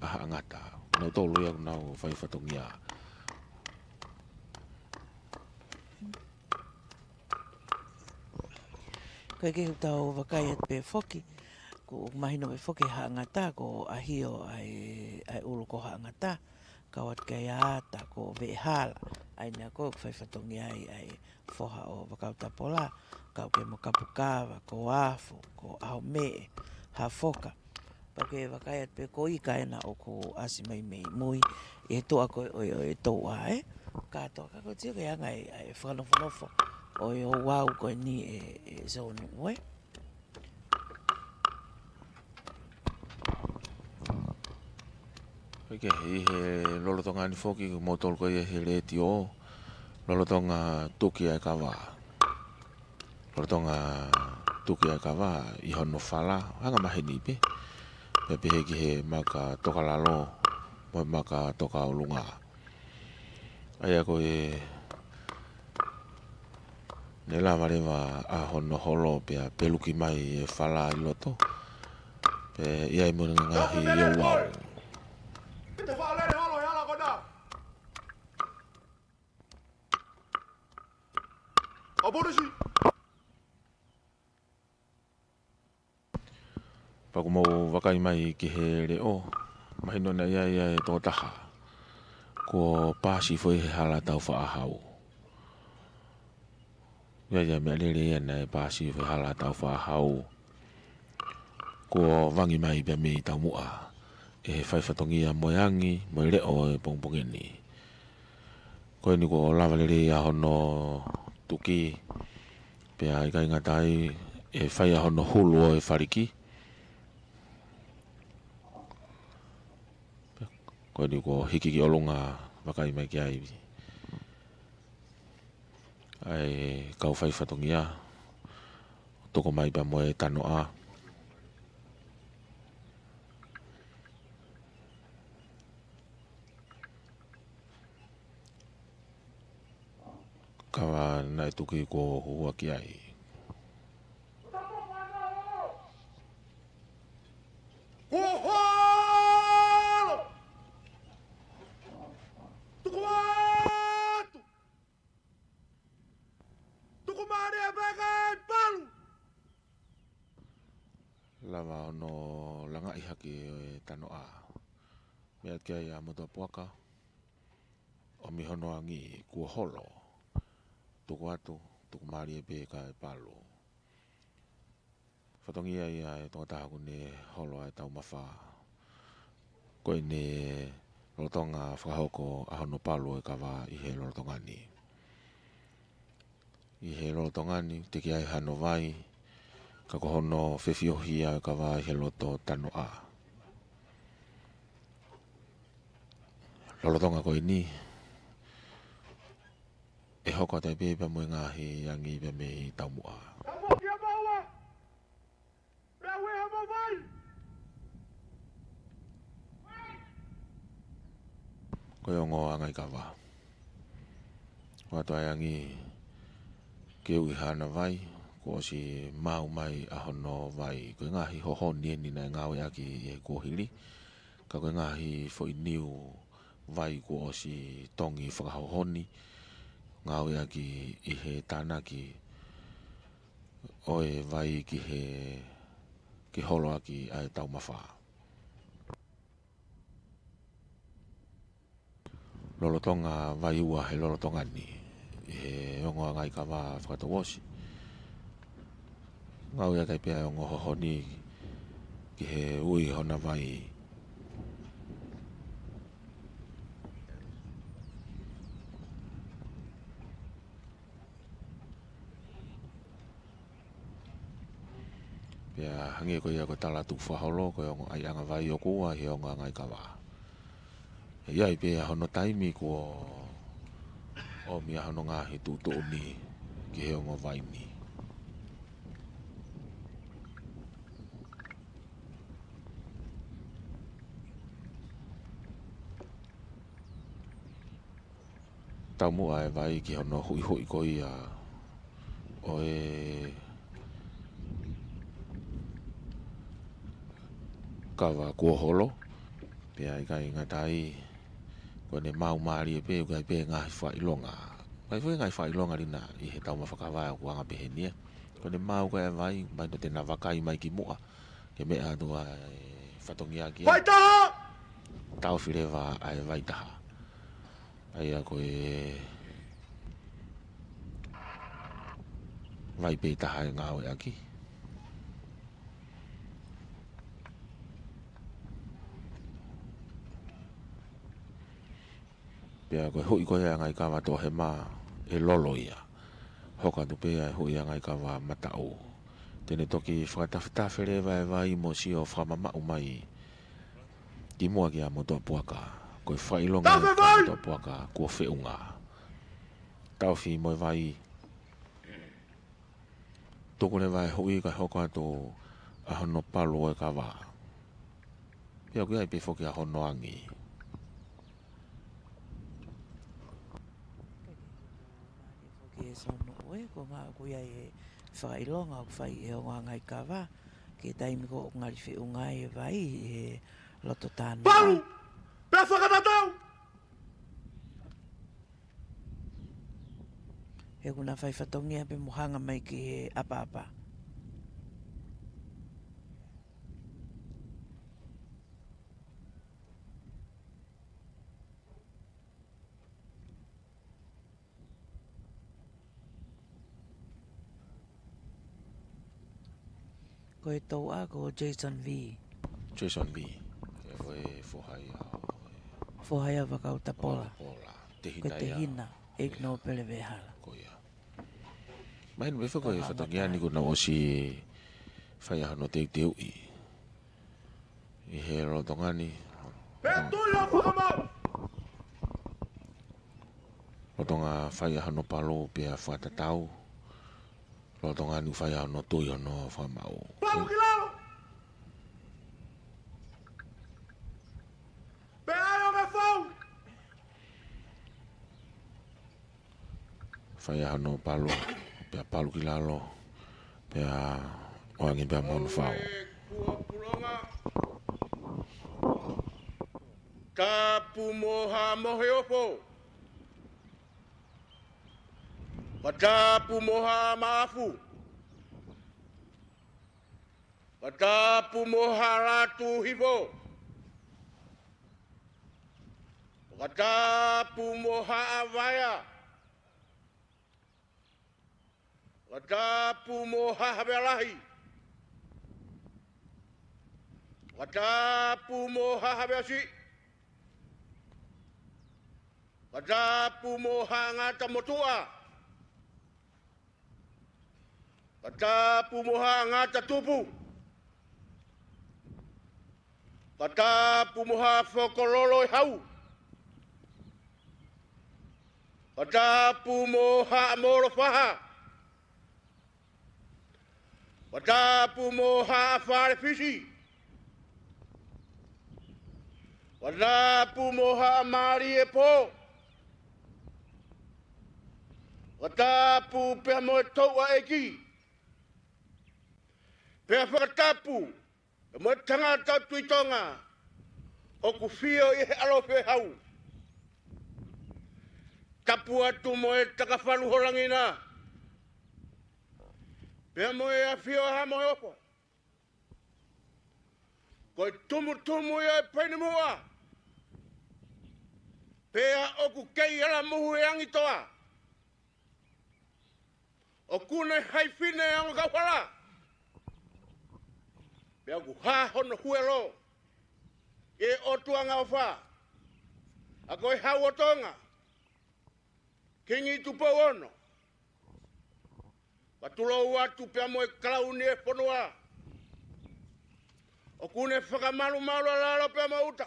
ʻa Haʻa Ngata. Nautolu ia ʻoku nau fai fatongia. Ko e ke hu tau vakai atu pē foki, ʻoku mahino pē foki Haʻa Ngata ko ʻAhio ʻa e, ʻa e ʻulu ko Haʻa Ngata, kau atu ki ai ʻa Ata ko Veʻehala, ʻa ia ko ē ʻoku fai fatongia ai ʻa e foha ʻo Vakautapola, kau ki ai mo Kapukava, ko Afu, ko ʻAhomeʻe, Hafoka. Pea ke vakai atu pē ko ʻIka ena ʻoku ʻasi mai mei mui, ʻi he tuʻa ko ē ʻo e, ʻo e touʻa, ē. Kātoa, ka ko e tio ke anga e, e fakanofonofo ʻo e ouau ko eni ē, ē Sonu, ē. ʻIkai ke ʻi he lolotonga ni foki, ko moutolu ko ia he letiō, lolotonga tuki ʻa e kava. Lolotonga tuki ʻa e kava ʻi hono fala, anga maheni pē. Pea pehē ki he maka tokalalo, mo e maka tokaʻolunga. ʻA ia ko e, ne lava leva ʻa hono holo pea peluki mai e fala ʻi loto. Pea ʻi ai mo e ngaahi ouau. ʻO polisi. Pea ʻoku mou vakai mai ki he leʻo, mahino naʻe ʻi ai ʻa e tokotaha kuo paasi foʻi he hala taufaʻahau. ʻI ai ʻa e meʻalele ia naʻe paasi foʻi he hala taufaʻahau. Kuo vangi mai pea mei taumuʻa ʻe he fai fatongia mo e angi, mo e leʻo ʻo e pongipongi ni. Ko eni kuo lava lelei ʻa hono tuki, pea ʻikai ngata ai, ʻe fai ʻa hono hulu ʻo e faliki. Ko eni kuo hiki ki ʻolunga, vakai mai ki ai ʻa e kau fai fatongia, tuku mai pea mo e tanoʻa. Kava naʻe tuki kuo huhuʻa ki ai. Kava hono langaʻi hake ʻo e tanoʻa. Meʻa ki ai ʻa Motuʻapuaka, ʻomi hono angi kuo holo. Tuku atu, tuku mālie pē kae palu. Fatongia ia ʻa e tokotaha kuo ne holo ʻa e taumafa. Ko ʻene lolotonga fakahoko ʻa hono palu ʻo e kava ʻi he lolotonga ni. ʻI he lolotonga ni, teʻeki ai hano vai, ka ko hono fefiohi ʻa e kava ʻi he loto tanoʻa. Lolotonga ko eni, ʻe hoko atu ai pē pea mo e ngaahi angi pea mei taumuʻa. Ko e ongo angaʻi kava. ʻOatu ʻa e angi ke uʻi hana vai, kuo ʻosi maau mai ʻa hono vai. Ko e ngaahi hohoni eni naʻe ngāueʻaki ʻi he kuohili. Ka ko e ngaahi foʻi niu vai kuo ʻosi tongi fakahohoni, ngāueʻaki ʻi he tānaki ʻo e vai ki he, ke holoʻaki ʻa e taumafa. Lolotonga vai ua he lolotonga ni, ʻi he ongo angaʻi kava fakatouʻosi. Ngāueʻaki ai pē ʻa e ongo hohoni ki he uʻi hona vai. Pea hangē ko ia ko e tala tukufakaholo, ko e ongo ʻaiʻanga vai ʻoku ua he ongo angaʻi kava. ʻE ʻi ai pē ʻa hono taimi kuo ʻomi ʻa hono ngaahi tuʻutuʻuni ki he ongo vai ni. Taumuʻa e vai ki hono huʻihuʻi ko ia ʻo e kava kuo holo. Pea ʻikai ngata ai, ko ʻene maau mālie pē, ʻoku ʻi ai pē ngaahi fakaʻilonga. ʻOku ʻi ai foki ngaahi fakaʻilonga ʻi he taumafa kava ʻoku anga pehē ni ē. Ko ʻene maau ko ē e vai, mai no te na vakai mai ki muʻa. Ke meʻa atu ʻa e fatongia ki ai. Vai taha! Taofi leva ʻa e vai taha. ʻA ia ko e vai pē taha ʻe ngāueʻaki. Pea ko e huʻi ko ia angaʻi kava toʻohema ʻe lolo ia. Hoko atu pē ʻa e huʻi angaʻi kava mataʻu. Te ne toki fakatafetafe leva e vai mo sio fakamamaʻu mai ki muʻa kia Motuʻapuaka. Ko e fakaʻilonga ia kia Motuʻapuaka kuo feʻunga. Taofi mo e vai. Tuku leva e huʻi kae hoko atu ʻa hono palu ʻo e kava. Pea ʻoku ʻi ai pē foki ʻa hono angi. Ke sono ue, ko e ngaahi ʻoku ʻi ai e fakaʻilonga ʻoku fai ʻe he ongo angaʻi kava. Ke taimi ko ē ʻoku ngali feʻunga ai e vai ʻi he loto tanoʻa. Palu! Pea fakatatau! He ʻoku na fai fatongia pē mo hanga mai ki he ʻapaʻapa. Ko e touʻa ko Jason V. Jason V. Ko e foha ia ʻo e foha ia ʻo Vakautapola. Vakautapola. Ko e tehina ʻo Eikino Pelevehala. Ko ia. Mahino pē foki ko e fatongia ni kuo nau ʻosi fai ʻa hono teuteuʻi ʻi he lolotonga ni. Pea tui ʻo fakamaau! Lolotonga fai ʻa hono palu pea fakatatau. Lolotonga ni fai ʻa hono tui hono fakamaau. Palu ki lalo! Pea ʻai ʻo me fou! Fai ʻa hono palu, pea palu ki lalo, pea ʻoange pea mo hono fau. Tapu mo ha mohe ofo. Pea tapu mo ha mafu. Fakatapu mo Haʻa Lātūhifo. Fakatapu mo Haʻa Vaea. Fakatapu mo Haʻa Havea Lahi. Fakatapu mo Haʻa Havea Siʻi. Fakatapu mo Haʻa Ngata Motuʻa. Fakatapu mo Haʻa Ngata Tupu. Fakatapu mo Haʻa Fokololo ʻi Hau. Fakatapu mo Haʻa Molofaha. Fakatapu mo Haʻa Falefisi. Fakatapu mo Haʻa Mālie Pō. Fakatapu pea mo e touʻa ʻeiki. Pea fakatapu pea mo e tangata Tuʻi Tonga ʻoku fio ʻi he ʻaloʻofa ʻi Hau. Tapu atu mo e Takafalu Holangi na. Pea mo e ʻAfio ʻa Haʻa Moheofo. Ko e tumutumu ia ʻo e peni muʻa. Pea ʻoku kei ala muhu e angi toa. ʻOku ne haifine ʻa e ongo kauhala. Pea ʻoku hā hono huelo ʻi he ʻOtua angaʻofa. ʻA ko e Hau ʻo Tonga. Kingi Tupou Ono. Fakatulou atu pea mo e kalauni e fonua. ʻOku ne fakamalumalu ʻa lalo pea mo ʻuta.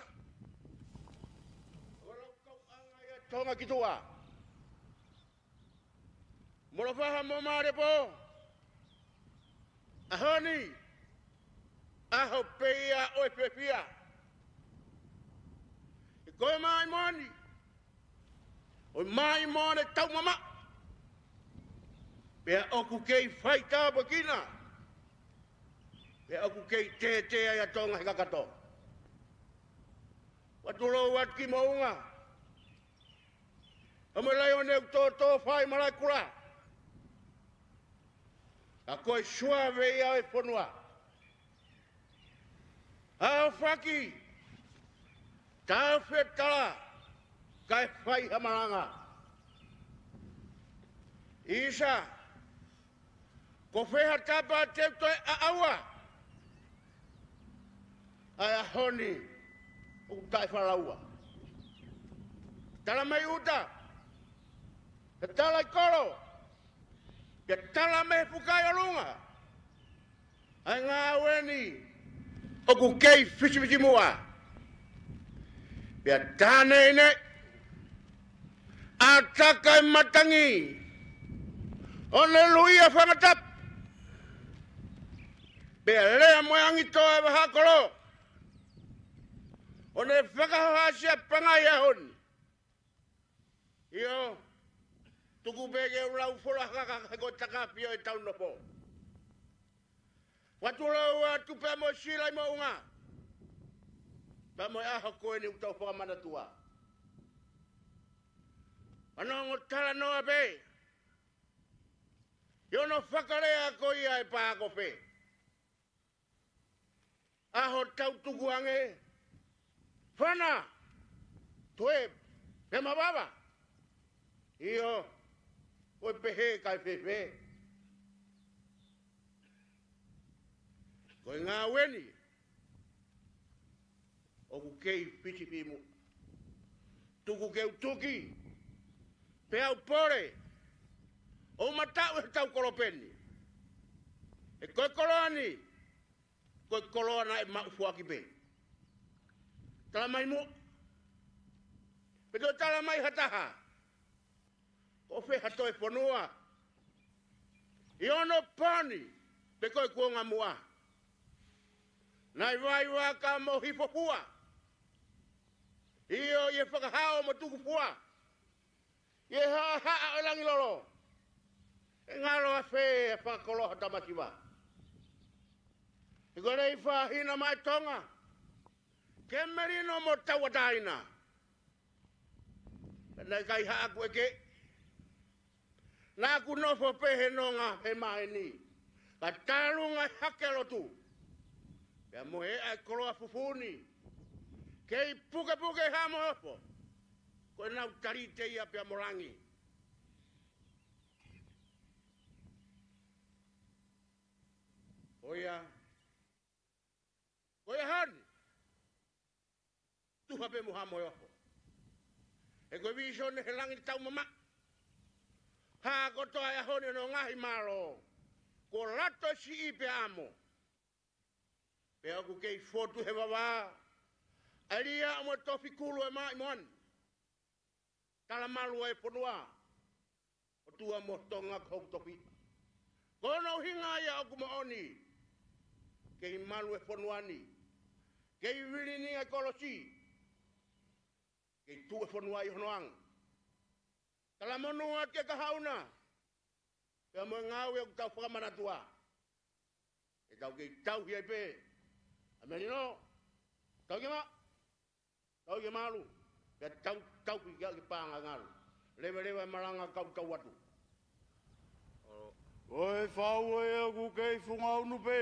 Ko e laukau ʻanga ia Tonga ki tuʻa. Molofaha mo Mālie Pō. ʻAho ni. ʻAho pē ia ʻo e fiefia. ʻI ko e maʻimoa ni. ʻO e maʻimoa ne taumamaʻo. Pea ʻoku kei faitāpuekina. Pea ʻoku kei tētē ai ʻa Tonga he kakato. Fakatulou atu ki moʻunga. ʻA mo e laione ʻoku tōtō fai malaʻe kula. ʻA ko e suave ia ʻo e fonua. ʻAofaki, taʻefetala, kae fai ha malanga. ʻIsa, ko fē ha tapa te u toe ʻaʻaua? ʻA e ʻaho ni, ʻoku taʻefalaua. Tala mai ʻuta, pea tala ʻi kolo, pea tala mei he fukaʻi ʻolunga. ʻA e ngāue ni ʻoku kei fisifisimuʻa. Pea tā neʻineʻi, ʻatā e matangi, ʻo ne luia fanga tapu. Pea lea mo e angi toa e vahaʻa kolo, ʻo ne fakahohaʻasi ʻa e pangai ʻaho ni. ʻIo, tuku pē ke u lau fola haka he ko e takafi ʻo e tau nofo. Fakatulou atu pea mo Sila ʻi moʻunga. Pea mo e ʻaho ko eni ʻoku tau fakamanatua. Fanongo talanoa pē ʻi hono fakalea ko ia e pā ko fē. ʻAho tau tukuange. Fana, toe, pea mavava. ʻIo, ko e pehē kae fēfē. Ko e ngāue ni ʻoku kei fisifisimuʻa. Tuku ke u tuki, pea u pole, ʻo mataʻu he tau kolope ni. He ko e koloa ni, ko e koloa naʻe maʻu foaki pē. Tala mai muʻa. Pe toe tala mai ha taha. Ko fē ha toe fonua ʻi onopooni pe ko e kuonga muʻa. Naʻe vaivai ka mo hifo fua. ʻIo, ʻi he fakahao mo tuku fua. ʻI he haʻahaʻa ʻo e langi lolo. ʻE ngalo ʻafē e fakakoloa ha tamasiva. He ko e lei fāhina mai Tonga. Ke melino mo tauʻatāina. Naʻe ʻikai haʻaku ʻeke. Naʻaku nofo pē he nonga he maheni. Ka talunga hake lotu. Pea mo e eʻa e koloa fufū ni. Kei pukepuke Haʻa Moheofo. Ko ʻenau talite ia pea mo langi. Ko ia. Ko ia heni. Tuha pē mo Haʻa Moheofo. He ko e vīsone he langi tau mamaʻo. Hā kotoa e ʻaho ni ʻo e ngaahi mālō. Kuo lato e siʻi pea ʻamo. Pea ʻoku kei fotu he vavā. ʻAlia mo e tofi kulu e maʻi moana. Talamalu e fonua. ʻOtua mo Tonga ko hoku tofiʻa. Ko hono ʻuhinga ia ʻoku moʻoni. Kei malu e fonua ni. Kei vili ni e kolosi. Kei tuʻu e fonua ʻi hono anga. Talamonū atu kia Kahaʻu na. Pea mo e ngāue ʻoku tau fakamanatua. ʻE tau kei tauhi ai pē. ʻAmelino. Tau ke ma. Tau ke malu. Pea tau, tau ki, ki, ki paʻanga ngalu. Leveleva e malanga kau tau atu. Ko e fau ē ʻoku kei funga unu pē.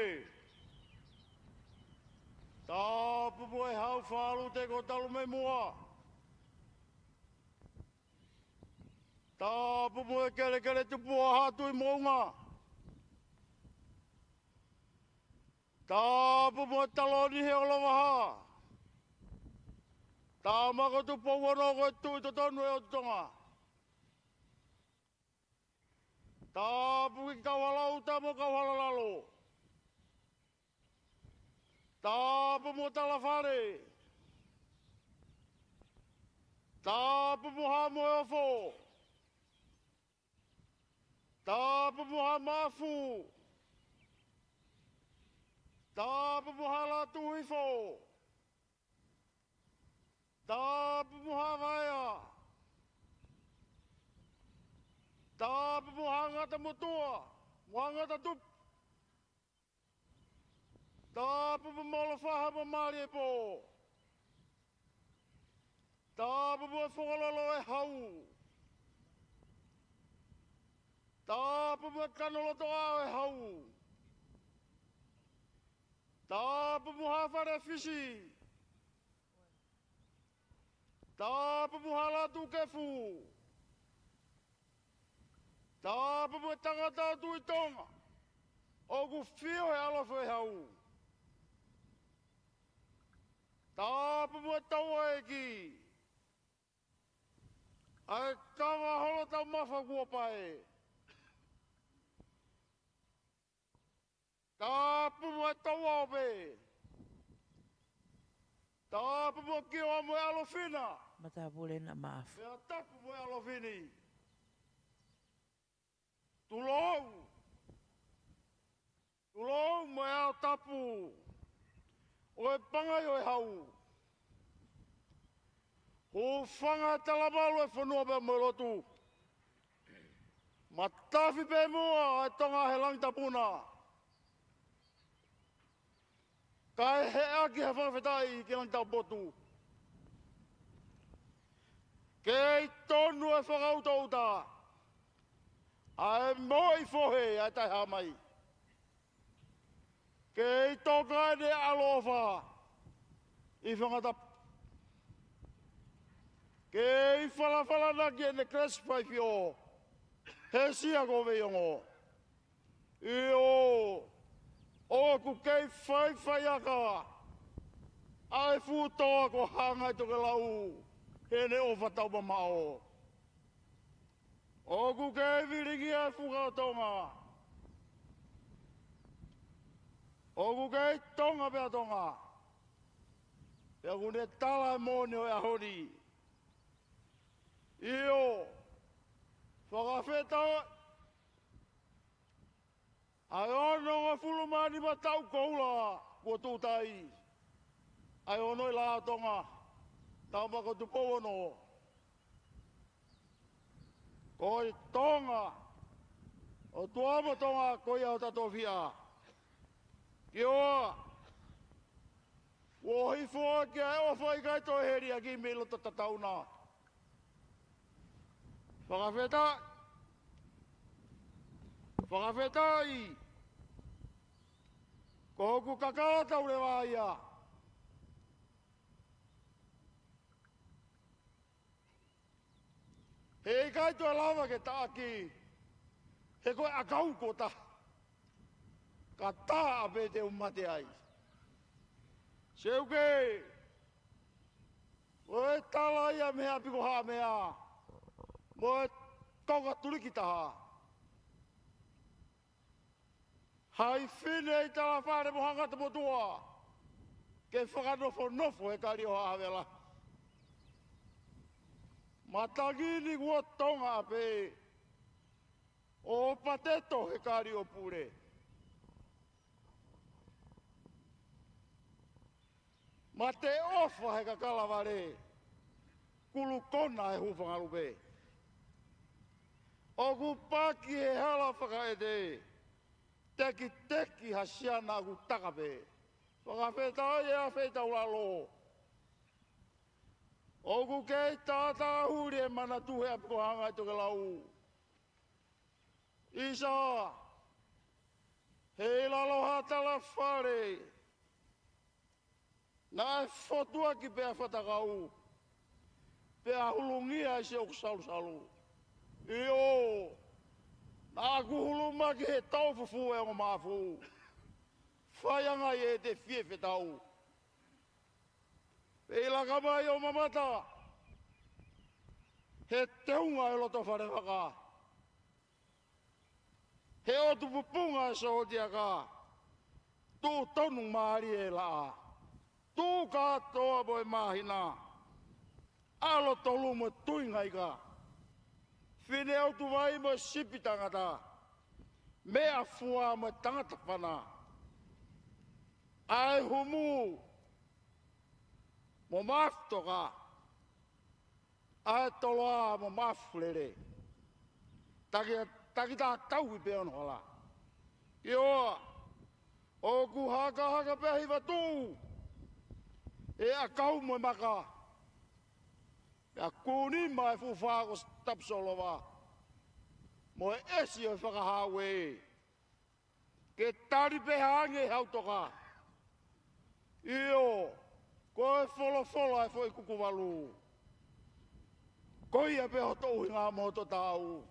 Tāpupu e hau falu te ko talu mei muʻa. Tāpupu e kelekele tupu ʻa Haʻa Tuʻi Moʻunga. Tāpupu e taloni he ʻOlovaha. Tāmako Tupou ono ko e tuʻi totonu e ʻOtu Tonga. Tāpupu ki Kauhalauta mo Kauhalalalo. Tāpupu mo Talafale. Tāpupu mo Haʻa Moheofo. Tāpupu mo Haʻa Maʻafu. Tāpupu mo Haʻa Lātūhifo. Tāpupu mo Haʻa Vaea. Tāpupu mo Haʻa Ngata Motuʻa. Mo Haʻa Ngata Tupu. Tāpupu mo Alofaha mo Maliepō. Tāpupu mo e Fokololo e Hau. Tāpupu mo e Kanolotoʻa e Hau. Tāpupu mo Haʻa Fale Fisi. Tāpupu mo Haʻa Lātūkefu. Tāpupu mo e tangata ʻo Tuʻi Tonga. ʻOku fio he ʻalofi e hau. Tāpupu mo e tauʻaʻeiki. ʻA e kava holo taumafa kuo pae. Tāpupu mo e tauʻa ʻo pē. Tāpupu mo Kioa mo e ʻAlofina. Matāpule na Maʻafu. Pea tapu mo e ʻAlofini. Tulou. Tulou mo e ʻAo Tapu. ʻO e pangai ʻo e hau. Hūfanga e talamalu e fonua pea mo e lotu. Matafi pē muʻa e Tonga he langi tapu na. Kae heʻaki ha fakafetaʻi ki langi taupotu. Kei tonu e fakaʻutoʻuta. ʻA e moʻui fohe ʻa e Taʻehāmai. Kei toka ʻene ʻaloʻofa ʻi Fangatapu. Kei falafalanaki ʻene kelesi faifiʻo he sia ko Veiongo. ʻIo, ʻoku kei faifaiʻaka ʻa e fuʻu toa ko Hangai Tokelau heʻene ʻofa taumamaʻo. ʻOku kei vilingia e fuka ʻo Tonga. ʻOku kei Tonga pea Tonga. Pea ʻoku ne tala e moʻoni ʻo e ʻaho ni. ʻIo, fakafetaʻi ʻa e onongofulu mā nima taʻu koula kuo tuʻu tai. ʻA e ono ʻi Lā ʻo Tonga, Tāmako Tupou ono. Ko e Tonga, ʻOtua mo Tonga, ko ia hota tofiʻa. Kioa, ʻoku hifo ʻaki ʻa e ʻofa ʻikai toe heliaki mei loto tatauna. Fakafetaʻi. Fakafetaʻi. Ko hoku kakala tau leva ia. He ʻikai toe lava ke taʻaki. He ko e ʻakau kuo taha. Ka taha pē te u mate ai. Seuke, ko e tala ia mei he ʻapi ko Haʻamea. Mo e konga tuliki taha. Hai fine ʻi Talafale mo Hangata Motuʻa. Ke fakanofonofo he kali ʻo Havela. Matangi ni kuo Tonga pē. ʻO pateto he kali ʻo Pule. Mate ʻofa he kakala vale. Kulukona he hūfanga lupe. ʻOku paki he hala fakaʻete. Tekiteki ha siana ʻoku taka pē. Fakafetaʻi e afeitaulalo. ʻOku kei tātāhuli e manatu he ʻapi ko Hangaitokelau. ʻIsa, he ʻi lalo ha Talafale. Naʻe fotuaki pē ʻa Fatakau. Pea hulungia ʻi siʻoku salusalu. ʻIo, naʻa ku hulumaki he tau fufū e ongo mafu. Fai ange ʻe te fie fetau. Pea ʻi laka mai ʻo mamata. He teunga e loto fale vaka. He ʻotu pupunga e sōtiaka. Tuʻu tonu mālie e laʻā. Tuʻu kātoa mo e māhina. ʻAlo tolu mo e tuinga ika. Fine ʻotu vai mo e sipi tangata. Meʻa fua mo e tangata fana. ʻA e humu mo mafu toka. ʻA e toloa mo mafu lele. Taki, taki tā tauhi pē ono hala. ʻIo, ʻoku hakahaka pē hiva tuʻu. ʻE ʻakau mo e maka. Pea kuni mai fufa ko Tapusolova. Mo e ʻesi ʻo e fakahau ē. Ke tali pē hangē hau toka. ʻIo, ko e folofola e foʻi kuku valu. Ko ia pē hoto ʻuhinga mo hoto tau.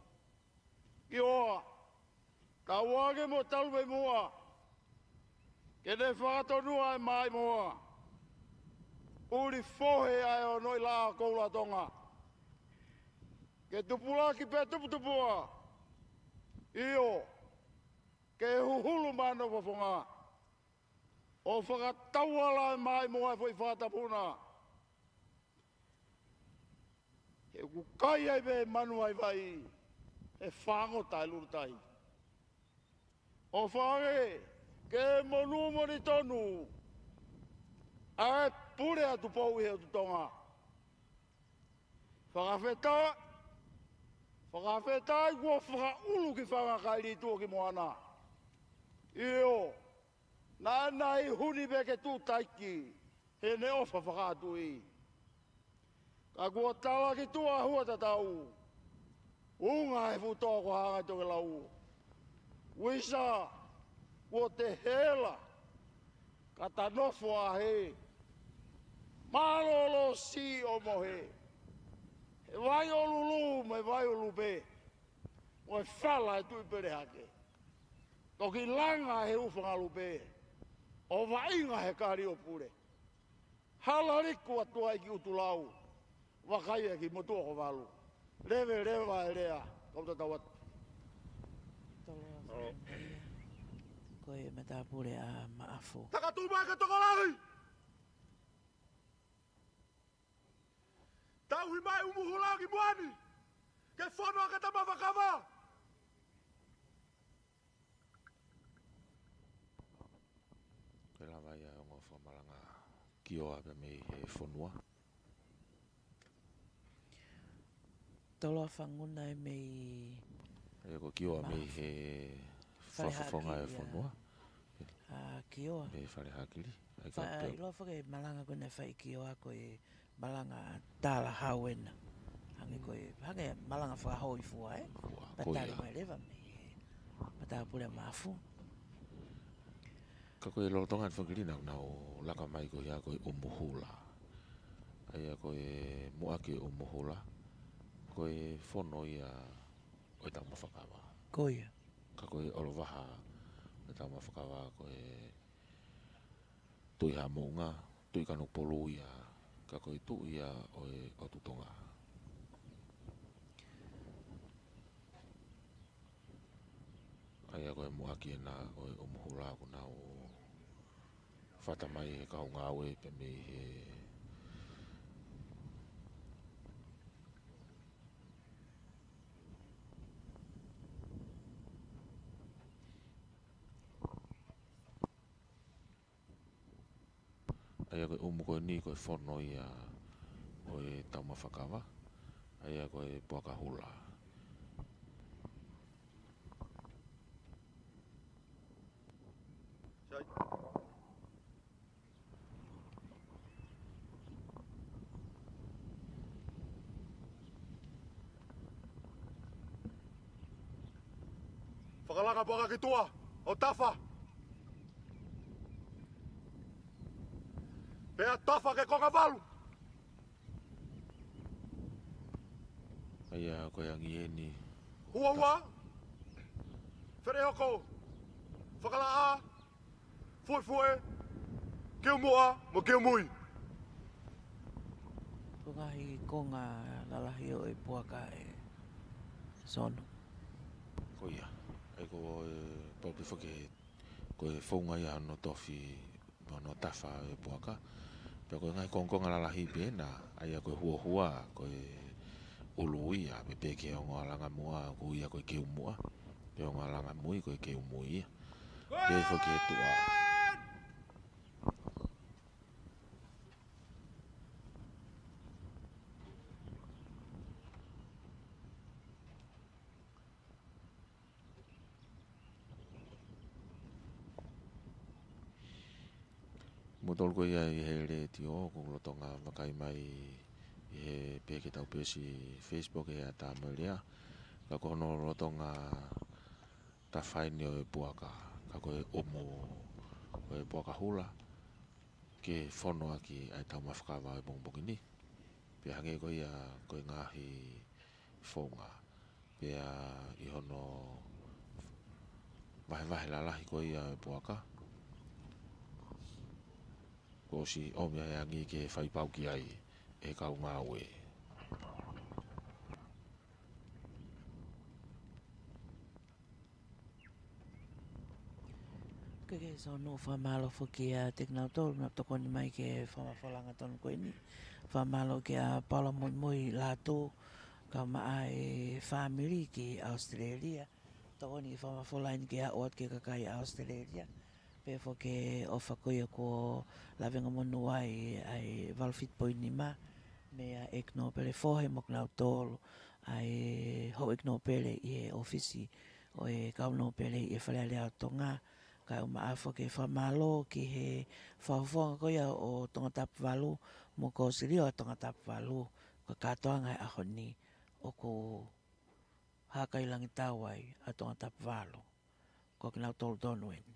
ʻIo, tau ange mo talu mei muʻa. Ke ne fakatonua e maimoa. ʻUli fohe ʻa e ono ʻi la koula Tonga. Ke tupulaki pē tuputupuʻa. ʻIo, ke huhulu mano fofonga. ʻO fakatauala e maimoa e foʻi fakatapuna. He ʻoku kai ai pē manu vaivai. He fāngota e lulutai. ʻO fānge ke monū monitonu. ʻA e pule atu pou ʻi he ʻotu Tonga. Fakafetaʻi, fakafetaʻi kuo fakaʻulu ki fanga kaili tuʻo ki Moana. ʻIo, naʻa na ʻi huni pē ke tuʻu taiki, he ne ʻofa fakaʻatui. Ka kuo tala ki tuʻa hua tatau, unga he futoa ko Hangaitokelau. Uisa, kuo te hela, ka ta nofo ʻa he. Mālōlō si ʻo mohe. He vai ʻo lulu, mo e vai ʻo lupe. Mo e fala e tuʻi pele hake. Toki langa he ufanga lupe. ʻO vaʻinga he kali ʻo Pule. Hala liku atu ai ki ʻUtulau. Vakai e ki Motuʻa ko Valu. Leveleva e lea. Kau tatau atu. Tolo. Ko e matāpule ʻa Maʻafu. Takatu mai ka tokolahi. Tauhi mai ʻUmuhula ki Moani. Ke fono ʻa ka tama fakava. Ko e lava ia e ongo fakamalanga kioa pea mei he fonua. Toloa Fanguna e mei E ko kioa mei he fakafofonga e fonua. A kioa. Mei Fale Hakili. Ai ka Fa, pe- ilo fake malanga ko ne fai kioa ko e malanga tala hauena. Hange ko e, hange malanga fakahoi fua, e? Fua, ko ia. Patali mai leva mei he matāpule Maʻafu. Ka ko e lolotonga ʻeni foki ʻeni naʻa nau laka mai ko ia ko e ʻUmuhula. ʻA ia ko e muʻaki ʻUmuhula, ko e fono ia ʻo e Taumafakava. Ko ia. Ka ko e ʻOlovaha ʻo e Taumafakava ko e Tuʻi Haʻamoʻunga, Tuʻi Kanokupolu ia, ka ko e tuʻi ia ʻo e ʻOtu Tonga. ʻA ia ko e muʻaki ʻena ʻo e ʻUmuhula ʻoku nau fata mai he kau ngāue pea mei he ʻA ia ko e ʻumu ko eni ko e fono ia ʻo e Taumafakava. ʻA ia ko e Puakahula. Fakalaka puaka ki tuʻa, ʻo tafa. Pea tafa ke konga valu. ʻA ia ko e angi ʻeni. Huahua. Feleoko. Fakalaʻā. Fuefueʻi. Keumuʻa mo Keumui. Ko e ngaahi konga lalahi ʻo e puaka ē Sono. Ko ia. ʻA ia ko e pau pē foki he ko e founga ia hono tofi, hono tafa e puaka. Pea ko e ngaahi kongokonga lalahi pē ʻena, ʻa ia ko e huahua, ko e ʻulu ia, pea pehē ki he ongo ʻalu angamuʻa, ko ia ko e Keumuʻa, pea ongo ʻalu angamui, ko e Keumui ia. Pea foki he tuʻa. Mou tolu ko ia ʻi he letiō, ʻoku lolotonga vakai mai ʻi he pehē ki heʻetau peesi Facebook ʻi he ʻata mo e lea. Ka ko hono lolotonga tafa ʻeni ʻo e puaka, ka ko e ʻumu ʻo e Puakahula, ke fono ʻaki ʻa e Taumafakava ʻo e pongipongi ni. Pea hangē ko ia ko e ngaahi founga. Pea ʻi hono vahevahe lalahi ko ia e puaka, kuo ʻosi ʻomi ʻa e angi ke fai pau ki ai e kau ngāue. Ke ke Sono, fakamālō foki kiate kinautolu naʻa tokoni mai ki he fakamafola hangatonu ko eni. Fakamālō kia Paula Muimui Lātū, kau maʻa e fāmili ki ʻAositelēlia. Tokoni ki he fakamafola eni ke aʻu atu ki he kakai ʻAositelēlia. Pea foki ʻofa ko ia kuo lavengamonū ai ʻa e valu fitu poini nima meia ʻEiki Nōpele Fohe mo kinautolu ʻa e houʻeiki nōpele ʻi he ʻōfisi ʻo e kau nōpele ʻi he Fale Alea ʻo Tonga. Kae ʻumaʻā foki e fakamālō ki he fakafofonga ko ia ʻo Tongatapu valu mo Kosilio ʻa Tongatapu valu. Ko e kātoanga he ʻaho ni ʻoku hakailangitau ai ʻa Tongatapu valu. Ko kinautolu tonu eni.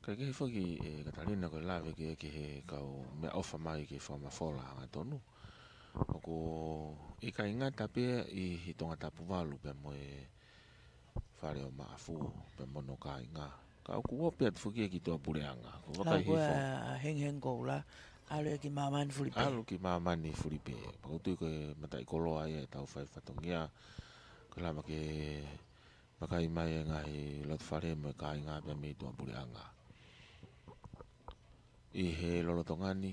Kae kehe foki ʻe Katalina ko e lave ki he, ki he kau meʻaʻofa mai ki he fakamafola hangatonu. ʻOku ʻikai ngata pē ʻi he Tongatapu valu pea mo e Fale ʻo Maʻafu pea mo hono kāinga. Ka ʻoku ope atu foki ki tuʻapuleʻanga. Ko e vakai hifo. Hangē ko e hengihengi koula, ʻalu ia ki māmani fulipē. ʻAlu ki māmani fulipē. Pea ʻoku ou tui ko e mataʻikoloa ia ʻetau fai fatongia. Ko e lava ke vakai mai e ngaahi loto fale mo e kāinga pea mei tuʻapuleʻanga. ʻI he lolotonga ni,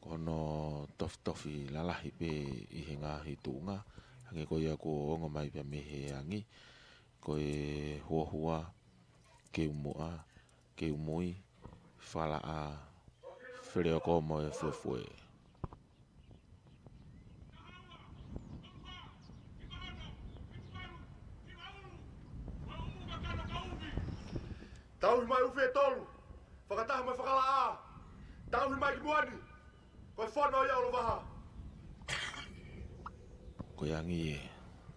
ko hono tofitofi lalahi pē ʻi he ngaahi tuʻunga, hangē ko ia kuo ongo mai pea mei he angi, ko e huahua, Keumuʻa, Keumui, Fakalaʻā, Feleoko mo e Fuefue. Tauhi mai ʻufi ʻe tolu, fakataha mo e Fakalaʻā. Tauhi mai ki muʻa ni, ko e fono ia ʻo Olovaha. Ko e angi ē,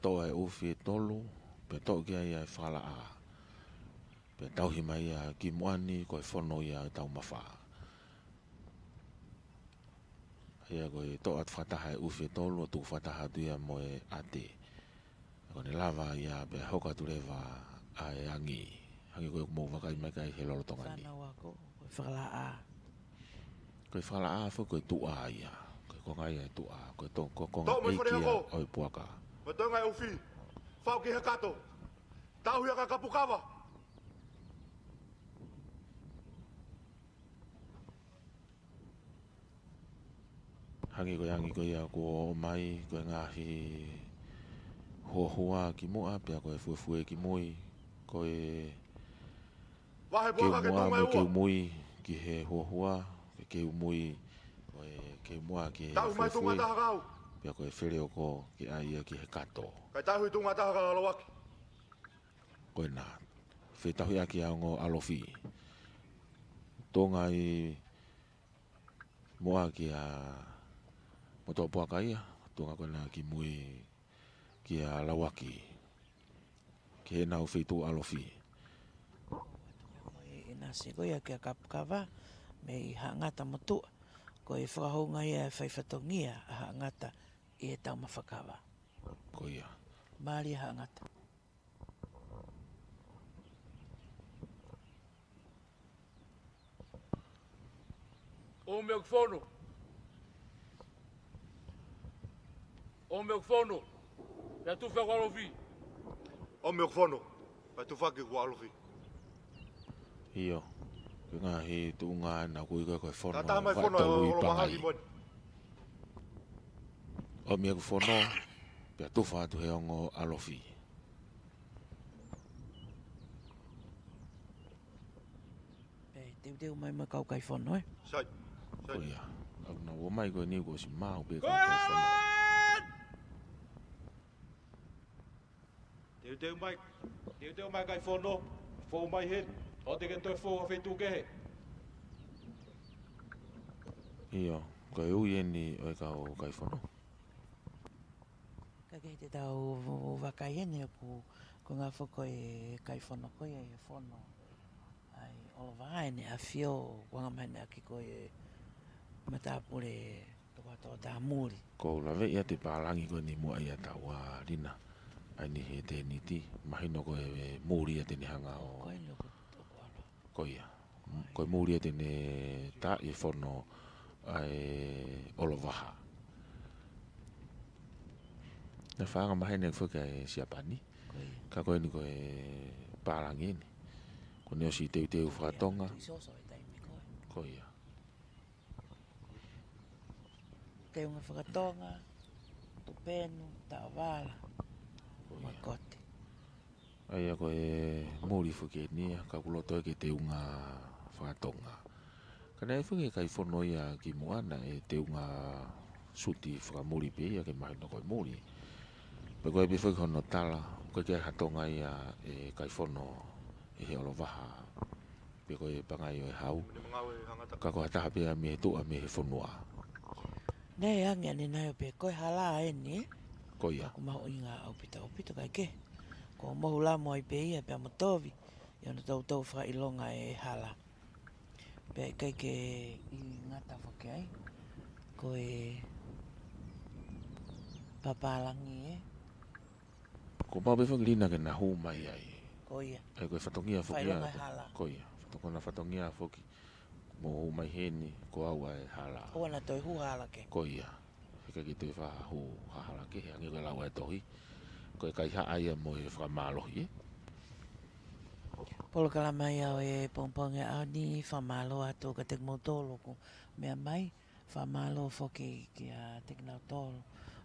toʻo e ʻufi ʻe tolu, pea toʻo ki ai ʻa e Fakalaʻā. Pea tauhi mai ia ki muʻa ni ko e fono ia ʻa e taumafa. ʻA ia ko e toʻo atu fakataha e ʻufi ʻe tolu ʻo tuku fakataha atu ia mo e ʻate. Ko ʻene lava ia pea hoko atu leva ʻa e angi. Angi ko ē ʻoku mou vakai mai ki ai he lolotonga ni. Fānau ako, ko e fakalaʻā. Ko e fakalaʻā foki ko e tuʻa ia. Ko e konga ia e tuʻa. Ko e to-, ko e konga ʻeiki ia ʻo e puaka. Mo e toenga e ʻufi. Fau ki he kato. Tauhi ʻa e kakapu kava. Hangē ko e angi ko ia kuo ʻomai, ko e ngaahi huohua ki muʻa, pea ko e fuefue ki mui, ko e keu muʻa mo e keu mui ki he huohua, ko e keu mui, ko e keu muʻa ki he fuefue, pea ko e feleoko ke ʻai ia ki he kato. Ko ena, fetauhiʻaki ʻa e ongo ʻalofi. Tuʻunga ʻi muʻa kia motopuaka ia, tuʻunga ko ena ki mui kia Lauaki. Ki heʻenau feituʻu ʻalofi. Ko e ʻinasi ko ia kia Kapukava, mei Haʻangata mo Tuʻa. Ko e fakahounga ia e fai fatongia ʻa Haʻangata ʻi he taumafa kava. Ko ia. Mālie Haʻangata. ʻOmi ʻeku fono. ʻOmi ʻeku fono. Pea tufa ʻeku ʻalofi. ʻOmi ʻeku fono. Pea tufa ʻeku ʻalofi. ʻIo. Ko e ngaahi tuʻunga ena ʻoku ui ko e fono. Tata mai fono e ʻOlovaha ki muʻa ni. ʻOmi ʻeku fono. Pea tufa atu he ongo ʻalofi. Pea teuteu mai mo e kau kai fono, ē? Sai. Sai. Ko ia. ʻOku na ō mai ko eni kuo ʻosi maʻu pē kau kai fono. Teuteu mai. Teuteu mai kai fono. Fou mai heni. ʻOua te ke toe fou ha feituʻu kehe. ʻIo. Ko e ui eni ʻo e kau kai fono. Ka ke te tau vakai heni ʻoku, ko e ngaahi foʻi kai fono ko ia ʻi he fono ʻa e ʻOlovaha ʻEne ʻAfio, ʻoku anga maheni ʻaki ko e matāpule toko ʻatā ʻo tā muli. Ko u laveʻi atu e pālangi ko eni muʻa ia taua Lina. ʻA eni he tēniti, mahino ko e muli ia te ne hanga ʻo. Ko eni ʻoku, ʻoku ʻalu. Ko ia. Ko e muli ia te ne tā ʻi he fono ʻa e ʻOlovaha. Naʻe faʻa anga maheni foki ʻa e Siapani. Ko ia. Ka ko eni ko e pālangi eni. Ko ʻene ʻosi teuteu fakatonga. Ia, tuʻi soso e taimi ko ē. Ko ia. Teunga fakatonga, tupenu, taʻovala, mo e kote. ʻA ia ko e muli foki eni ia, ka ʻoku loto ke teunga fakatonga. Ka naʻe foki e kai fono ia ki muʻa naʻe teunga suti fakamuli pē ia ke mahino ko e muli. Pea ko e pē foki hono tala, ʻoku ʻikai ke ʻi ai ha tonga ia e kai fono ʻi he ʻOlovaha. Pe ko e pangai ʻo e hau. Ka ko ha taha pē ia mei he tuʻa mei he fonua. Naʻe angi ʻanenai ʻo pehē ko e hala eni. Ko ia. Ka ʻoku mahuʻinga ʻaupito, ʻaupito kae kehe. Ko e mohu lamo ai pē ia pea mo tovi. ʻI hono toutou fakaʻilonga e hala. Pea ʻikai ke ʻi ngata foki ai. Ko e pālangi ē. Kuo pau pē foki Lina ke na hū mai ai. Ko ia. ʻA ia ko e fatongia foki ia. Fakaʻilonga e hala. Ko ia. Fatongia, fatongia foki. Mou hū mai heni, ko au ʻa e hala. ʻOua naʻa toe hū hala kehe. Ko ia. He ʻikai ke toe faʻa hū ha hala kehe, hangē ko e lau ʻa e tohi. Ko e kaihaʻa ia mo e fakamālohi, ē. Polokalama ia ʻo e pongipongi ʻaho ni, fakamālō atu kiate kimoutolu ʻoku meʻa mai. Fakamālō foki kiate kinautolu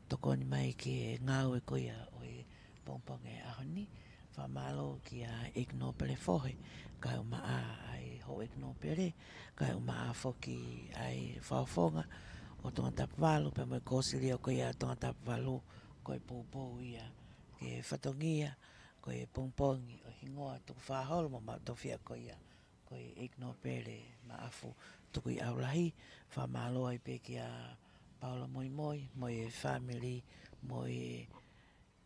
tokoni mai ki he ngāue ko ia ʻo e pongipongi ʻaho ni. Fakamālō kia ʻEiki Nōpele Fohe, kae ʻumaʻā ʻa e Houʻeiki Nōpele, kae ʻumaʻā foki ʻa e Fakafofonga ʻo Tongatapu valu, pea mo e Kōsilio ko ia ʻo Tongatapu valu, ko e poupou ia ki he fatongia, ko e pongipongi ʻo e hingoa tukufā holo mo maʻu tofiʻa ko ia. Ko e ʻEiki Nōpele Maʻafu Tukuʻiʻaulahi, fakamālō ai pē kia Paula Moimoi, mo e fāmili, mo e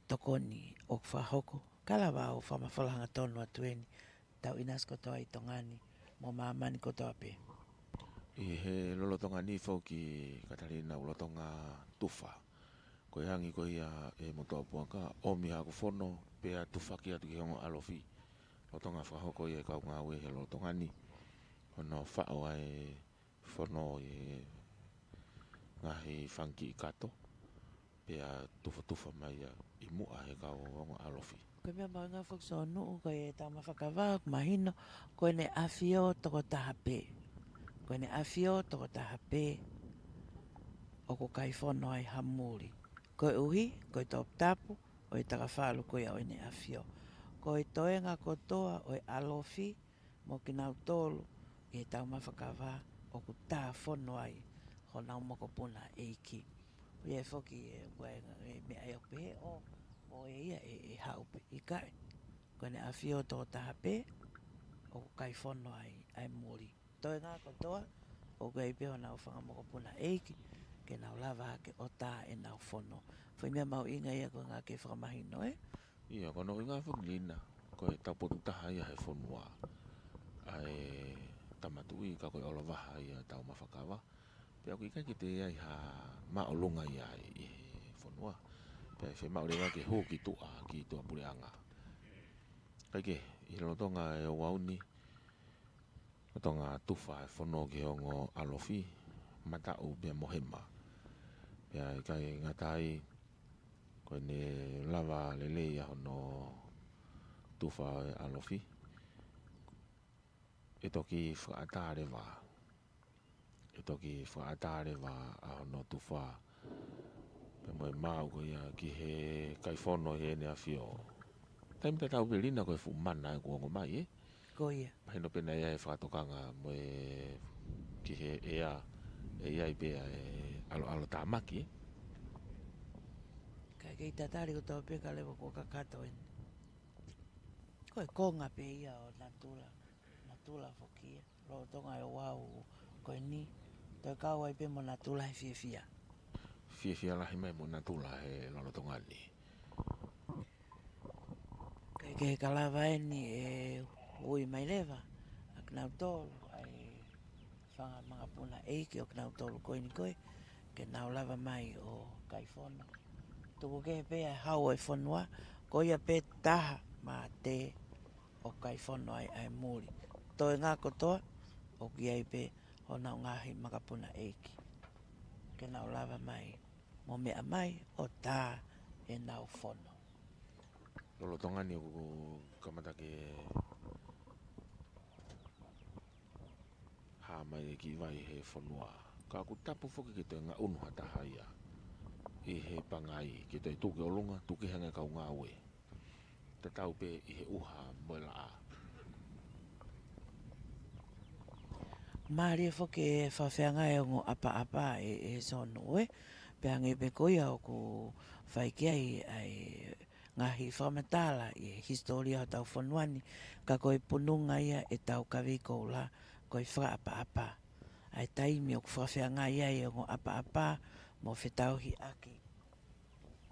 tokoni ʻoku fakahoko. Kae lava ʻo fakamafola hangatonu atu eni Tau ʻinasi kotoa ʻi Tonga ni, mo māmani kotoa pē. ʻI he lolotonga ni foki Katalina ʻoku lolotonga tufa. Ko e angi ko ia ʻe Motuʻapuaka, ʻomi haʻaku fono, pea tufaki atu ki he ongo ʻalofi. Lolotonga fakahoko ia ʻe he kau ngāue he lolotonga ni. Hono faʻo ʻa e fono ʻi he ngaahi fanga kiʻi kato, pea tufatufa mai ia ʻi muʻa he kau ongo ʻalofi. Ko e meʻa mahuʻinga foki Sonuʻu, ko e taumafa kava ʻoku mahino, ko ʻene ʻafio tokotaha pē. Ko ʻene ʻafio tokotaha pē ʻoku kai fono ai ha muli. Koeʻuhi, ko e toputapu ʻo e takafalu ko ia ʻo ʻene ʻafio. Ko e toenga kotoa ʻo e ʻalofi mo kinautolu ʻi he taumafa kava ʻoku tā fono ai honau mokopuna ʻeiki. ʻOku ʻi ai foki e, ko e, e meʻa ia ʻoku pehē ʻo, ʻo ʻe ia ʻe, ʻe haʻu pē ʻikai. Ko ʻene ʻafio tokotaha pē ʻoku kai fono ai ʻa e muli. Toenga kotoa ʻoku ʻi ai pē honau fanga mokopuna ʻeiki ke nau lava hake ʻo tā ʻenau fono. Foʻi meʻa mahuʻinga ia ko e ʻuhinga ke fakamahino, ē? ʻIo, ko hono ʻuhinga foki Lina, ko e taupotu taha ia he fonua ʻa e Tama Tuʻi, ka ko e ʻolovaha ia taumafa kava. Pea ʻoku ʻikai ke toe ʻi ai ha māʻolunga ia ʻi he fonua. Pea ʻe fiemaʻu leva ke hū ki tuʻa, ki tuʻapuleʻanga. Kae kehe, ʻi he lolotonga e ouau ni, lolotonga tufa e fono ki he ongo ʻalofi, mataʻu pea mo hema. Pea ʻikai ngata ai, ko ʻene lava lelei ʻa hono tufa e ʻalofi, ʻe toki fakaʻatā leva. ʻE toki fakaʻatā leva ʻa hono tufa pea mo e maʻu ko ia ki he kai fono ʻi heʻene ʻafio. Taimi tatau pē Lina ko e fuʻu mana ʻoku ongo mai, ē? Ko ia. Mahino pē naʻe ʻi ai e fakatokanga mo e ki he ʻea, ʻe ʻi ai pē ʻa e ʻaloʻalo tāmaki, ē? Kae kei tatali kotoa pē ka leva kuo kakato eni. Ko e konga pē ia ʻo natula, natula foki ia. Lolotonga e ouau ko eni, toe kau ai pē mo natula he fiefia. Fiefia lahi mai mo natula he lolotonga ni. Kae kehe ka lava eni ʻe ui mai leva ʻa kinautolu, ʻa e fanga mokopuna ʻeiki ʻo kinautolu ko eni ko ē, ke nau lava mai ʻo kai fono. Tuku kehe pē ʻa e hau ʻo e fonua, ko ia pē taha mā te ʻoku kai fono ai ʻa e muli. Toenga kotoa, ʻoku ʻi ai pē honau ngaahi mokopuna ʻeiki ke nau lava mai mo meʻa mai ʻo tā ʻenau fono. Lolotonga ni ʻoku kamata ke hā mai e kiʻi vai he fonua. Ka ʻoku tapu foki ke toe ngaʻunu ha taha ia ʻi he pangai, ke toe tuku ki ʻolunga, tuku ki he anga e kau ngāue. Tatau pē ʻi he ʻuha mo e laʻā. Mālie foki e fakafeangai e ongo ʻapaʻapa ʻe, ʻe Sonuʻu, ē. Pea hangē pē ko ia ʻoku fai ki ai ʻa e ngaahi fakamatala ʻi he hisitōlia hotau fonua ni, ka ko e pununga ia ʻetau kavei koula, ko e fakaʻapaʻapa. ʻA e taimi ʻoku fakafeangai ai e ongo ʻapaʻapa mo fetauhiʻaki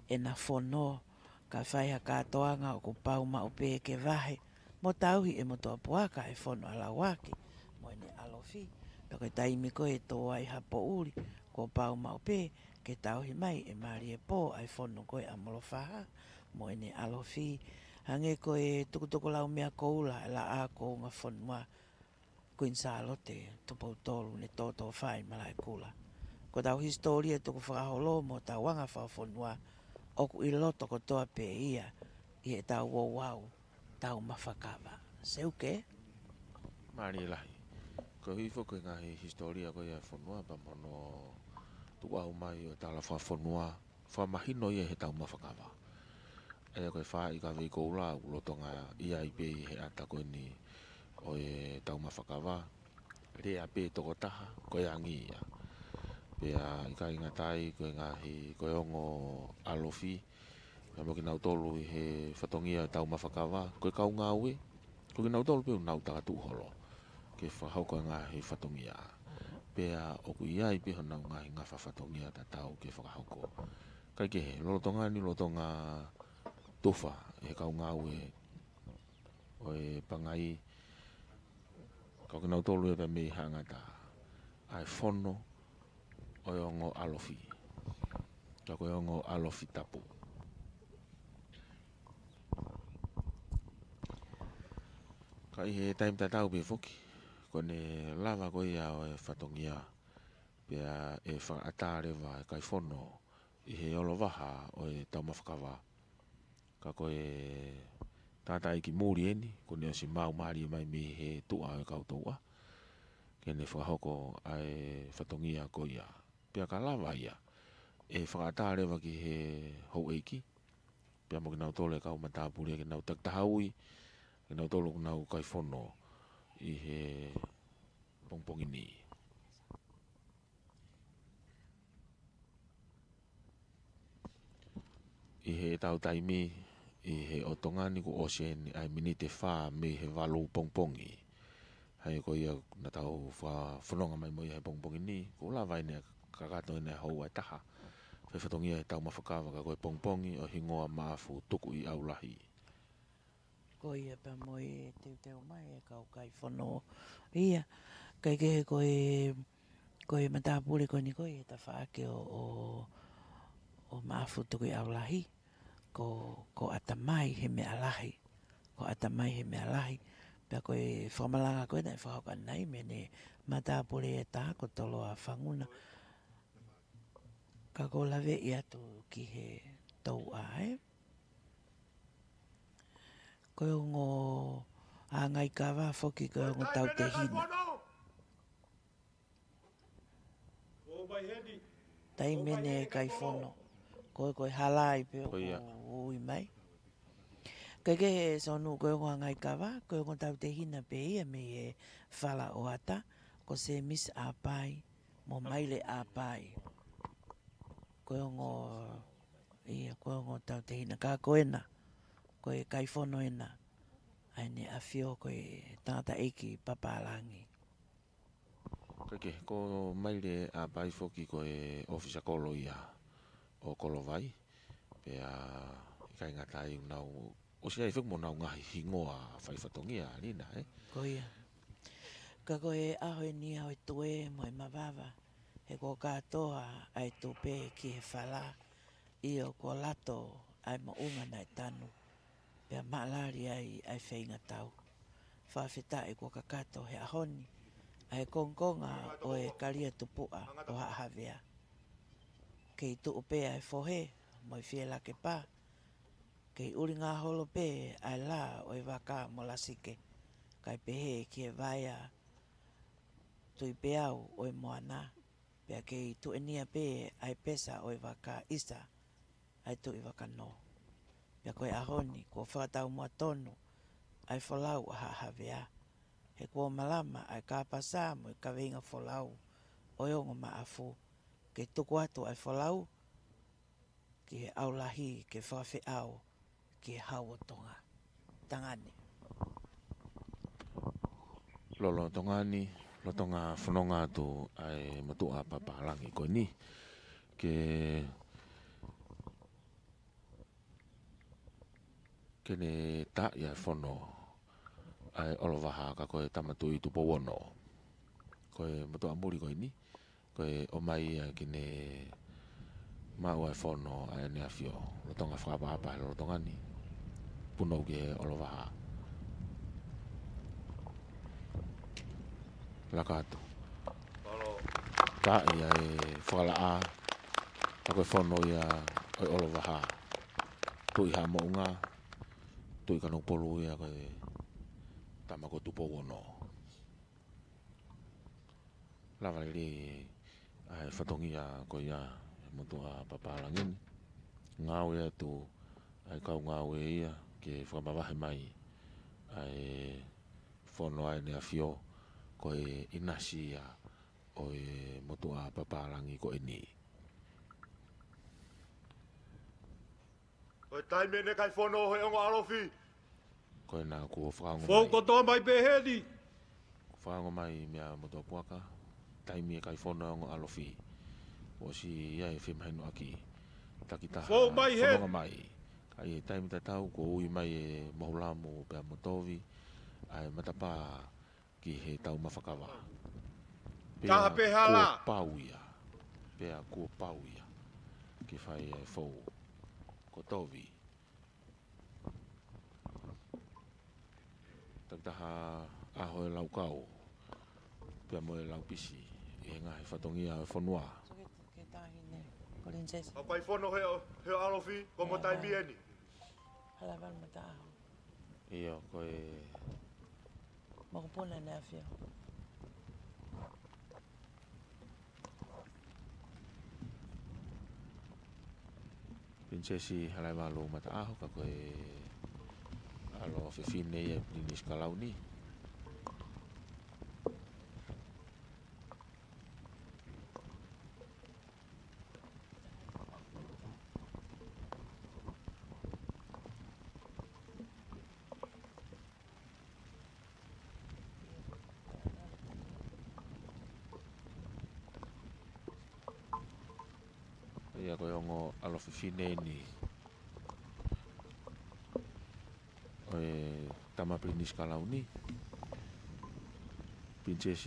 ʻena fono, ka fai ha kātoanga ʻoku pau maʻu pē ke vahe mo tauhi ʻe Motuʻapuaka e fono ʻa Lauaki mo ʻene ʻalofi. Pea ko e taimi ko ē ʻe tō ai ha poʻuli, kuo pau maʻu pē ke tauhi mai ʻe Maliepō ʻa e fono ko ē ʻa Molofaha mo ʻene ʻalofi. Hangē ko e tukutuku laumeʻa koula, e Laʻā Kuonga Fonua, Kuini Sālote Tupou Tolu, ne tōtōfā ʻi Malaʻekula. Ko ʻetau hisitōlia tukufakaholo mo ʻetau anga fakafonua, ʻoku ʻi loto kotoa pē ia ʻi heʻetau ouau taumafa kava. Seuke? Mālie lahi. Ko e hifo ko e ngaahi hisitōlia ko ia e fonua pea mo hono tukuʻau mai ʻo e tala fakafonua, fakamahino ia he taumafa kava. ʻA ia ko e faaʻi kavei koula ʻoku lolotonga ʻi ai pē ʻi he ʻata ko eni ʻo e taumafa kava. Lea pē tokotaha, ko e angi ia. Pea ʻikai ngata ai, ko e ngaahi, ko e ongo ʻalofi, pea mo kinautolu ʻi he fatongia taumafa kava, ko e kau ngāue, ko kinautolu pē ʻoku nau takatuʻu holo ke fakahoko e ngaahi fatongia. Pea ʻoku ʻi ai pē honau ngaahi ngafa fatongia tatau ke fakahoko. Kae kehe, lolotonga ni, lolotonga tufa e kau ngāue ʻo e pangai, ʻo kinautolu ia pea mei Haʻangata, ʻa e fono ʻo e ongo ʻalofi. Ka ko e ongo ʻalofi tapu. Ka ʻi he taimi tatau pē foki, ko ʻene lava ko ia ʻo e fatongia, pea ʻe fakaʻatā leva e kai fono ʻi he olovaha ʻo e taumafa kava. Ka ko e tangataʻeiki muli eni, kuo ne ʻosi maumālie mai mei he tuʻa ʻo e kau touʻa, ke ne fakahoko ʻa e fatongia ko ia. Pea ka lava ia, ʻe fakaʻatā leva ki he houʻeiki, pea mo kinautolu e kau matāpule ke nau takitaha ui, kinautolu ʻoku nau kai fono ʻi he pongipongi ni. ʻI heʻetau taimi, ʻi he ʻo Tonga ni kuo ʻosi eni ʻa e miniti ʻe fā mei he valu pongipongi. ʻA ia ko ia naʻa tau fa-, fononga mai mo ia he pongipongi ni, kuo lava eni ʻa e kakato eni ʻa e houa ʻe taha. Fai fatongia he taumafa kava ka ko e pongipongi ʻo e hingoa Maʻafu Tukuʻi ʻAulahi. Ko ia pea mo e teuteu mai e kau kai fono ia. Kae kehe ko e, ko e matāpule ko eni ko e tafaʻaki ʻo, ʻo, ʻo Maʻafu Tukuʻi ʻAulahi. Ko, ko ʻAtamai he meʻa lahi. Ko ʻAtamai he meʻa lahi. Pea ko e fakamalanga ko ena ʻe fakahoko ʻanenai mei heʻene matāpule ʻe taha ko Toloa Fanguna. Ka ko e laveʻi atu ki he touʻa, ē. Ko e ongo ʻāngaikava foki ko e ongo tautehina. Taimi ʻene kai fono. Ko e, ko e hala ai pē ʻoku ui mai. Kae kehe Sonu ko e ongo ʻāngaikava, ko e ongo tautehina pē ia mei he fala ʻo ʻAta, ko Semisi ʻApai mo Maile ʻApai. Ko e ongo, ia, ko e ongo tautehina ka ko ena, ko e kai fono ena ʻa ʻEne ʻAfio ko e tangataʻeiki papālangi. Kae kehe, ko Maile ʻApai foki ko e ʻōfisa kolo ia ʻo Kolovai, pea ʻikai ngata ai ʻoku nau ʻosi ʻi ai foki mo honau ngaahi hingoa fai fatongia, Lina, ē? Ko ia. Ka ko e ʻaho eni ʻa e tuē mo e mavava, he kuo kātoa ʻa e tupe ki he fala, ʻio kuo lato ʻa e moʻunga naʻe tanu, pea maʻalali ai ʻa e feingatau. Fakafetaʻi kuo kakato he ʻaho ni ʻa e kongokonga ʻo e kalia tupuʻa ʻo Haʻa Havea. Kei tuʻu pē ʻa e fohe mo e fielakepa, kei ʻulinga holo pē ʻa e lā ʻo e vaka mo Lasike, kae pehē ki he vaea Tuʻipeau ʻo e moana, pea kei tuʻenia pē ʻa e pesa ʻo e vaka ʻisa ʻa e Tuʻi Vakanō. Pea ko e ʻaho ni, kuo fakataumuʻa tonu ʻa e folau ʻa Haʻa Havea, he kuo malama ʻa e kāpasa mo e kaveinga folau ʻo e ongo Maʻafu, ke tuku atu ʻa e folau ki he ʻAulahi ke fakafeʻao ki he Hau ʻo Tonga. Tangane. Lolotonga ni, lolotonga fononga atu ʻa e motuʻa papālangi ko eni, ke, ke ne taaʻi ʻa e fono ʻa e ʻOlovaha ka ko e Tama Tuʻi Tupou Ono. Ko e motuʻa muli ko eni, ko e ʻomai ia ke ne maʻu ʻa e fono ʻa ʻEne ʻAfio. Lolotonga fakaʻapaʻapa he lolotonga ni. Punou ki he ʻOlovaha. Laka atu. Taaʻi ʻa e fakalaʻā, ka ko e fono ia ʻo e ʻOlovaha. Tuʻi Haʻa Moʻunga, Tuʻi Kanokupolu ia ko e tama ko Tupou Ono. Lava lelei ʻa e fatongia ko ia ʻa e motuʻa papālangi ni. Ngāue atu ʻa e kau ngāue ia ke fakamavahe mai ʻa e fono ʻa ʻEne ʻAfio ko e ʻinasi ia ʻo e motuʻa papālangi ko eni. Ko e taimi ʻene kai fono he ongo ʻalofi. Ko ena kuo fakaongo mai. Fou kotoa mai pē heni. Kuo fakaongo mai meia Motuʻa Puaka. Taimi e kai fono e ongo ʻalofi. ʻOsi ia e femahinoʻaki. Takitaha fononga mai. Ka ʻi he taimi tatau kuo ui mai e Mohulamu pea mo Tovi ʻa e matapā ʻi he taumafa kava. Pea Taha pē hala. Kuo pau ia. Pea kuo pau ia. Ke fai e fou. Ko Tovi. Takitaha ʻaho e laukau. Pea mo e laupisi. ʻI he ngaahi fatongia e fonua. Ke tahi ne, Princess. Ka kai fono he, he ʻalofi, ko mo taimi eni. Hala valu mataʻaho. ʻIo, ko e mokopuna ne afio. Princess Halaivalu Mataʻaho, ka ko e ʻalo fefine ia Pilinisi Kalauni. Ia ko e ongo ʻalo fefine eni ʻo e tama Pilinisi Kalauni. Princess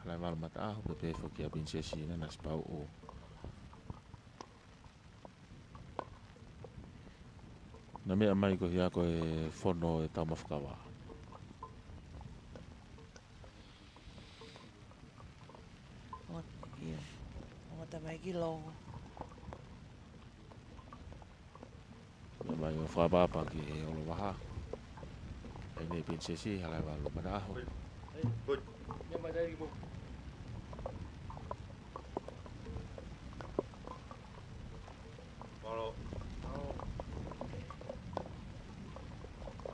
Halaivalu Mataʻaho, pea pehē foki ʻa Princess Nanasipauʻu. Naʻe meʻa mai ko ia ko e fono e taumafa kava. Ongo, ia. Ongo tamaiki lou. Meʻa mai ʻo fakaʻapaʻapa ki he ʻolovaha. ʻEne Princess Halaivalu Mataʻaho. Hoi. Hoi. Meʻa mai tamaiki lou. Mālō.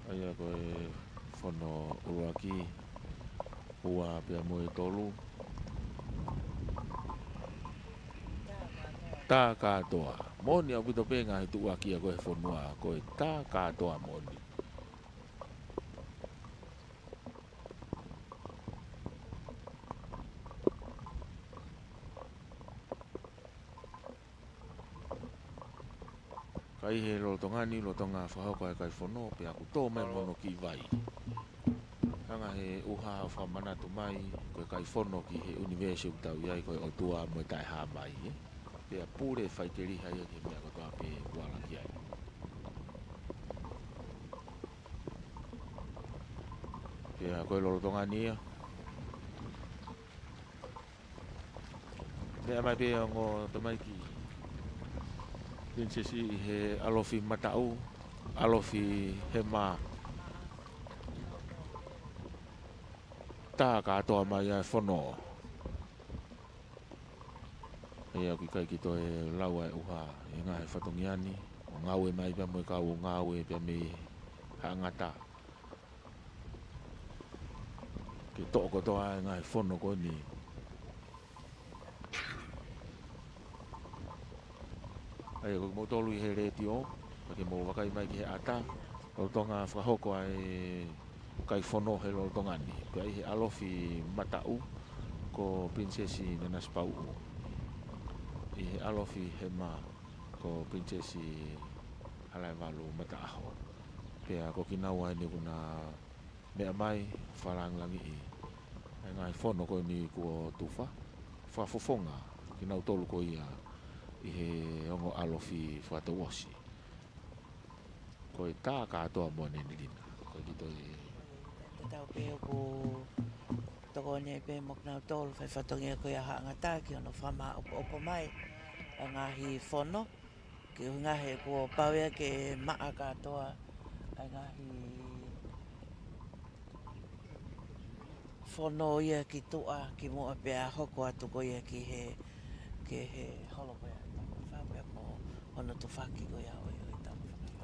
ʻA ia ko e fono ʻuluaki, ua pea mo e tolu. Tā kātoa. Moʻoni ʻaupito pē ngaahi tuʻuaki ia ko e fonua, ko e tā kātoa moʻoni. Ka ʻi he lolotonga ni, lolotonga fakahoko ʻa e kai fono, pea kuo tō mai mono ki vai. Hanga he ʻuha ʻo fakamanatu mai, ko e kai fono ki he ʻunivēsi ʻoku tau ʻi ai, ko e ʻOtua mo e Taʻehāmai, ē. Pea pule faikeliha ia ki he meʻa kotoa pē ʻoku ala ki ai. Pea ko e lolotonga ni ia. Meʻa mai pē ongo tamaiki Princess ʻi he ʻalofi mataʻu, ʻalofi hema. Tā kātoa mai ʻa e fono. ʻA ia ʻoku ʻikai ke toe lau ʻa e ʻuha ʻi he ngaahi fatongia ni, ʻo ngāue mai pea mo e kau ʻo ngāue pea mei Haʻangata. Ke toʻo kotoa e ngaahi fono ko eni. ʻA ia ko kimoutolu ʻi he letiō, ka ke mou vakai mai ki he ʻata, lolotonga fakahoko ʻa e kai fono he lolotonga ni. Pea ʻi he ʻalofi mataʻu ko Princess Nanasipauʻu. ʻI he ʻalofi hema ko Princess Halaivalu Mataʻaho. Pea ko kinaua eni kuo na meʻa mai fakalāngilangiʻi ʻa e ngaahi fono ko eni kuo tufa, fakafofonga kinautolu ko ia ʻi he ongo ʻalofi fakatouʻosi. Ko e tā kātoa moʻoni eni Lina. Ko e kito e Tatau pē ʻoku tokoni pē mo kinautolu fai fatongia ko ia Haʻangata ki hono fakamāʻopoʻopo mai ʻa e ngaahi fono. Ke ʻuhinga he kuo pau ia ke maʻa kātoa ʻa e ngaahi fono ia ki tuʻa ki muʻa pea hoko atu ko ia ki he, ki he holo ko ia. Fā pea ko hono tufaki ko ia ʻo e, ʻo e tama fakafā.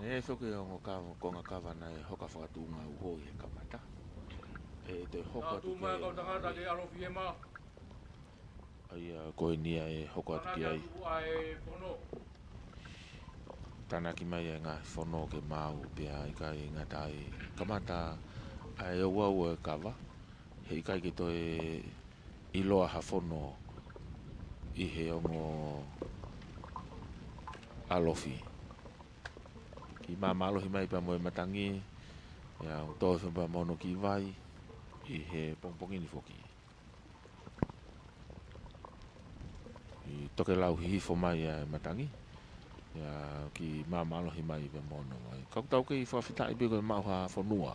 Naʻe ʻi ai foki e ongo ka-, konga kava naʻe hoka fakatuʻunga uho ʻi he kamata. ʻE toe hoka atu ki ai e ngaahi ʻalofi hema. ʻA ia ko eni ia ʻe hoka atu ki ai. Tānaki mai e ngaahi fono ke maau pea ʻikai ngata ai. Kamata ʻa e ouau ʻo e kava. Heʻikai ke toe ʻiloa ha fono ʻi he ongo ʻAlofi. Kiʻi māmālohi mai pea mo e matangi, ʻio, ʻoku tō hifo pea mo hono kiʻi vai ʻi he pongipongi ni foki. ʻI tokelau hihifo mai ʻa e matangi, ʻio, kiʻi māmālohi mai pea mo hono vai. Ka ʻoku tau kei fakafetaʻi pē ko e maʻu ha fonua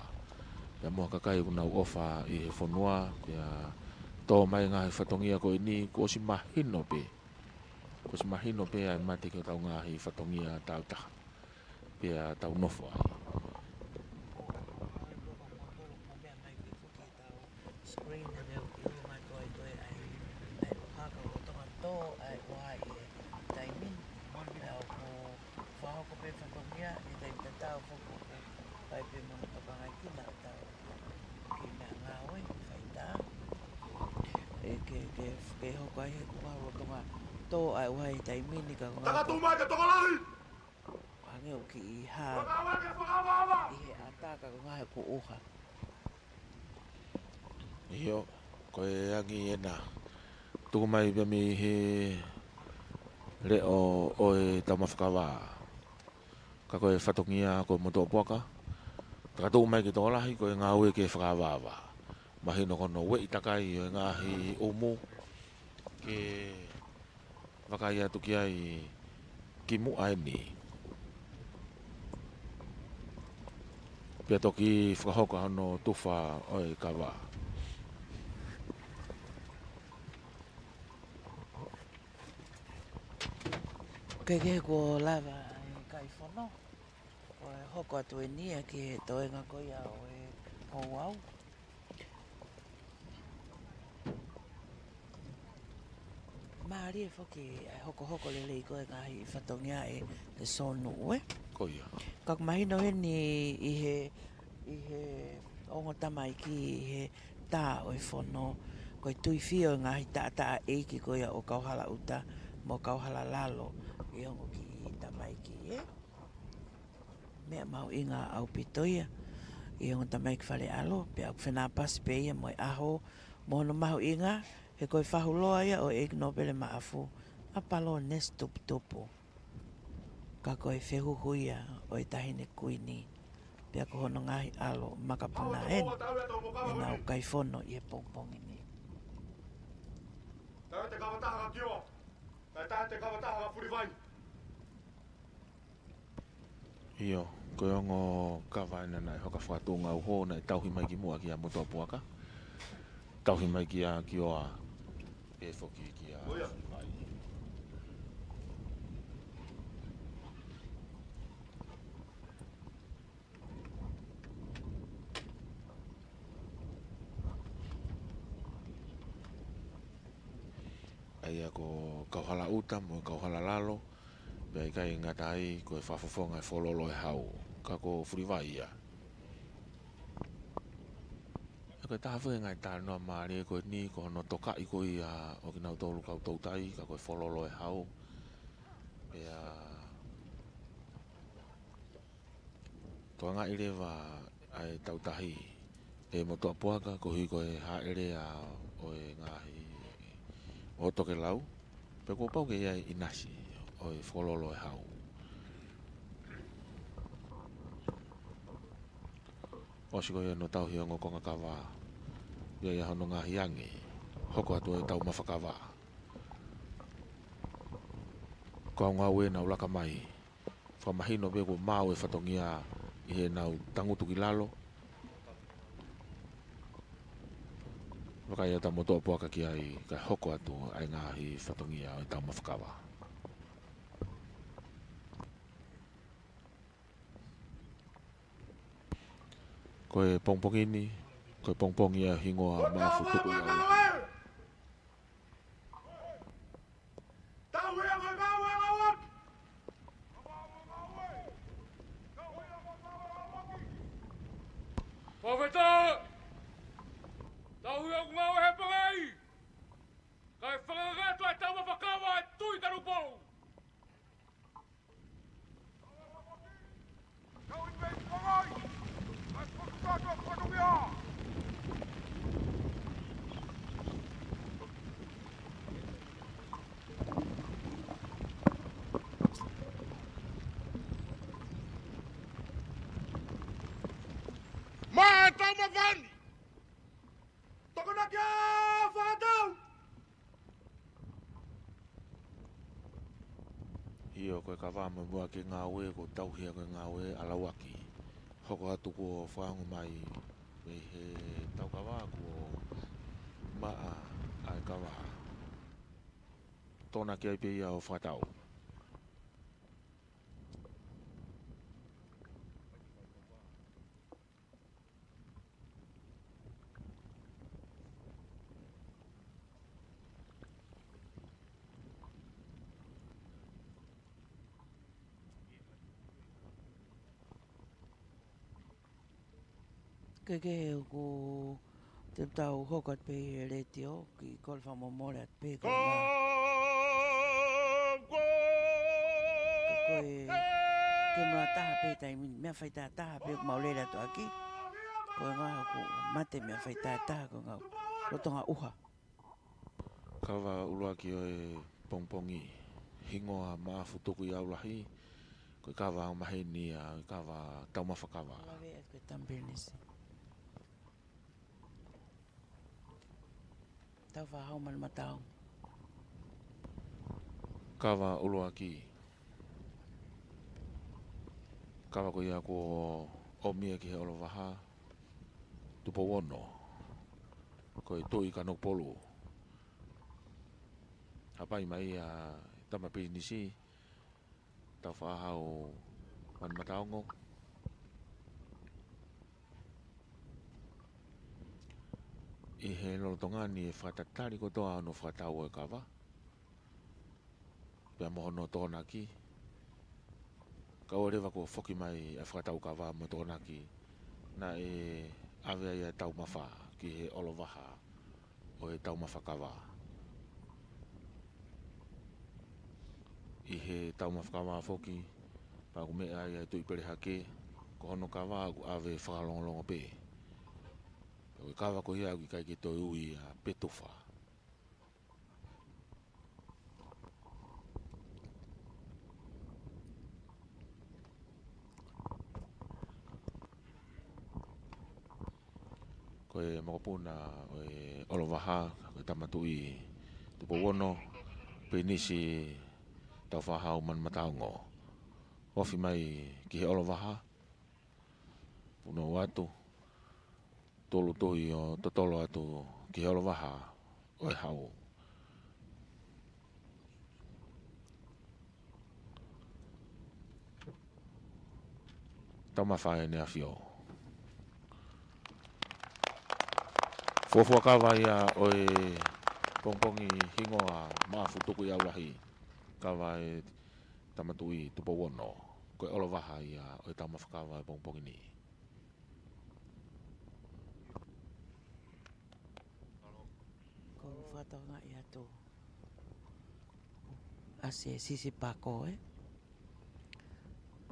pea mo ha kakai ʻoku nau ʻofa ʻi he fonua, pea tō mai e ngaahi fatongia ko eni, kuo ʻosi mahino pē. Kuo ʻosi mahino pē ʻa e mate ki hotau ngaahi fatongia tāutaha pea tau nofo ai. Screen ʻa e meʻa ʻoku ʻilo mai ko ē ko e ʻai, ʻai ʻohaka ʻo Tonga tō ʻa e ʻohake ʻi he taimi ni. Pea ʻoku fakahoko pē fatongia ʻi he taimi tatau foki ʻoku ʻikai pē mo e tokangaʻi kinautolu ki he meʻangāue, faitā. ʻE ke, ke, ke hoko ai he kuo ʻosi Tonga tō ʻa e ʻohake ʻi he taimi ni ka ko e ngaahi Takatuʻu mai ke tokolahi! Hangē ʻoku kiʻi hā Fakavaʻe ke fakavaʻe! ʻi he ʻata ka ko e ngaahi kuo ʻosi. ʻIo, ko e angi ena. Tuku mai pē mei he leʻo ʻo e taumafa kava. Ka ko e fatongia ko e motuʻa puaka. Takatuʻu mai ke tokolahi ko e ngāue ke fakavaʻavaʻa. Mahino ko hono ueʻi takai ʻo e ngaahi ʻumu ke vakai atu ki ai kimuʻa eni. Pea toki fakahoko hono tufa ʻo e kava. Ke ke kuo lava ʻa e kai fono. Ko e hoko atu eni ia ki he toenga ko ia ʻo e houau. Mālie foki ʻa e hokohoko lelei ko e ngaahi fatongia ʻe, ʻe Sōnuʻu, ē? Ko ia. Ka ʻoku mahino heni ʻi he, ʻi he ongo tamaiki ʻi he tā ʻo e fono, ko e tuifio ʻo e ngaahi taʻataʻa ʻeiki ko ia ʻo Kauhalaʻuta mo Kauhalalalo ʻi he ongo kiʻi tamaiki, ē? Meʻa mahuʻinga ʻaupito ia ʻi he ongo tamaiki fale ʻalo, pea ʻoku fenāpasi pē ia mo e ʻaho, mo hono mahuʻinga, he ko e fahuloa ia ʻo e ʻEiki Nōpele Maʻafu, ʻa Palōnesi Tuputupu. Ka ko e fehuhu ia ʻo e Taʻahine Kuini, pea ko hono ngaahi ʻalo makapuna eni, ʻenau kai fono ʻi he pongipongi ni. Taʻe te kavataha ka kioa, taʻe taʻe te kavataha ka fulivai. ʻIo, ko e ongo kava ena naʻe hoka fakatungau hou naʻe tauhi mai kimuʻa kia Motuʻapuaka. Tauhi mai kia Kioa, pea foki kia Vai. ʻA ia ko Kauhalaʻuta mo Kauhalalalo, pea ʻikai ngata ai ko e fakafofonga e Fokololo ʻo e Hau, ka ko Fulivai ia. ʻA ia ko e taha foki e ngaahi talanoa mālie ko eni, ko hono tokaʻi ko ia ʻo kinautolu kau toutai, ka ko e Fokololo ʻo e Hau. Pea tokangaʻi leva ʻa e tautahi ʻe Motuʻapuaka koeʻuhi ko e hāʻele ʻa ʻo e ngaahi ʻo tokelau, pea kuo pau ke ʻi ai e ʻinasi ʻo e Fokololo ʻo e Hau. ʻOsi ko ia hono tauhi e ongo konga kava, ʻi ai ʻa hono ngaahi angi, hoko atu e taumafa kava. Ko e ngāue naʻa nau laka mai, fakamahino pē kuo maau e fatongia ʻi heʻenau tangutu ki lalo. Vakai atu ʻa Motuʻapuaka ki ai, kae hoko atu ʻa e ngaahi fatongia ʻo e taumafa kava. Ko e pongipongi ni, ko e pongipongi ʻa e hingoa Maʻafu Tukuʻiʻaofi. Fakafetaʻi! Tauhi ʻa e ngāue he pangai! Kae fakangata ʻa e taumafa kava ʻa e Tuʻi Tanupou! Mavani. Tokonaki ʻa Fakatau. ʻIo, ko e kava muʻomuʻa ki he ngāue, kuo tauhi ʻa e ngāue ʻa Lauaki. Hoko atu kuo fakaongo mai mei he tau kava kuo maʻa ʻa e kava. Tokonaki ai pē ia ʻo Fakatau. Ke ke ʻoku te tau hoko atu pē he letiō, kiʻi kole fakamolemole atu pē ko e ngā. Ka ko e, ke mula taha pē taimi, meʻa faitā taha pē ʻoku mau lele atu ʻaki. Ko e ngā ʻoku mate meʻa faitā taha, ko e ngā lolotonga ʻuha. Kava ʻuluaki ʻo e pongipongi, hingoa Maʻafu Tukuʻiʻaulahi, ko e kava ʻo maheni ʻa e kava taumafa kava. Lave atu ko e tama pilinisi. Tau Fakahau Manu Mataongo. Kava ʻuluaki. Kava ko ia kuo ʻomi ia ki he ʻOlovaha, Tupou Ono. Ko e Tuʻi Kanokupolu. Hapai mai ʻa e tama pilinisi, Tau Fakahau Manu Mataongo. ʻI he lolotonga ni ʻe fakatatali kotoa hono fakatau ʻo e kava pea mo hono tokonaki. Kae ʻoua leva kuo foki mai ʻa e fakatau kava mo e tokonaki, naʻe ʻave ai ʻa e taumafa ki he ʻOlovaha ʻo e taumafa kava. ʻI he taumafa kava foki, pea ʻoku meʻa ai ʻa e Tuʻi Pelehake, ko hono kava ʻoku ʻave fakalongolongo pē. Pea ko e kava ko ia ʻoku ʻikai ke toe ui ia pe tufa. Ko e mokopuna ʻo e ʻOlovaha, ko e Tama Tuʻi Tupou Ono, Pilinisi Tau Fakahau Manu Mataongo. Ofi mai ki he ʻOlovaha, punou atu, tolu tuhi ʻo totolo atu ki he ʻOlovaha ʻo e Hau. Taumafa ʻEne ʻAfio. Fuofua kava ia ʻo e pongipongi, hingoa Maʻafu Tukuʻiʻaulahi. Kava ʻa e Tama Tuʻi Tupou Ono. Ko e ʻOlovaha ia ʻo e taumafa kava ʻo e pongipongi ni. Ko e fakatokangaʻi atu ʻa Sisipako, ē?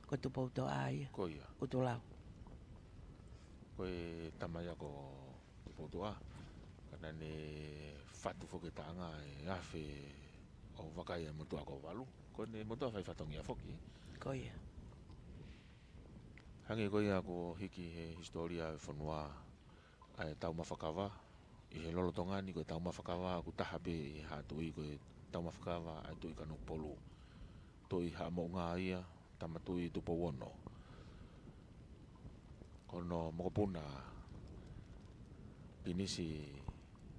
Ko Tupoutoʻa ia. Ko ia. ʻUtulau. Ko e tama ia ko Tupoutoʻa. Ka naʻá ne fatu foki e taʻanga ʻe afe ʻo vakai ʻa e motuʻa ko Valu. Ko ʻene motuʻa fai fatongia foki. Ko ia. Hangē ko ia kuo hiki he hisitōlia ʻo e fonua ʻa e taumafa kava. ʻI he lolotonga ni ko e taumafa kava ʻoku taha pē ʻi he Haʻa Tuʻi, ko e taumafa kava ʻa e Tuʻi Kanokupolu. Tuʻi Haʻa Moʻunga ia, Tama Tuʻi Tupou Ono. Ko hono mokopuna, Pilinisi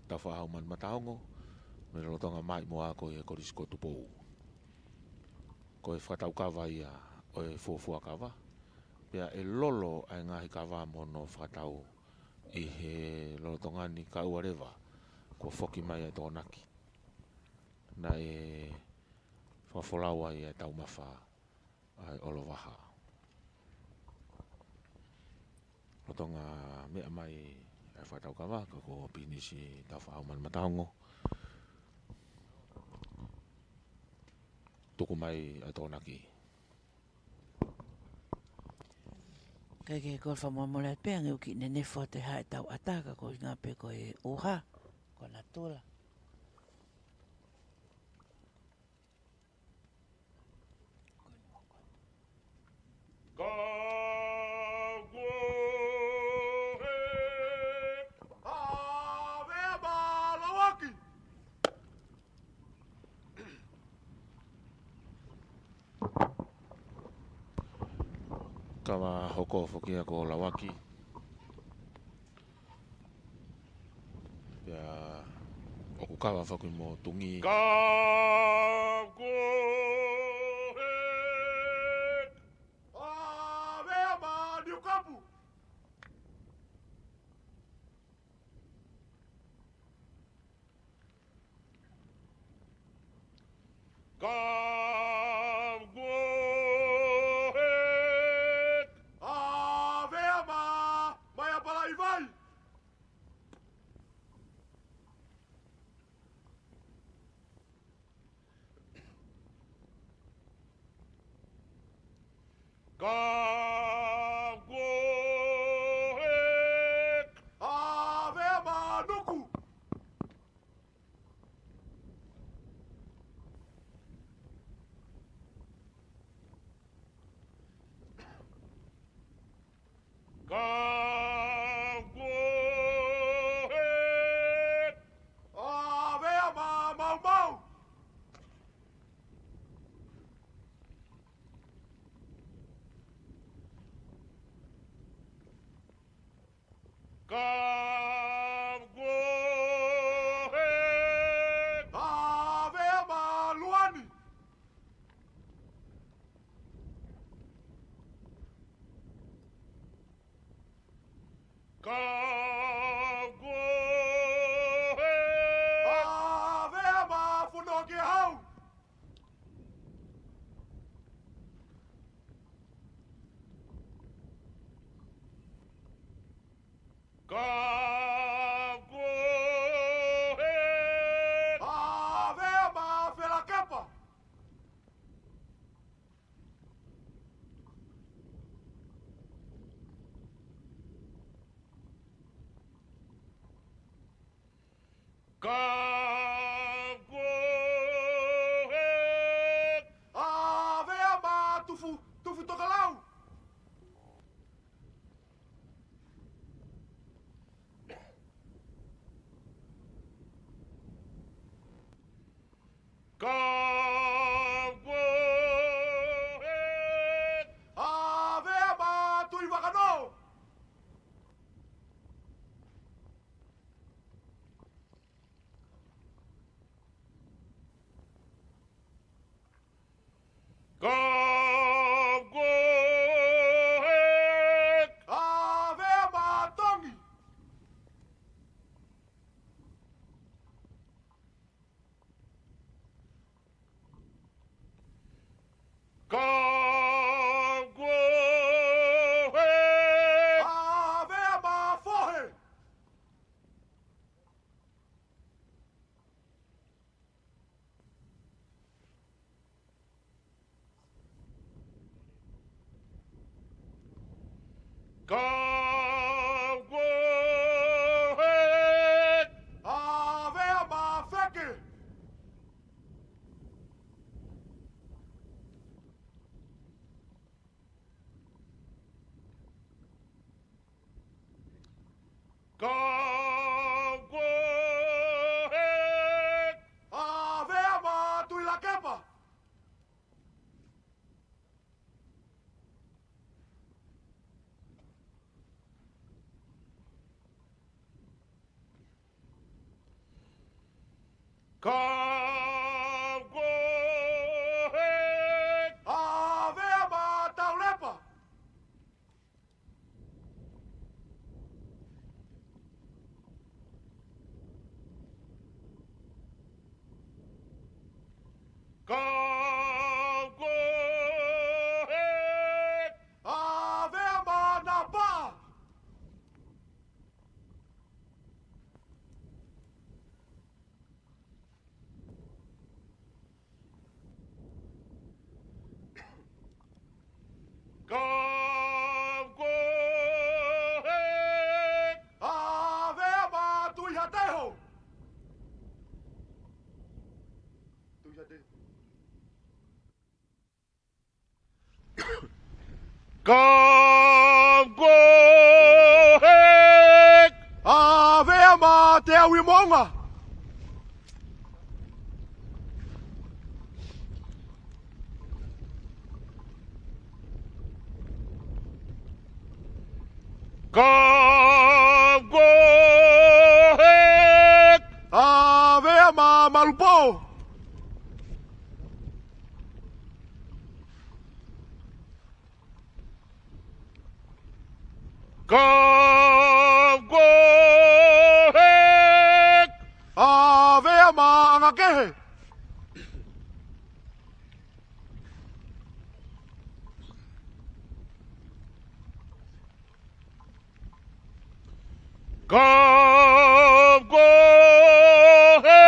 Tau Fakahau Manu Mataongo, mei he lolotonga Maʻimoa ko ia ʻi he Kolisi ko Tupou. Ko e fakatau kava ia ʻo e fuofua kava, pea ʻe lolo ʻa e ngaahi kava mo hono fakatau ʻi he lolotonga ni, kae ʻoua leva kuo foki mai ʻa e tokonaki. Naʻe fakafolau ai ʻa e taumafa ʻa e ʻOlovaha. Lolotonga meʻa mai ʻa e fakatau kava, ka ko Pilinisi Tau Fakahau Manu Mataongo, tuku mai ʻa e tokonaki. Kae ke kole fakamolemole pē, hangē ʻoku kiʻi nenefo atu e haʻa ʻi he tauʻata, ka ko e ʻuhinga pē ko e ʻuha, ko natula. Ka kuo he Kava hoko foki ia ko Lauaki. Pea ʻoku kava foki mo Tungi. Ka ko he ʻave ia maʻa Niukapu. Ka ko he ʻave ia maʻa Maiapalaivai. Ka ko he ʻave ia maʻa Nuku. Ka ko he ʻave ia maʻa Maumau. Ka ko he ʻave ia maʻa Luani. Ka ko he ʻave ia maʻa Fonuakehau. Ka ko he ʻave ia maʻa Felakepa. Ka ko he ʻave ia maʻa Tufu, Tufutokalau. Ka ko he ʻave ia maʻa Tuʻivakanō. Ka ko he ʻave ia maʻa Tongi. Ka ko he ʻave ia maʻa Fohe. Ka ko he ʻave ia maʻa Feke. Ka ko he ʻave ia maʻa Tuʻilakepa. Ka ko he ʻave ia maʻa Taulepa. Ka ko he ʻave ia maʻa Napaʻa. Ka ko he ʻave ia maʻa Tuʻihaʻateiho. Tuʻihaʻateiho. Ka ko he ʻave ia maʻa Teauimaunga. Ka ko he. ʻAvea maʻa Malupō. Ka ko he. ʻAvea maʻa Angakehe. Ka ko he.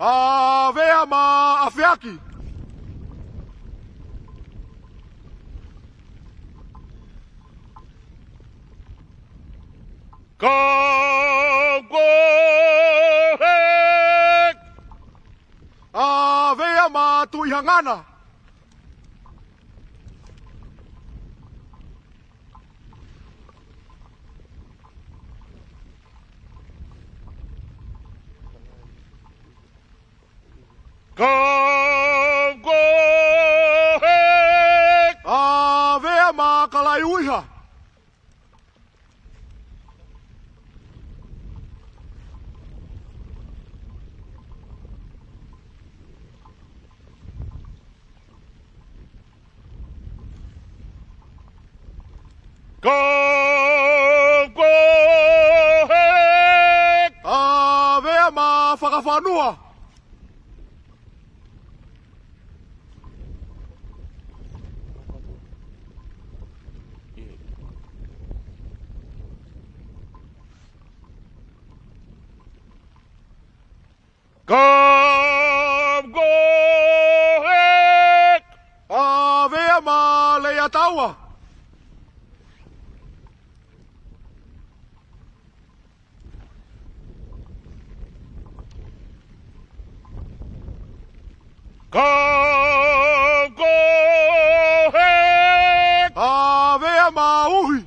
ʻAvea maʻa Feaki. Ka ko he. ʻAvea maʻa Tuʻihangana. Ka ko he. ʻAvea maʻa Kalaiuiha. Ka ko he. ʻAvea maʻa Fakafanua. Ka ko he. ʻAvea maʻa Leiataua. Ka ko he. ʻAvea maʻa Uhi.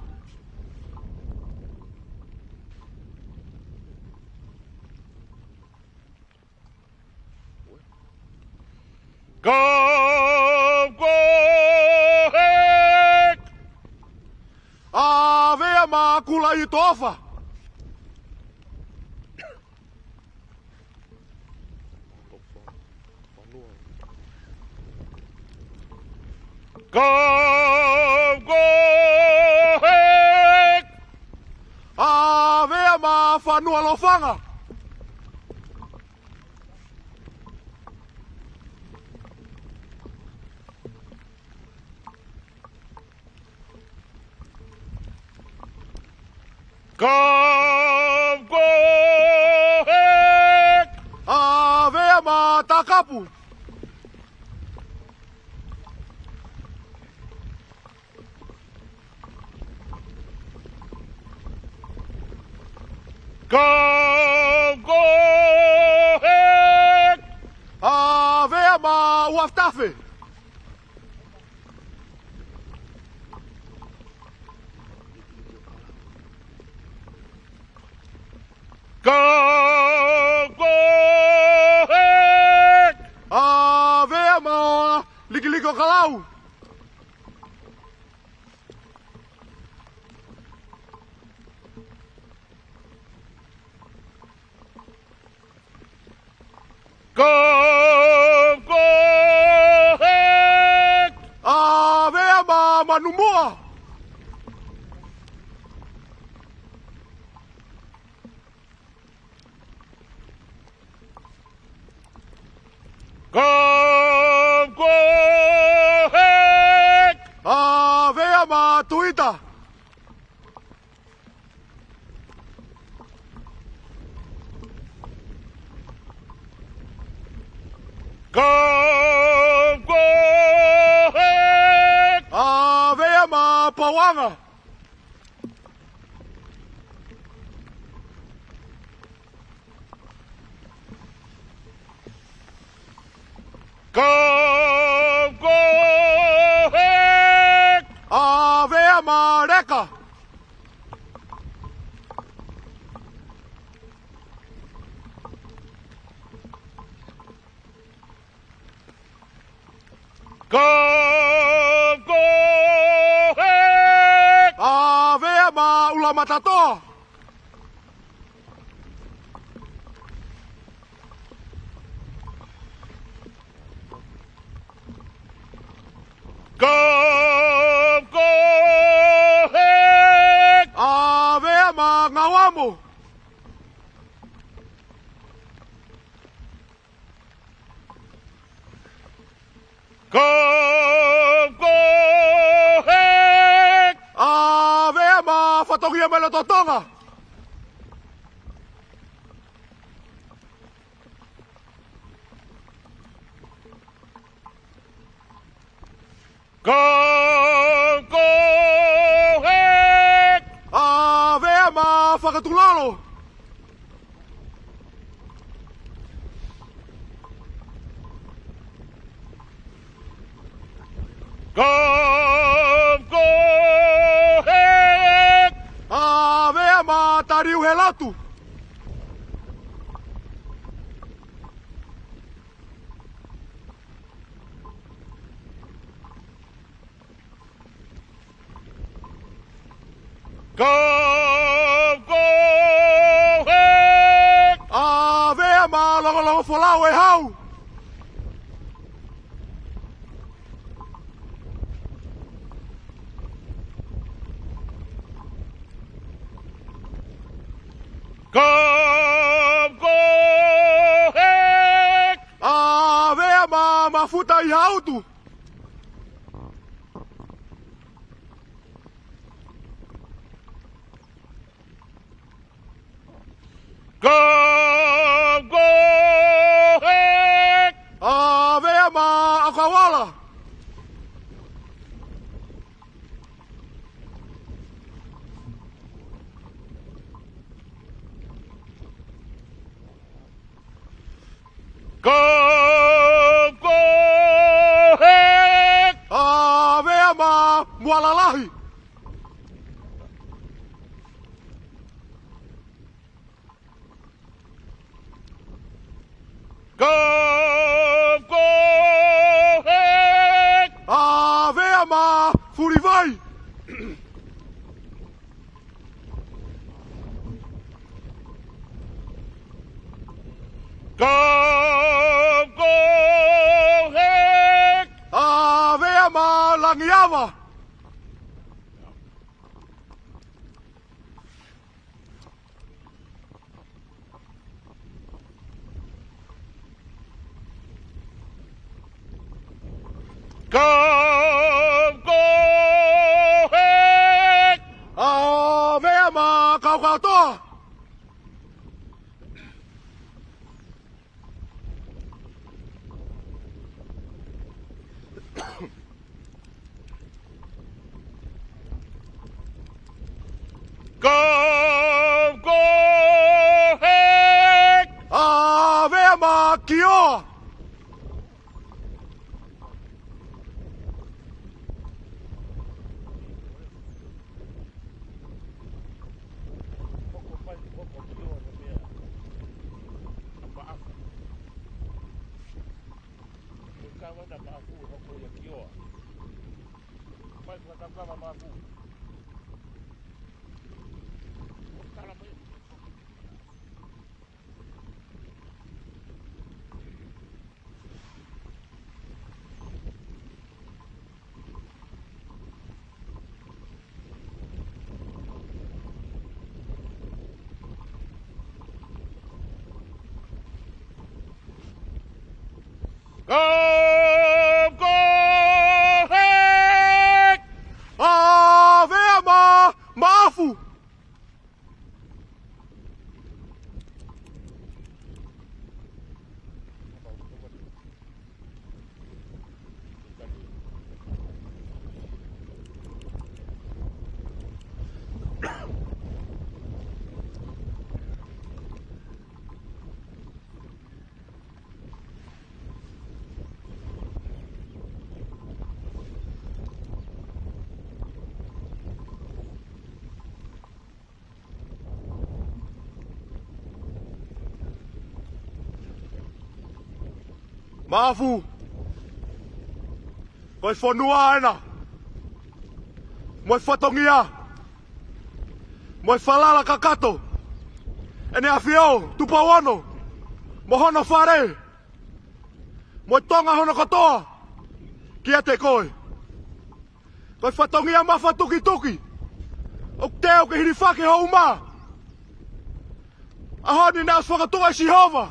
Ka ko he. ʻAvea maʻa Kulaʻitoʻofa. Ka ko he. ʻAvea maʻa Fanualofanga. Ka ko he. ʻAvea maʻa Takapu. Ka ko he. ʻAvea maʻa Uafitafe. Ka ko he. ʻAvea maʻa Likiliki ʻo Kalau. Ka ko he. ʻAvea maʻa Manumuʻa. Ka ko he. ʻAvea maʻa Tuita. Ka ko he. ʻAvea maʻa Pauʻanga. Ka ko he. ʻAvea maʻa Leka. Ka ko he. ʻAvea maʻa Matatoa. Kau ko hek. ʻAvea maʻa Ngauamo. Kau ko hek. ʻAvea maʻa Fatongia mei loto Tonga. Kau ko hek. ʻAvea maʻa Fakatulolo. Kau ko hek. ʻAvea maʻa Taliuhelotu. Kau ko hek. ʻAvea maʻa Longolongofolau ʻe Hau. Kau ko hek. ʻAvea maʻa Mafuta ʻi Hautu. Kau ko hek. ʻAvea maʻa ʻAkauala. Kau ko hek. ʻAvea maʻa Mualalahi. Kau ko hek. ʻAvea maʻa Fulivai. Kau ko hek. ʻAvea maʻa Langiava. Kau ko hek. ʻAvea maʻa Kaukautoa. Kau ko hek. ʻAvea maʻa Kioa. Kau ko hek. ʻAvea maʻa Maʻafu. Maʻafu. Ko e fonua ena. Mo e fatongia. mo e falala kakato ʻEne ʻAfio Tupou Ono, mo hono fale, mo e Tonga hono kotoa, kiate koe. Ko e fatongia mafatukituki ʻoku teu ke hilifaki ho uma. ʻAho ni naʻe ʻosi fakatuʻu ʻe Sihova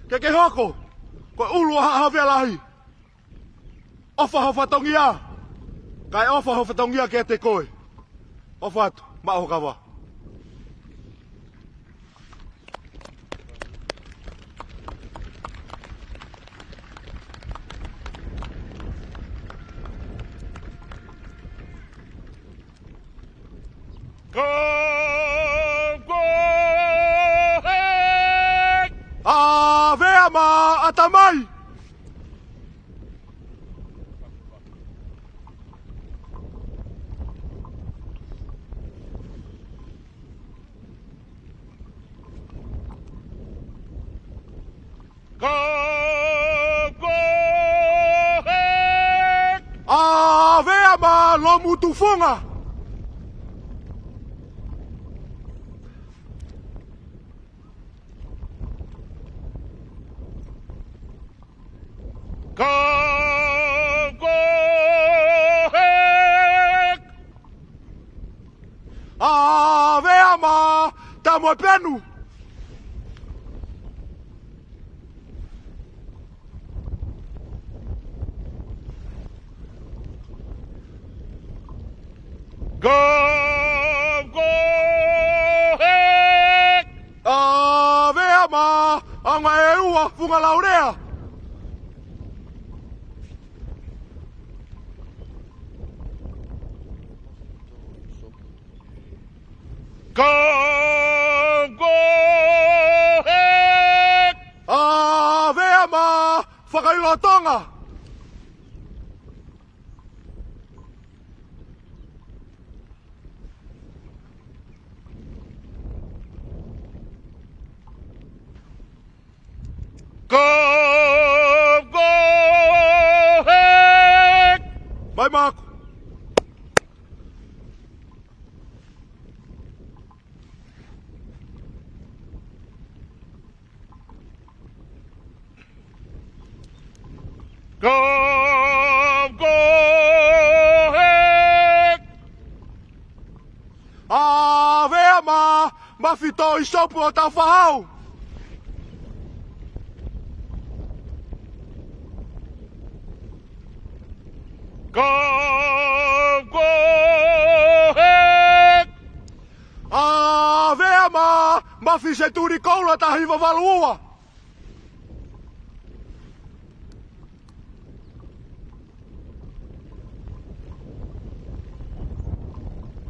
ke ke hoko ko e ʻulu ʻo ha ʻAhoʻevea lahi. ʻOfa ho fatongia, kae ʻofa ho fatongia kiate koe. ʻOfa atu, maʻu ho kava. Go, go, hey! ʻAvea maʻa ʻatamai. Go, go, hey! ʻAvea maʻa Lomutufunga. Go, go, hey! ʻAvea maʻa Tamuepenu. Go, go, hey! ʻAvea maʻa Angaʻeua Fungalaulea. Go, go, hey! ʻAvea maʻa Fakailotonga. Go, go, hey! Mai maku. Go, go, hey! ʻAvea maʻa Mafito ʻIsopu ʻo Taufahau. Go, go, hey! ʻAvea maʻa Mafi Setuli Koula taha hiva valu ua.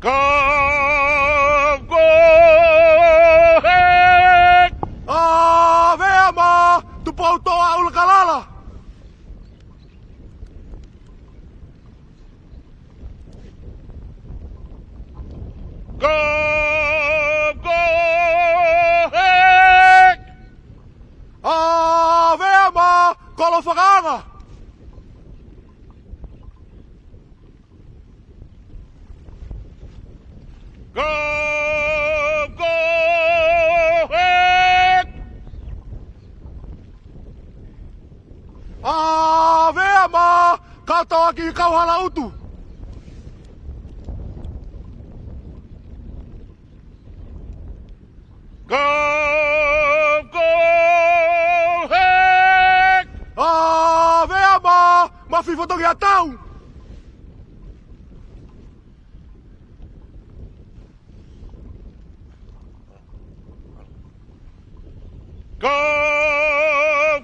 Go, go, hey! ʻAvea maʻa Tupoutoʻa ʻUlukalala. Go, go, hey! ʻAvea maʻa Kolo Fakaanga. Go, go, hey! ʻAvea maʻa Kautoaki Kauhalautu. Go, go, hey! ʻAvea maʻa Mafi Fotongiatau. Go,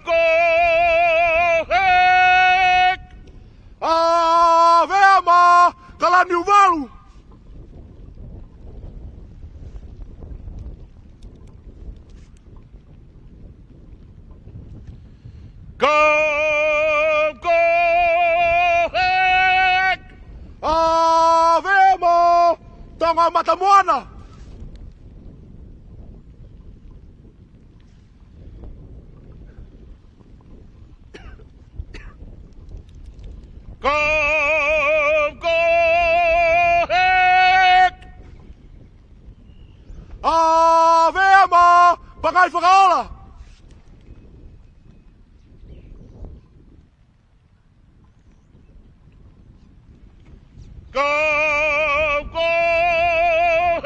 go, hey! ʻAvea maʻa Kalaniuvalu. Go, go, hey! ʻAvea maʻa Tonga Matamoana. Go, go, hey! Go, go,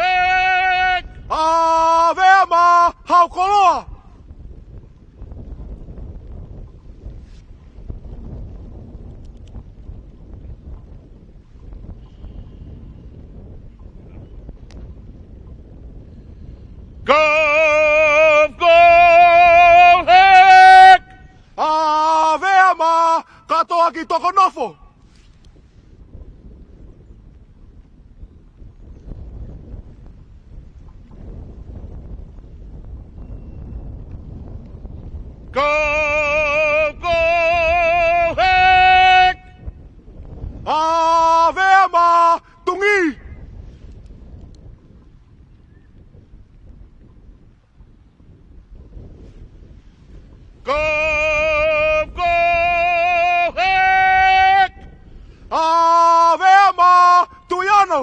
hek! ʻAve ā mā hao koloa! Go, go, hek! ʻAve ā mā kātoa ki toko nofo! Go, go, hek! ʻAve ā mā tungi! Go, go, hek! ʻAve ā mā tui ano!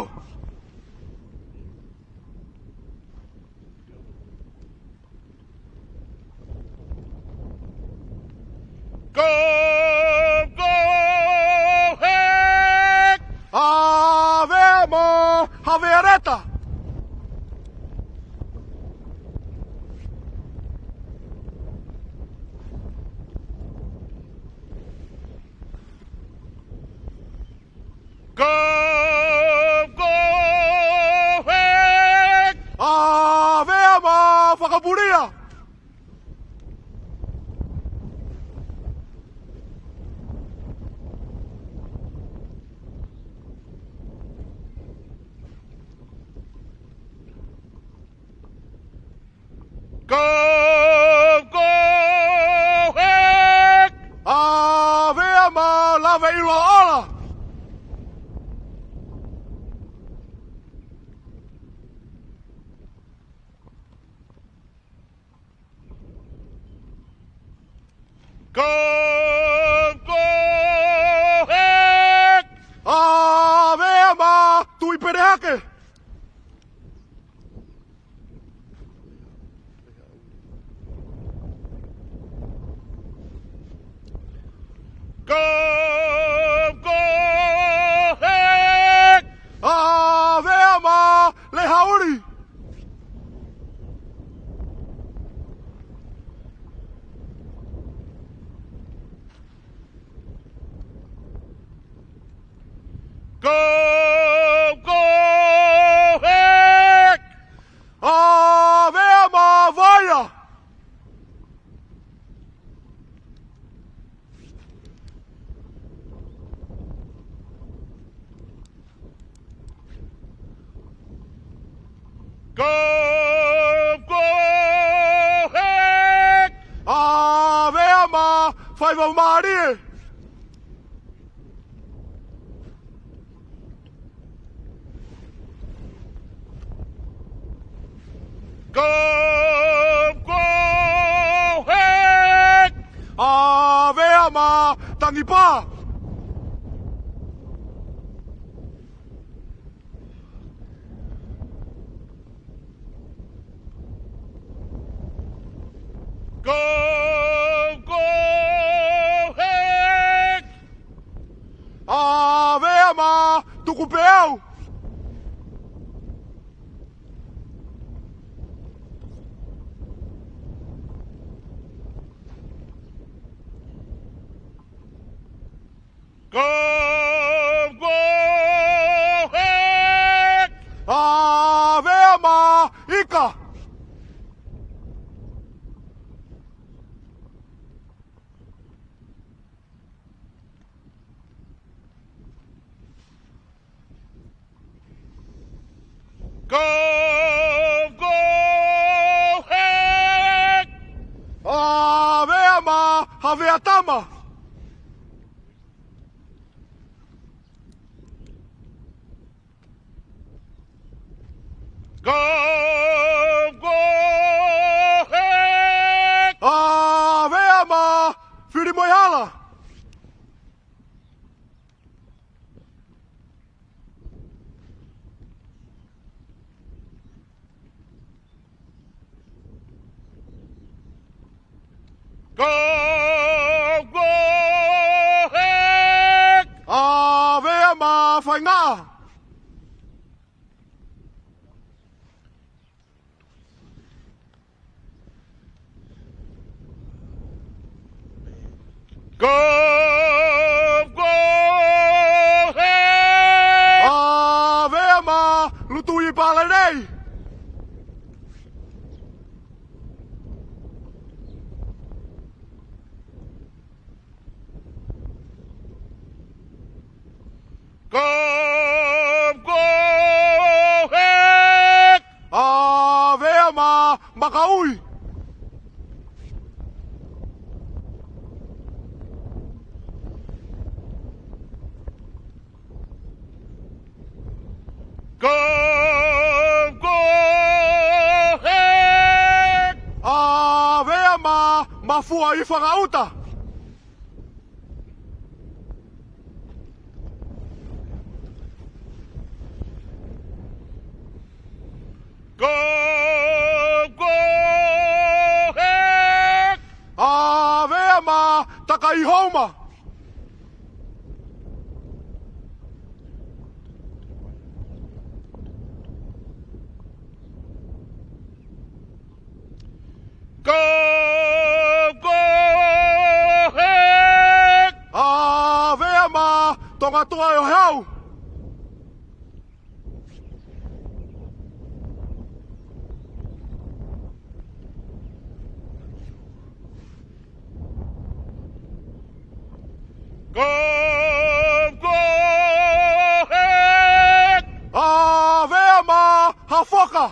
Go, go, hek! ʻAve ā mā havea reta! Go, go, hek! ʻAve ā mā fakapulia! Go, go, hek! ʻAve ā mā lave ʻilo ʻola! Go, go, hek! ʻAve ā mā tui pere hake! Go, go, hek! ʻAve ā mā lehauli! Go, go, hek! ʻAve ā mā vaia! Go, go, hek! ʻAve ā mā faivau mālie! Go, go, hek! ʻAve ā mā tangi pā! Go, go, hek! ʻAve ā mā tuku pē au! Go, go, hek! ʻAve ā mā ika! Go, go, hek! ʻAve ā mā havea tama! Go, go, hek! ʻAve ā mā fili mo e hala! Go, go, hek! ʻAve ā mā faingaʻa! Makaʻui. Go, go, heck! ʻAvea maʻa Mafua ʻi Fangaʻuta. Go, go, heck! ʻAvea maʻa Takaihoma. Go, go, heck! ʻAvea maʻa Tongatoa ʻi ʻOheu. Go, go, heck! ʻAvea maʻa Hafoka.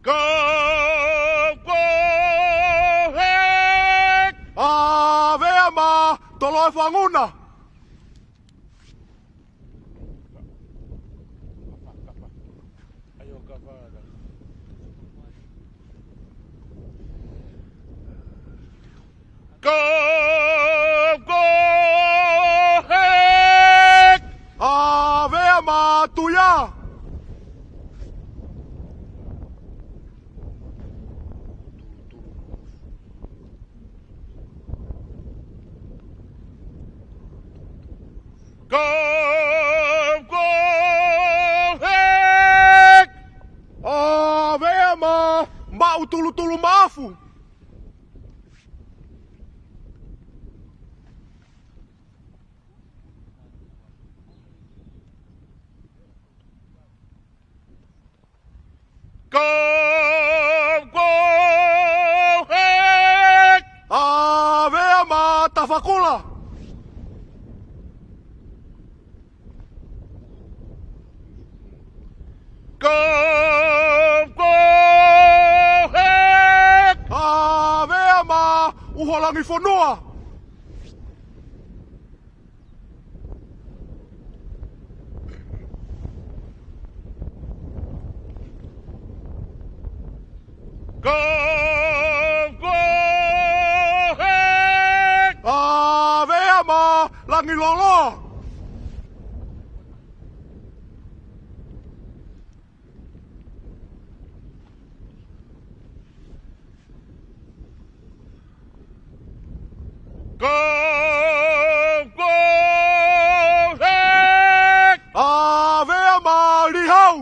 Go, go, heck! ʻAvea maʻa Toloefanguna. Go, go, heck! ʻAvea maʻa Tuia. Go, go, heck! ʻAvea maʻa Maʻutulutulu Maʻafu. Go, go, heck! ʻAvea maʻa Tafakula. Go, go, heck! ʻAvea maʻa ʻUholangifonua. Go, go, heck! ʻAvea maʻa Langiloloa. Go, go, heck! ʻAvea maʻa Lihau.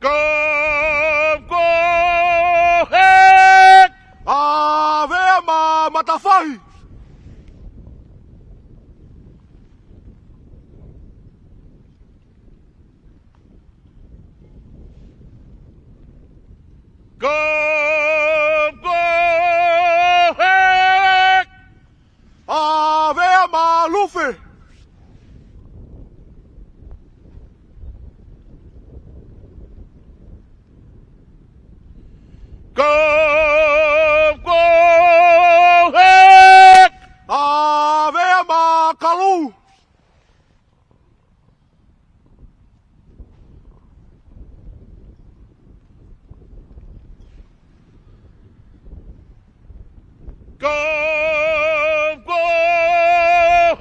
Go, go, heck! ʻAvea maʻa Matafahi. Go, go, heck! ʻAvea maʻa Lufe. Go, go, heck! ʻAvea maʻa Kalu. Go, go,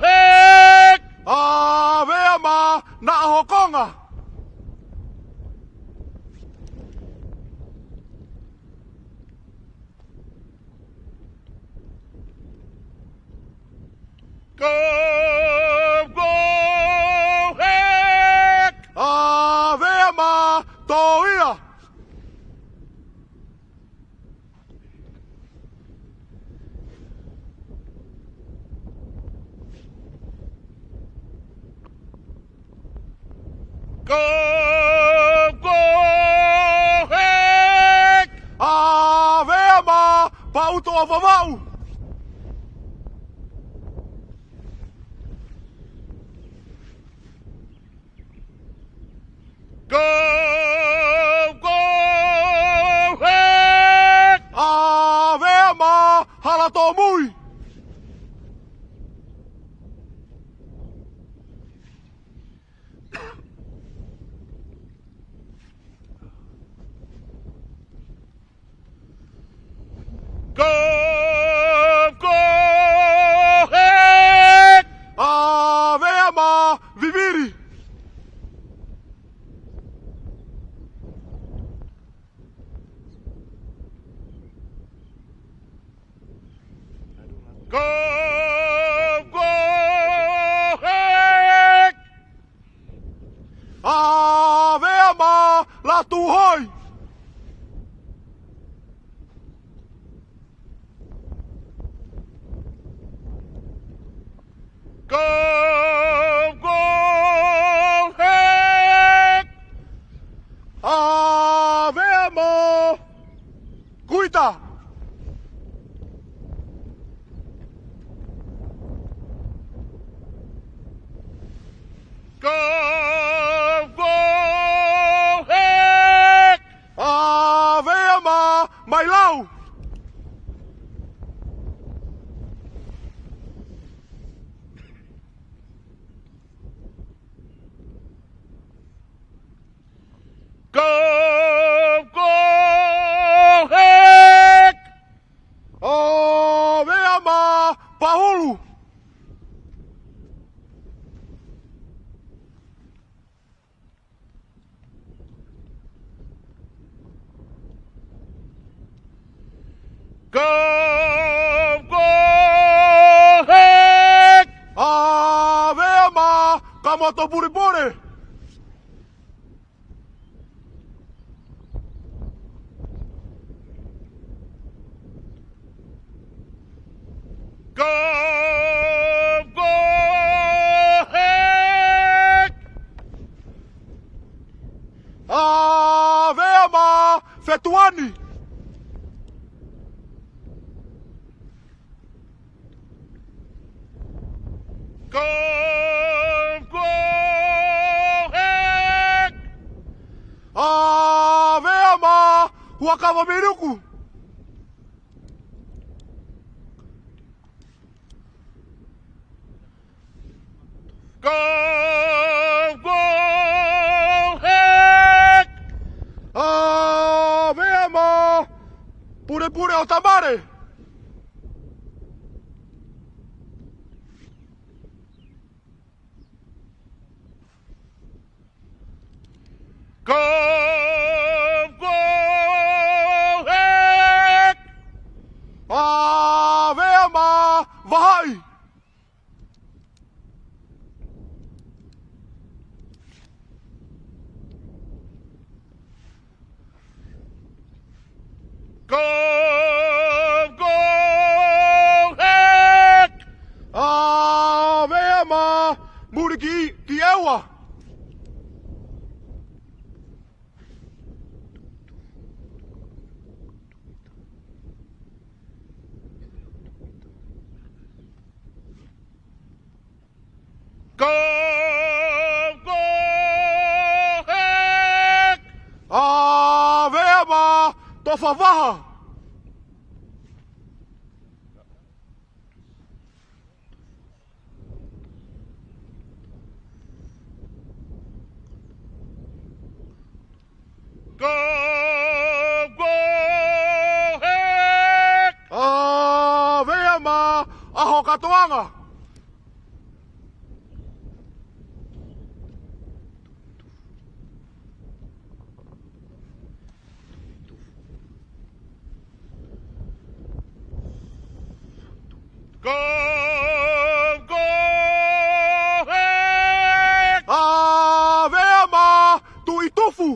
heck! ʻAvea maʻa Naʻahokonga. Go, go, heck! ʻAvea maʻa Toia. Go, go, hek! ʻAvea mā Pauto ʻa Vavaʻu! Go, go, hek! ʻAvea mā Halatōmui! Go, go, hek! ʻAvea mā Viviri! Go, go, hek! ʻAvea mā Lātūhoi! Go, go, hek! ʻAvea mā Kuita! Go, go, hek! ʻAvea mā Mailau! Go, go, hek! ʻAvea mā Pahulu! Go, go, hek! ʻAvea mā Kamoto Pulipuli! Go, go, hek! ʻAvea mā Fetuani! Go, go, hek! ʻAvea mā Huʻakavameʻa Nuku! Go, go, hek! ʻAvea mā Pulepule ʻo Tamale! Go, go, hek! ʻAvea mā Vahaʻi! Go, go, hek! ʻAvea mā Mulikiʻeua! Go, go, hek! ʻAvea mā Tofavaha! Go, go, hek! ʻAvea mā ʻAhokatoanga! Go, go, hek! ʻAvea mā Tuʻitufu!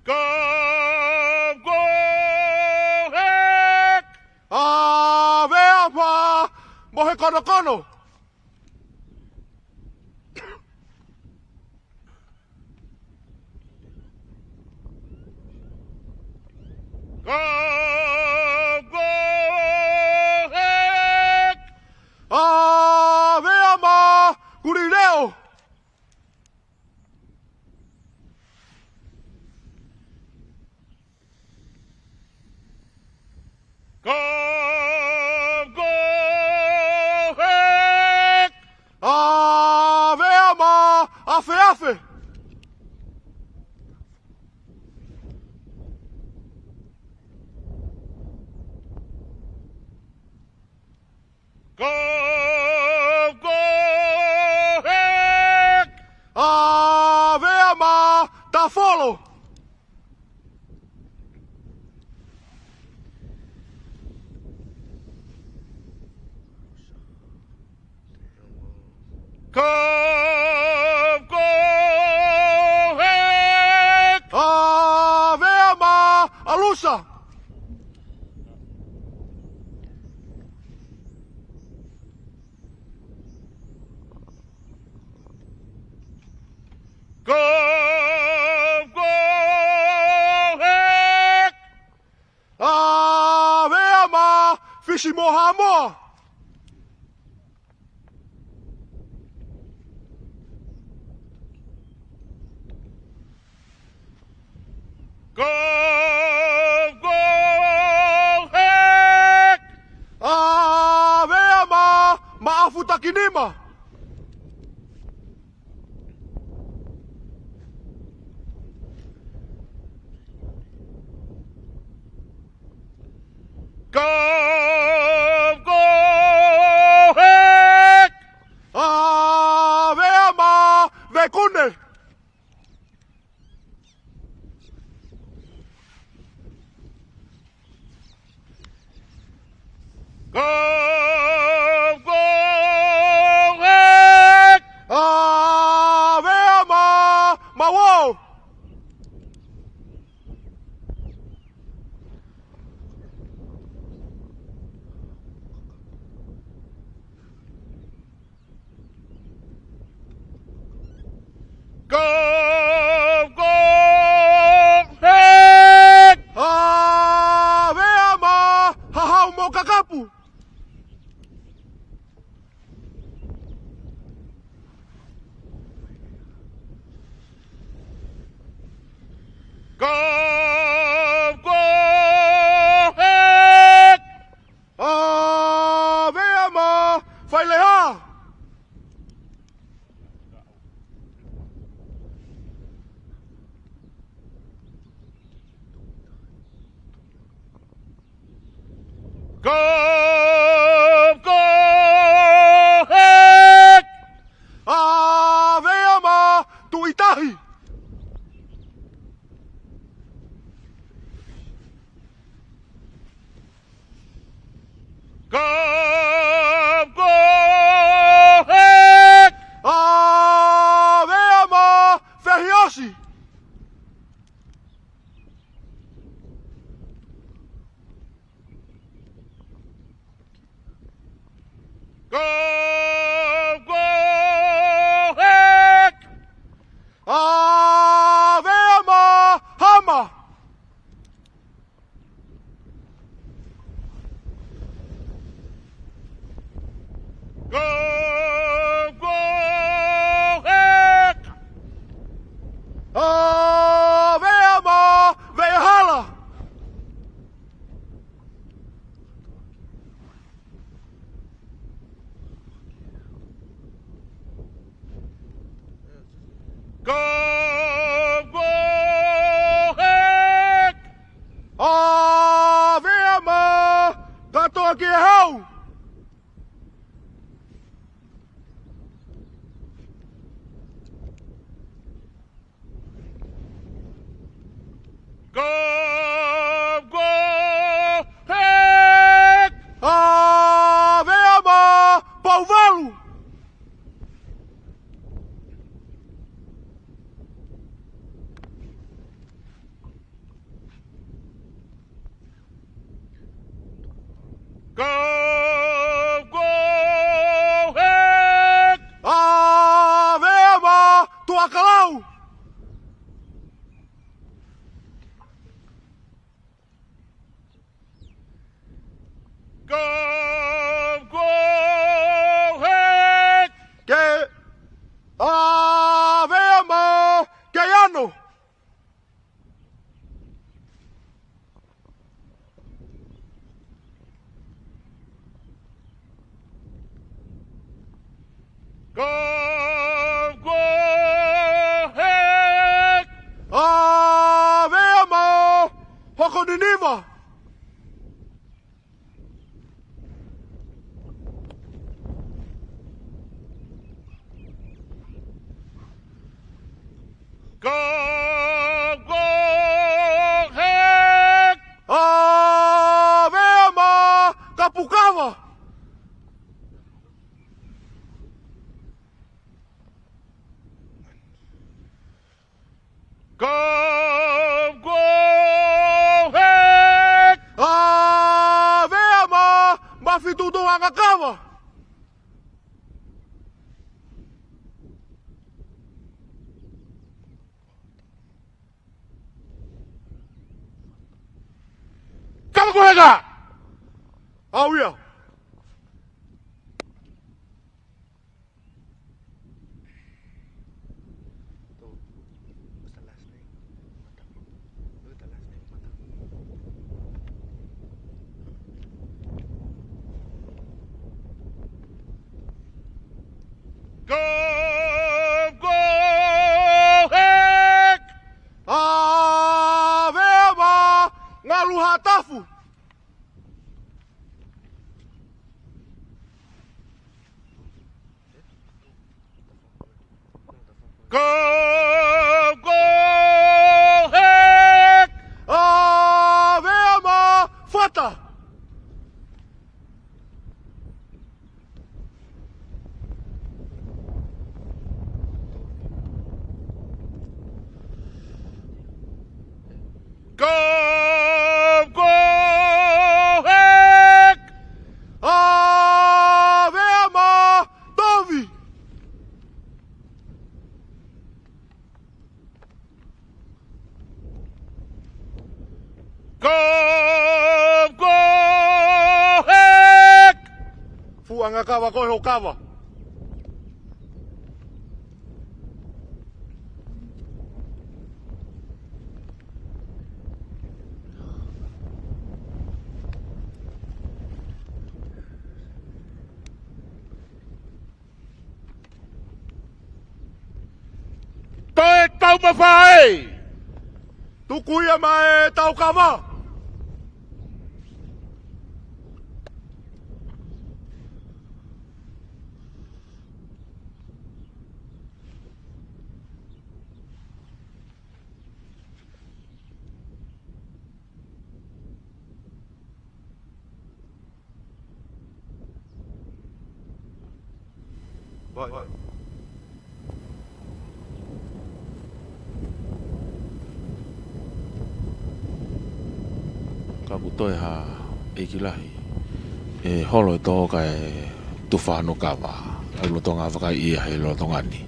Go, go, hek! ʻAve ʻa Mā mo he konokono. Go, go, hek! ʻAve ʻa Mā, Kulileo. Go, go, hek! ʻAve ʻa Mā, Afeafe. Go, go, hek! ʻAve ʻa Mā, Tafolo. Go, go, hek! ʻAve ʻa Mā, ʻAlusa. Go, go, hek! ʻAve ʻa Mā, Fisi mo Haʻamoa. Go, go, hek! ʻAve ʻa Mā, Maʻafu Takinima. Go, go, hek! ʻAve ʻa Mā, Vekune. Go, go, hek! ʻAve ʻa Mā, Mauō. Go, go, hek! ʻAve ʻa Mā, Hahau mo Kakapu. Go, go, hek! ʻAve ʻa Mā, Faileha. Go, go, hek! ʻAve ʻa Mā, Tuʻi Tahi. Go, go, hek! ʻAve ʻa Mā, Fehiʻosi. Go, go, hek! ʻAve ʻa Mā, Hama. Go, go, hek! ʻAve ʻa Mā, Veʻehala. Go, go, hek! ʻAve ʻa Mā, Katoa ki he Hau. Go, go, hek! ʻAve ʻa Mā, Pouvalu. Go, go, heck! ʻAve ʻa e ʻama, tuʻa kalau! Go, go, heck! Ke ʻave ʻa e ʻama, ke ano! Go, go, heck! ʻAve ʻa e ʻama, hoko Niniva! Go, go, heck! ʻAve ʻa e ʻama, ka pukava! Go, go, heck! ʻAve ʻa e ʻama, mafi tuʻutuʻu ʻa e ʻangakava! Kava ko heka! ʻAu ia! Go, go, heck! ʻAve ʻa e ʻama, ngalu ha tafu! Go, go, heck! ʻAve ʻa e ʻama, fata! Go, go, heck! ʻAve ʻa e ʻama, tovi! Go, go, heck! Fuʻu ʻangakava ko e hokava. Toe tau mafai! Tuku ia mai e tau kava! Vai. Ka kuo toe ha ʻeiki lahi ʻe holo e tō kae tufa hono kava ʻa e lolotonga vakai ia he lolotonga ni.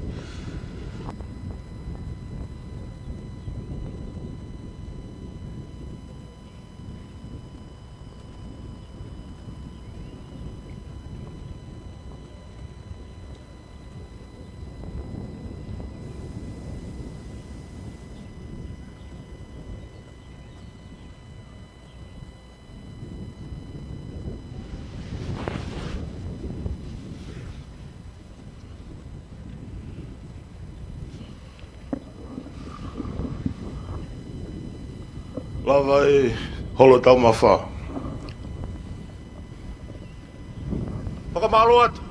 Lava e holo taumafa. Fakamālō atu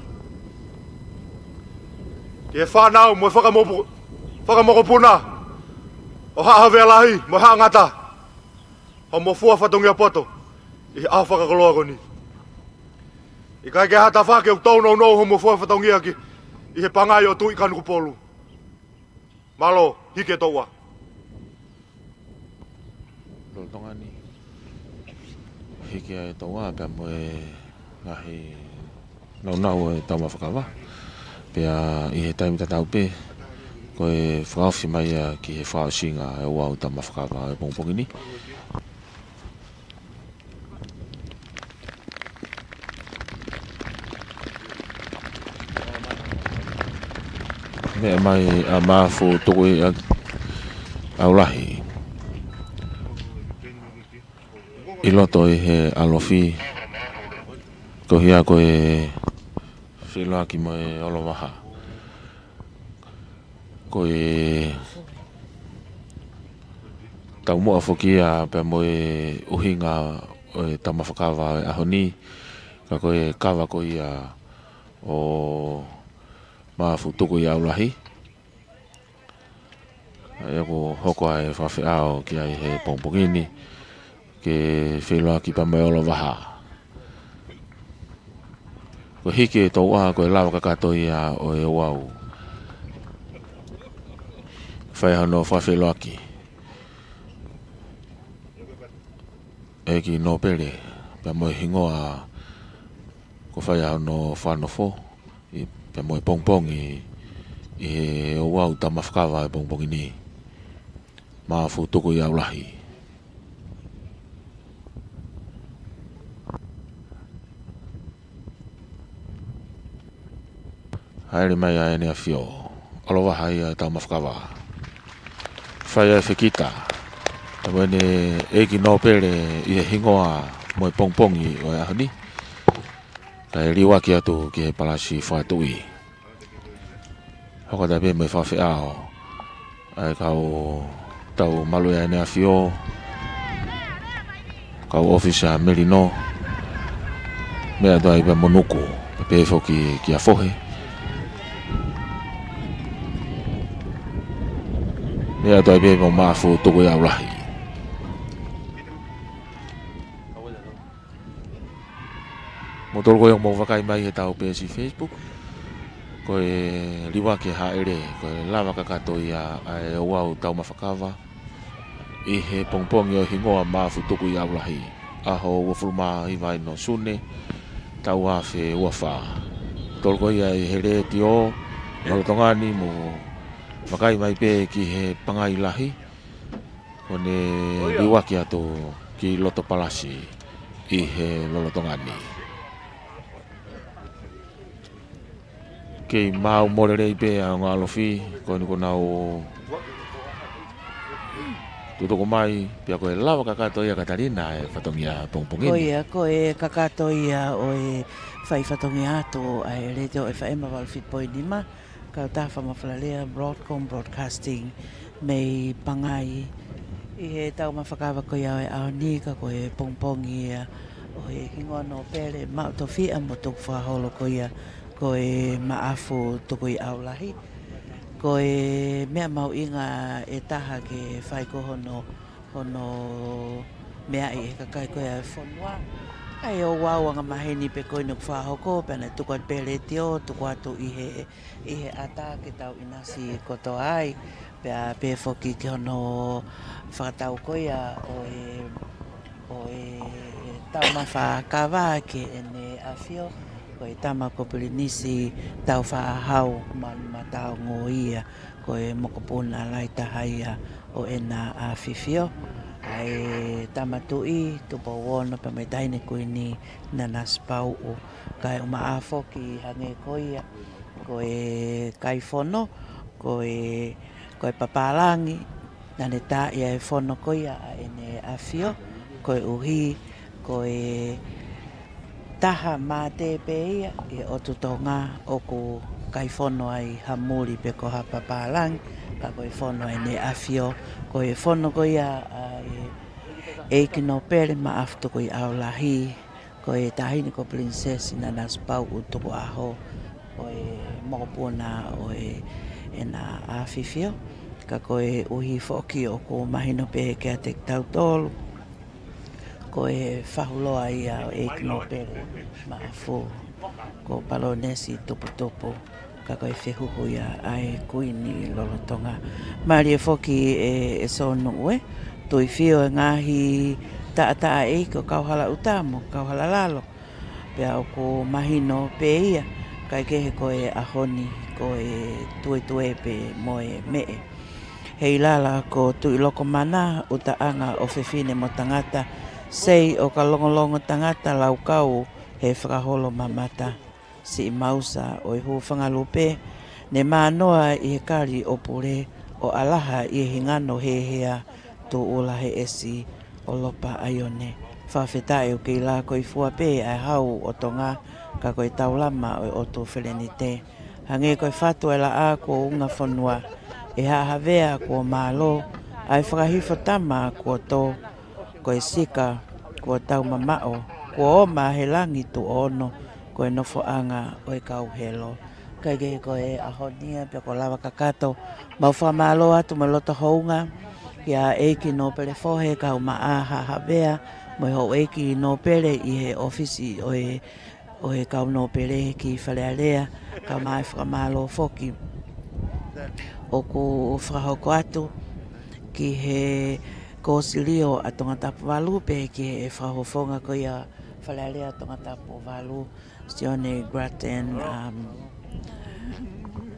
ki he fānau mo e fakamopu-, fakamokopuna ʻo Haʻa Havea Lahi mo Haʻa Ngata, hoʻomo fua fatongia poto ʻi he ʻaho fakakoloa ko eni. ʻIkai ke ha tafaʻaki ʻoku tau nounou hoʻomo fua fatongia ki, ʻi he pangai ʻo Tuʻi Kanokupolu. Mālō, hiki e toua. Lolotonga ni. Hiki ʻa e toua pea mo e Ngaahi naunau e taumafa kava. Pea ʻi he taimi tatau pē, ko e fakaofi mai ia ki he fakaʻosinga e ouau taumafa kava e pongipongi ni. Meʻa mai ʻa Maʻafu Tukuʻiʻaulahi ʻi loto ʻi he ʻalofi, ko ia ko e feʻiloaki mo e ʻOlovaha. Ko e taumuʻa foki ia pea mo e ʻuhinga ʻo e taumafa kava e ʻaho ni, ka ko e kava ko ia ʻo Maʻafu Tukuʻiʻaulahi. ʻA ia ʻoku hoko ai e fakafeʻao ki ai he pongipongi ni, ke feʻiloaki pea mo e ʻOlovaha. Ko e hiki e touʻa ko e lava kakato ia ʻo e ouau. Fai hono fakafeʻiloaki ʻEiki Nōpele pea mo e hingoa, ko e fai hono fakanofo ʻi, pea mo e pongipongi ʻi he ouau taumafa kava e pongipongi ni, Maʻafu Tukuʻiʻaulahi. Hāʻele mai ʻa ʻEne ʻAfio, ʻOlovaha ia e taumafa kava. Fai ʻa e fekita pea mo ʻEne ʻEiki Nōpele ʻi he hingoa mo e pongipongi ʻo e ʻaho ni, kae liuaki atu ki he palasi fakatuʻi. Hoko atu pē mo e fakafeʻao ʻa e kau tau maluʻi ʻa ʻEne ʻAfio, kau ʻōfisa Melino, meʻa atu ai pē mo Nuku, pea pehē foki kia Fohe, meʻa atu ai pē mo Maʻafu Tukuʻiʻaulahi. Mou tolu ko ia ʻoku mou vakai mai he tau peesi Facebook, ko e liuaki e hāʻele, ko e lava kakato ia ʻa e ouau taumafa kava ʻi he pongipongi ʻo e hingoa Maʻafu Tukuʻiʻaulahi, ʻaho uofulu mā hiva ʻi Sune, taʻu ua afe ua fā. Tolu ko ia ʻi he letiō lolotonga ni, mou vakai mai pē ki he pangai lahi, ʻo ne liuaki atu ki loto palasi ʻi he lolotonga ni. Kei maʻu mo lelei pē ʻa e ongo ʻalofi, ko eni kuo nau tutuku mai, pea ko e lava kakato ia Katalina e fatongia pongipongi ni. Ko ia, ko e kakato ia ʻo e fai fatongia atu ʻa e letiō ʻo e FM valu fitu poini nima, kautaha fakamafolalea Broadcom Broadcasting mei Pangai, ʻi he taumafa kava ko ia ʻo e ʻaho ni, ka ko e pongipongi ia ʻo e hingoa Nōpele Maʻu Tofiʻa mo Tukufakaholo ko ia ko e Maʻafu Tukuʻiʻaulahi. Ko e meʻa mahuʻinga ʻe taha ke fai ko hono, hono meaʻi ʻe he kakai ko ia e fonua ʻa e ouau angamaheni pē ko eni ʻoku fakahoko, pea naʻe tuku atu pē letiō, tuku atu ʻi he, ʻi he ʻata ke tau ʻinasi kotoa ai, pea pehē foki ki hono fakatau ko ia ʻo e, ʻo e taumafa kava ki heʻene ʻAfio, ko e Tama ko Pilinisi Taufaʻāhau Manumataongo ia, ko e mokopuna lahi taha ia ʻo ʻEna ʻAfifio, ʻa e Tama Tuʻi Tupou Ono pea mo e Taʻahine Kuini Nanasipauʻu. Kae ʻumaʻā foki hangē ko ia, ko e kai fono, ko e, ko e papālangi, naʻa ne taaʻi ʻa e fono ko ia ʻa ʻEne ʻAfio, koeʻuhi ko e taha mate pē ia ʻi he ʻotu Tonga ʻoku kai fono ai ha muli pe ko ha papālangi, ka ko e fono ʻa ʻEne ʻAfio, ko e fono ko ia ʻa e ʻEiki Nōpele Maʻafu Tukuʻiʻaulahi, ko e Taʻahine ko Pilinisesi Nanasipauʻu Tukuʻaho, ko e mokopuna ʻo e ʻEna ʻAfifio. Ka koeʻuhi foki ʻoku mahino pē kiate kitautolu, ko e fahuloa ia ʻo e ʻEiki Nōpele Maʻafu, ko Palōnesi Tuputupu, ka ko e fehuhu ia ʻa e Kuini lolotonga. Mālie foki ē, ʻe Sōnuʻu ē, Tuifio, e ngaahi taʻataʻa ʻeiki ʻo Kauhalaʻuta mo Kauhalalalo, Pea ʻoku mahino pē ia, kae kehe ko e ʻaho ni ko e tuetue pē mo e meʻe. Heilala ko Tuʻilokomana ʻUtaʻanga ʻo Fefine mo Tangata, sei ʻo ka longolongo tangata laukau he fakaholo mamata. Siʻi mausa ʻo e hūfanga lupe, ne mānoa ʻi he kali ʻo pule, ʻo ʻalaha ʻi he hingano hehea, tūʻula he ʻesi ʻo Lopa ʻAione. Fakafetaʻi ʻoku kei lākoifua pē ʻa e hau ʻo Tonga, ka ko e taulama ʻo e ʻotu felenite. Hangē ko e fatu ʻa e laʻā kuo unga fonua, ʻe Haʻa Havea kuo mālō, ʻa e fakahifo tama kuo tō, ko e sika kuo tau mamaʻo, kuo ʻoma he langi tuʻo ono, ko e nofoʻanga ʻo e kau helo. Kae kehe ko e ʻaho ni ia pea ʻoku lava kakato, mau fakamālō atu mo e loto hounga kia ʻEiki Nōpele Fohe Kaumaʻa Haʻa Havea, mo e houʻeiki Nōpele ʻi he ʻōfisi ʻo e, ʻo e kau nōpele ki Fale Alea, kae ʻumaʻā e fakamālō foki ʻoku fakahoko atu ki he kōsilio ʻa Tongatapu valu pea ki he fakafofonga ko ia Fale Alea Tongatapu valu, Sione Grattan, um,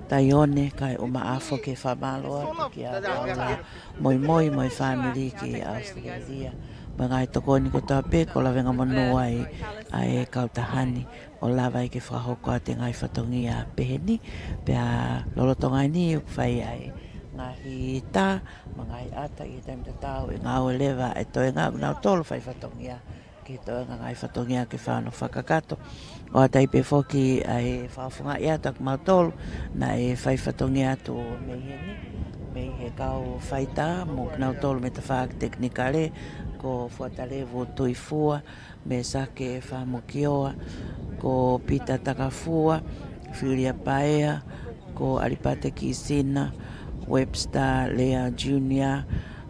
Taione, kae ʻumaʻā foki e fakamālō atu kia Paula Moimoi mo e fāmili ki ʻAositelēlia. Mo e ngaahi tokoni kotoa pē kuo lavengamonū ai ʻa e kautaha ni ʻo lava ai ke fakahoko atu e ngaahi fatongia pehē ni, pea lolotonga ni ʻoku fai ai ngaahi tā, mo e ngaahi ʻata ʻi he taimi tatau ʻe ngāue leva e toenga ʻoku nau tolu fai fatongia, ke toenga ngaahi fatongia ke fano fakakakato. ʻOatu ai pē foki ʻa e fakafofongaʻi atu ʻa kimautolu naʻe fai fatongia atu mei heni, mei he kau faitā, mo kinautolu mei he tafaʻaki tekinikale, ko Fuatalevu Tuifua, Mesake Famukioa, ko Pita Takafua, Filia Paea, ko ʻAlipate Kisina, Webster Lea Junior,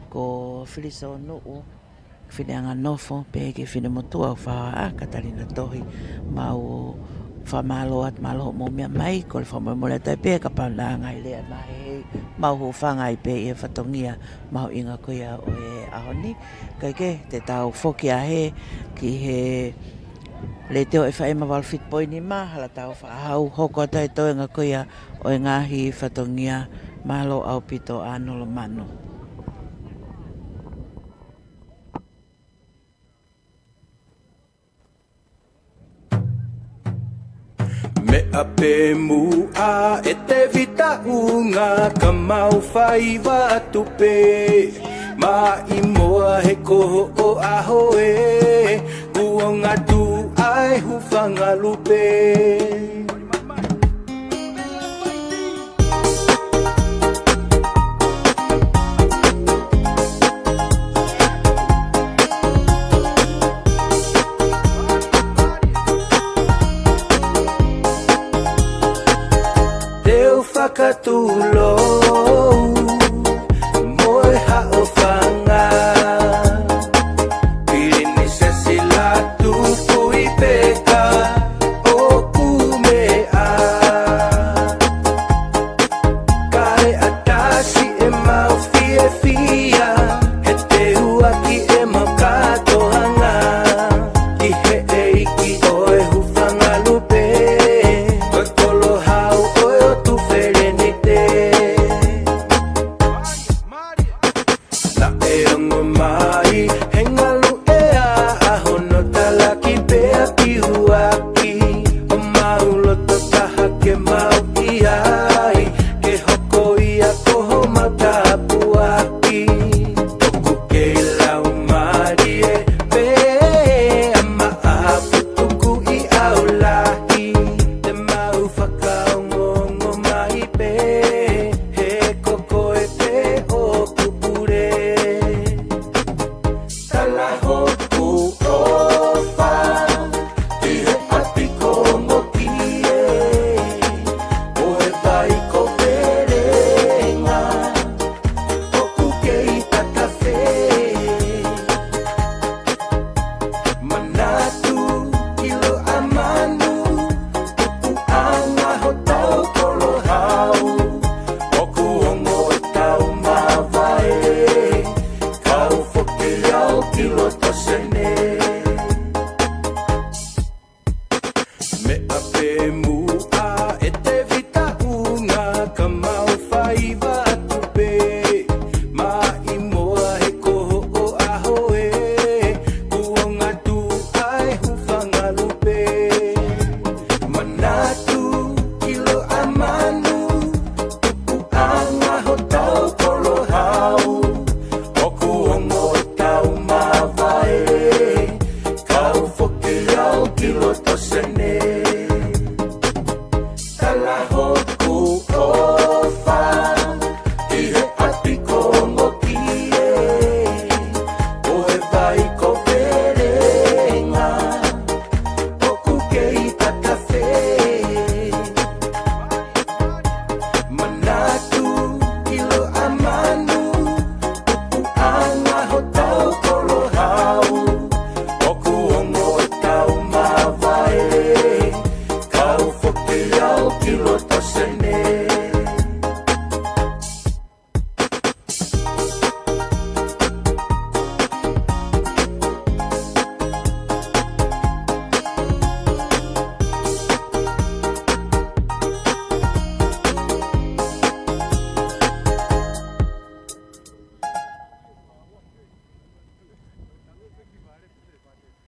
ko Filiso Nuʻu, Fineanganofo, pehē ki he finemotuʻa ʻoku fai ʻa Katalina Tohi. Mau fakamālō atu, mālō hoʻomou meʻa mai, kole fakamolemole atu ai pē kapau naʻe ngaahi lea maheheʻi, mau hūfanga ai pē ʻi he fatongia mahuʻinga ko ia ʻo e ʻaho ni. Kae kehe, te tau foki ʻa hē ki he Letiō ʻEfeema valu fitu poini nima, hala tau fakahau, hoko atu e toenga ko ia ʻo e ngaahi fatongia. Mālō ʻaupito ʻa Nolo Manu. Meʻa pē muʻa ʻe Tevita Unga ka mau faiva atu pē. Maʻimoa he ko hoʻo ʻaho ē, kuo ngatu ʻa e hūfanga lupe. Te u fakatulou